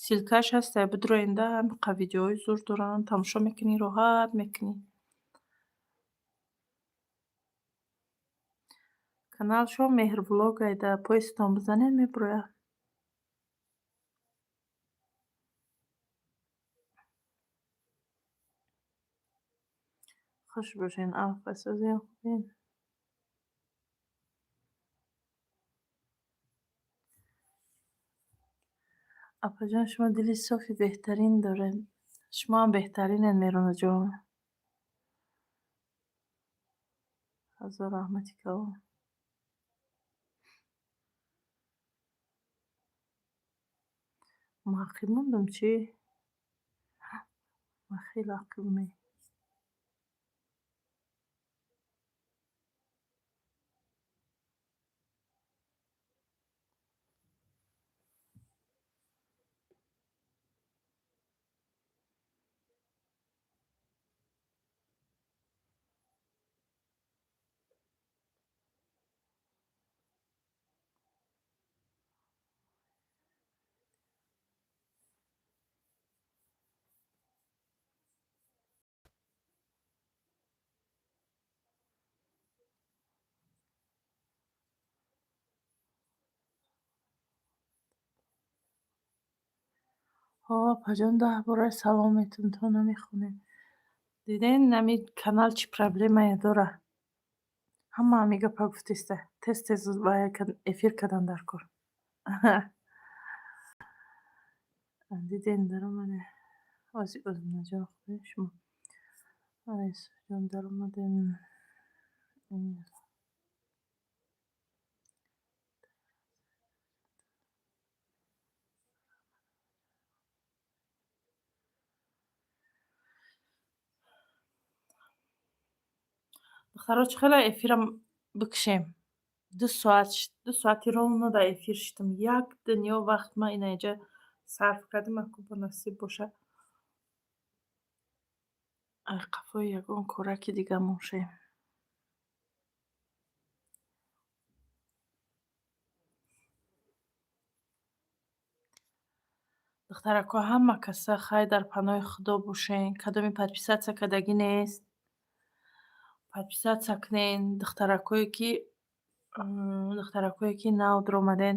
Ссылка ш ҳаста, бидроенда, ҳамиқа видеоҳои зур доранд, тамошо мекунӣ, роҳат мекунӣ. Каналшон Меҳрблог айда, поиск тон бизанед, мебурояд. Хуш бошен, афа, созен, хубен? Апаҷон, шумо дили софи беҳтарин доред. Шумоам беҳтаринед, Меронаҷон. Ҳазор раҳмати калон. Ман ақиб мондам, чӣ? Ман хеле ақиб ме. Ҳо, апаҷон, 10 бора салом метум, то намехонед. Диден, ами канал чӣ проблема е дора? Ҳама ҳами гапа гуфтеста. Тез тез эфир кардан дар кор. Диден, даромаде. Ози Озминаҷон, хубед шумо? Юсуфҷон, даромадем. Духтаро, чӣ хела эфирам бикушем? 2 соат, 2 соати ровно дар эфир шидам. Як дунё вақт ман инаинҷа сарф кардем, аку бо насиб боша. Ай қафои ягон кораки дига мошем. Духтарако, ҳама каса хай, дар паноҳи Худо бошен. Кадоме подписаться кардагӣ нест, подписаться кунен. Духтаракое ки нав дуромаден,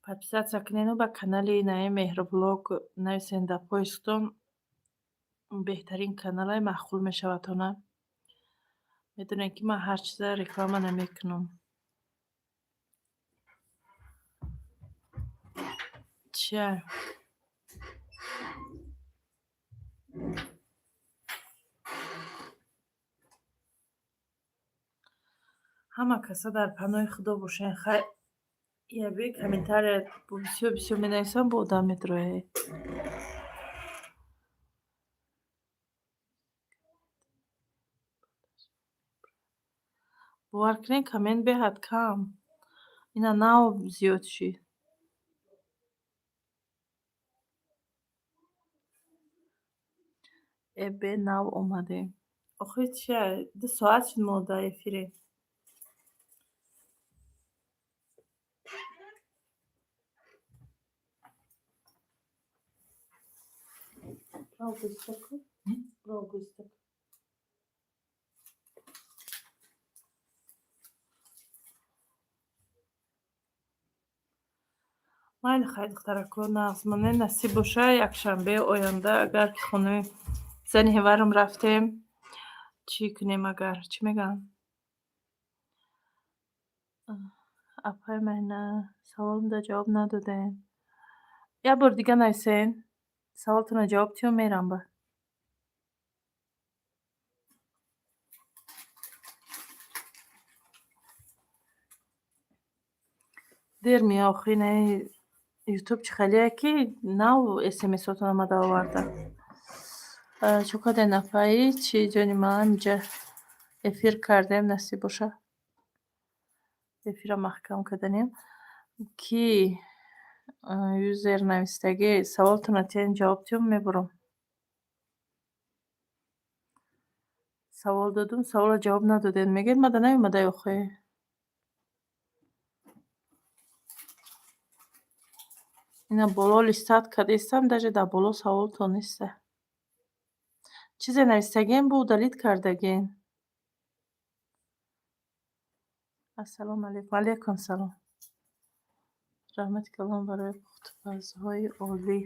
подписаться кунену ба канали наи Меҳрблог нависен дар поиск тон. Беҳтарин каналай, маъқул мешавад. Медонед, ки ман ҳар чиза реклама намекунам. Чия? Ҳама каса дар паноҳи Худо бошен. Хай, яби комментария бисёр бисёр менависам, бо одам медрояд. Бовар кунед, коммент беҳад кам. Ина нав зиёд шид. Эбе, нав омадем. Охи чия, 2 соат шуд мо дар эфирем. Рав гӯстаку. Рав гӯстаку. Майли, хайр, духтарако, нағз монед, насиб боша, якшанбеи оянда, агар ки хонаи зани ҳеварам рафтем, чӣ кунем, агар чӣ мегӯям? Апай Майна, саволымда ҷавоб надодем. Як бор дига нависен, саволтонро ҷавоб диҳам, мерам ба. Дер мея охи, инаи ютуб чӣ хелие ки нав смсотон омада оварда. Чӯ кардем, нафаи чӣ, ҷони ман, инҷа эфир кардем, насиб боша. Эфирро маҳкам карданем. Ки юзер навистагӣ, саволтонро тиҳем, ҷавоб диҳам, мебурам. Савол додум, саволро ҷавоб надодед. Мегӯед, мада наёмадай охи. Ина боло листать кардистам, даже дар боло саволтон неста. Чизе навистагием, бо удалить кардагиен. Ассалому алайкум. Алайкум салом. Раҳмати калон барои пухтупазҳои олӣ.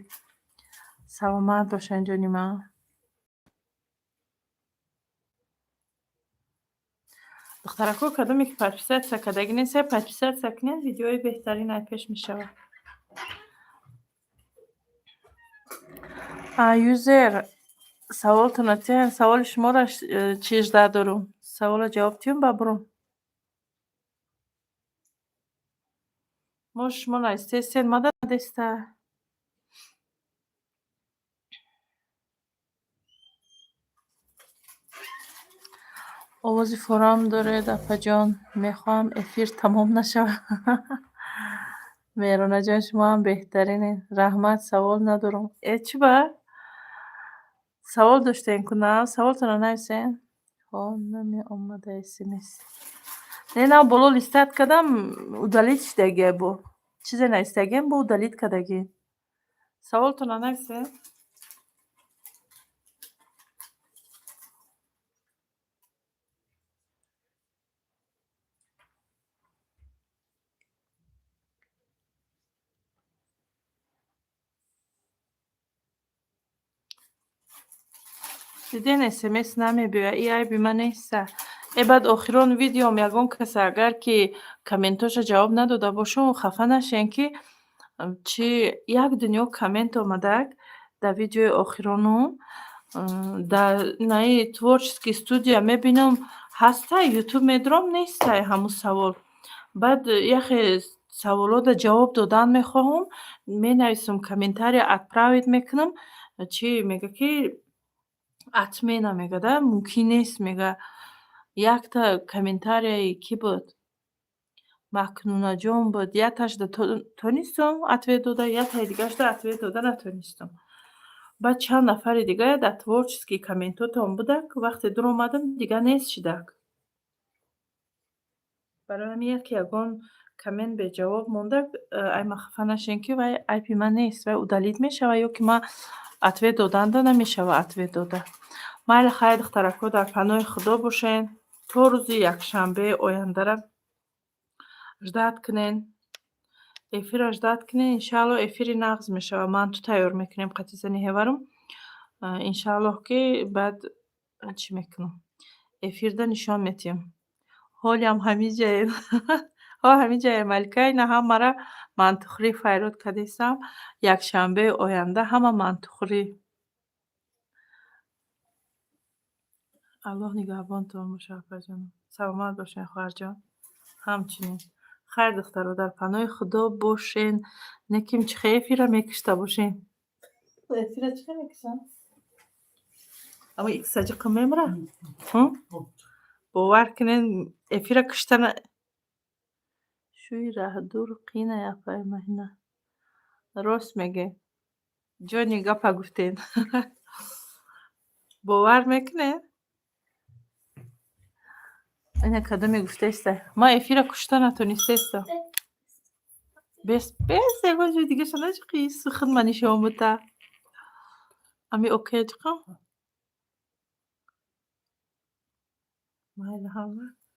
Саломат бошед, ҷони ман. Духтарако, кадоме ки подписаться кардагӣ нестед, подписаться кунед, видеои беҳтарин ай пеш мешавад. Юзер, саволтонро тиҳем, саволи шуморо чӣ ждать дорум. Саволро ҷавоб диҳам, ба бурум. Мо шумо навистестен, мада надеста. Овози форам доред, апаҷон. Мехоҳам эфир тамом нашавад. Меҳронаҷон, шумо ҳам беҳтаринед. Раҳмат, савол надорам. Э, чӣ ба? Савол доштем ку на? Саволтонро нависен. Ҳо, намеомада смс. Не, нав боло листать кардам, удалить шудагия бо. Чизе навистагием, бо удалить кардагӣ. Саволтонро нависен. Диден, смс намебиёяд, и айби ман неста. Э, баъд охирон видеом ягон каса агар ки комментоша ҷавоб надода бошум, хафа нашен, ки чи як дунё коммент омадак дар видеои охиронум. Дар наи творческий студия мебинам, ҳастай, ютуб медурам, нестай ҳамун савол. Баъд яхе саволода ҷавоб додан мехоҳам, менависам, комментария отправить мекунам, чӣ мега, ки отмена мега, да, мумкин нест, мега. Якта комментарияи кӣ буд? Макнунаҷон буд. Якташда тонистам ответ дода, яктаи дигарашда ответ дода натонистам. Баъд чанд нафари дига дар творческий комментотон будак, вақте дуромадам, дига нест шидак. Барои ҳамин яке ягон коммент беҷавоб монда, ай ма хафа нашен, ки вай айби ман нест, вай удалить мешавад ё ки ман ответ доданда намешавад ответ дода. Майли, хайр, духтарако, дар паноҳи Худо бошен. То рӯзи якшанбеи ояндара ждать кунен. Эфирро ждать кунен, иншааллоҳ, эфири нағз мешавад. Манту тайёр мекунем қати зани ҳеварам. Иншааллоҳ, ки баъд чӣ мекунам? Эфирда нишон медиҳем. Ҳолиам ҳамиҷаем. Ҳо, ҳамиҷаем, Малика, ина ҳамаро мантухӯрӣ файрод кардистам. Якшанбеи оянда ҳама мантухӯрӣ. Аллоҳ нигаҳбонтон бошад, апаҷонам. Саломат бошед, хоҳарҷон. Ҳамчунин. Хайр, духтаро, дар паноҳи Худо бошен. Неким чӣ хел эфира мекушта бошем? Эфира чӣ хел мекушам? Ама иксаҷиқа мемра? Бовар кунед, эфира куштана шӯи раҳдур қинай, апаи Маҳина. Рост мегӯед. Ҷони гапа гуфтед. Бовар мекунед? Ина кадоме гуфтаеста. Ман эфира кушта натонистаестам. Бес, бес, ягон ҷои дигаша наҷиқи, сухун ма нишон бута. Ами окей чиқам? Майли, ҳама.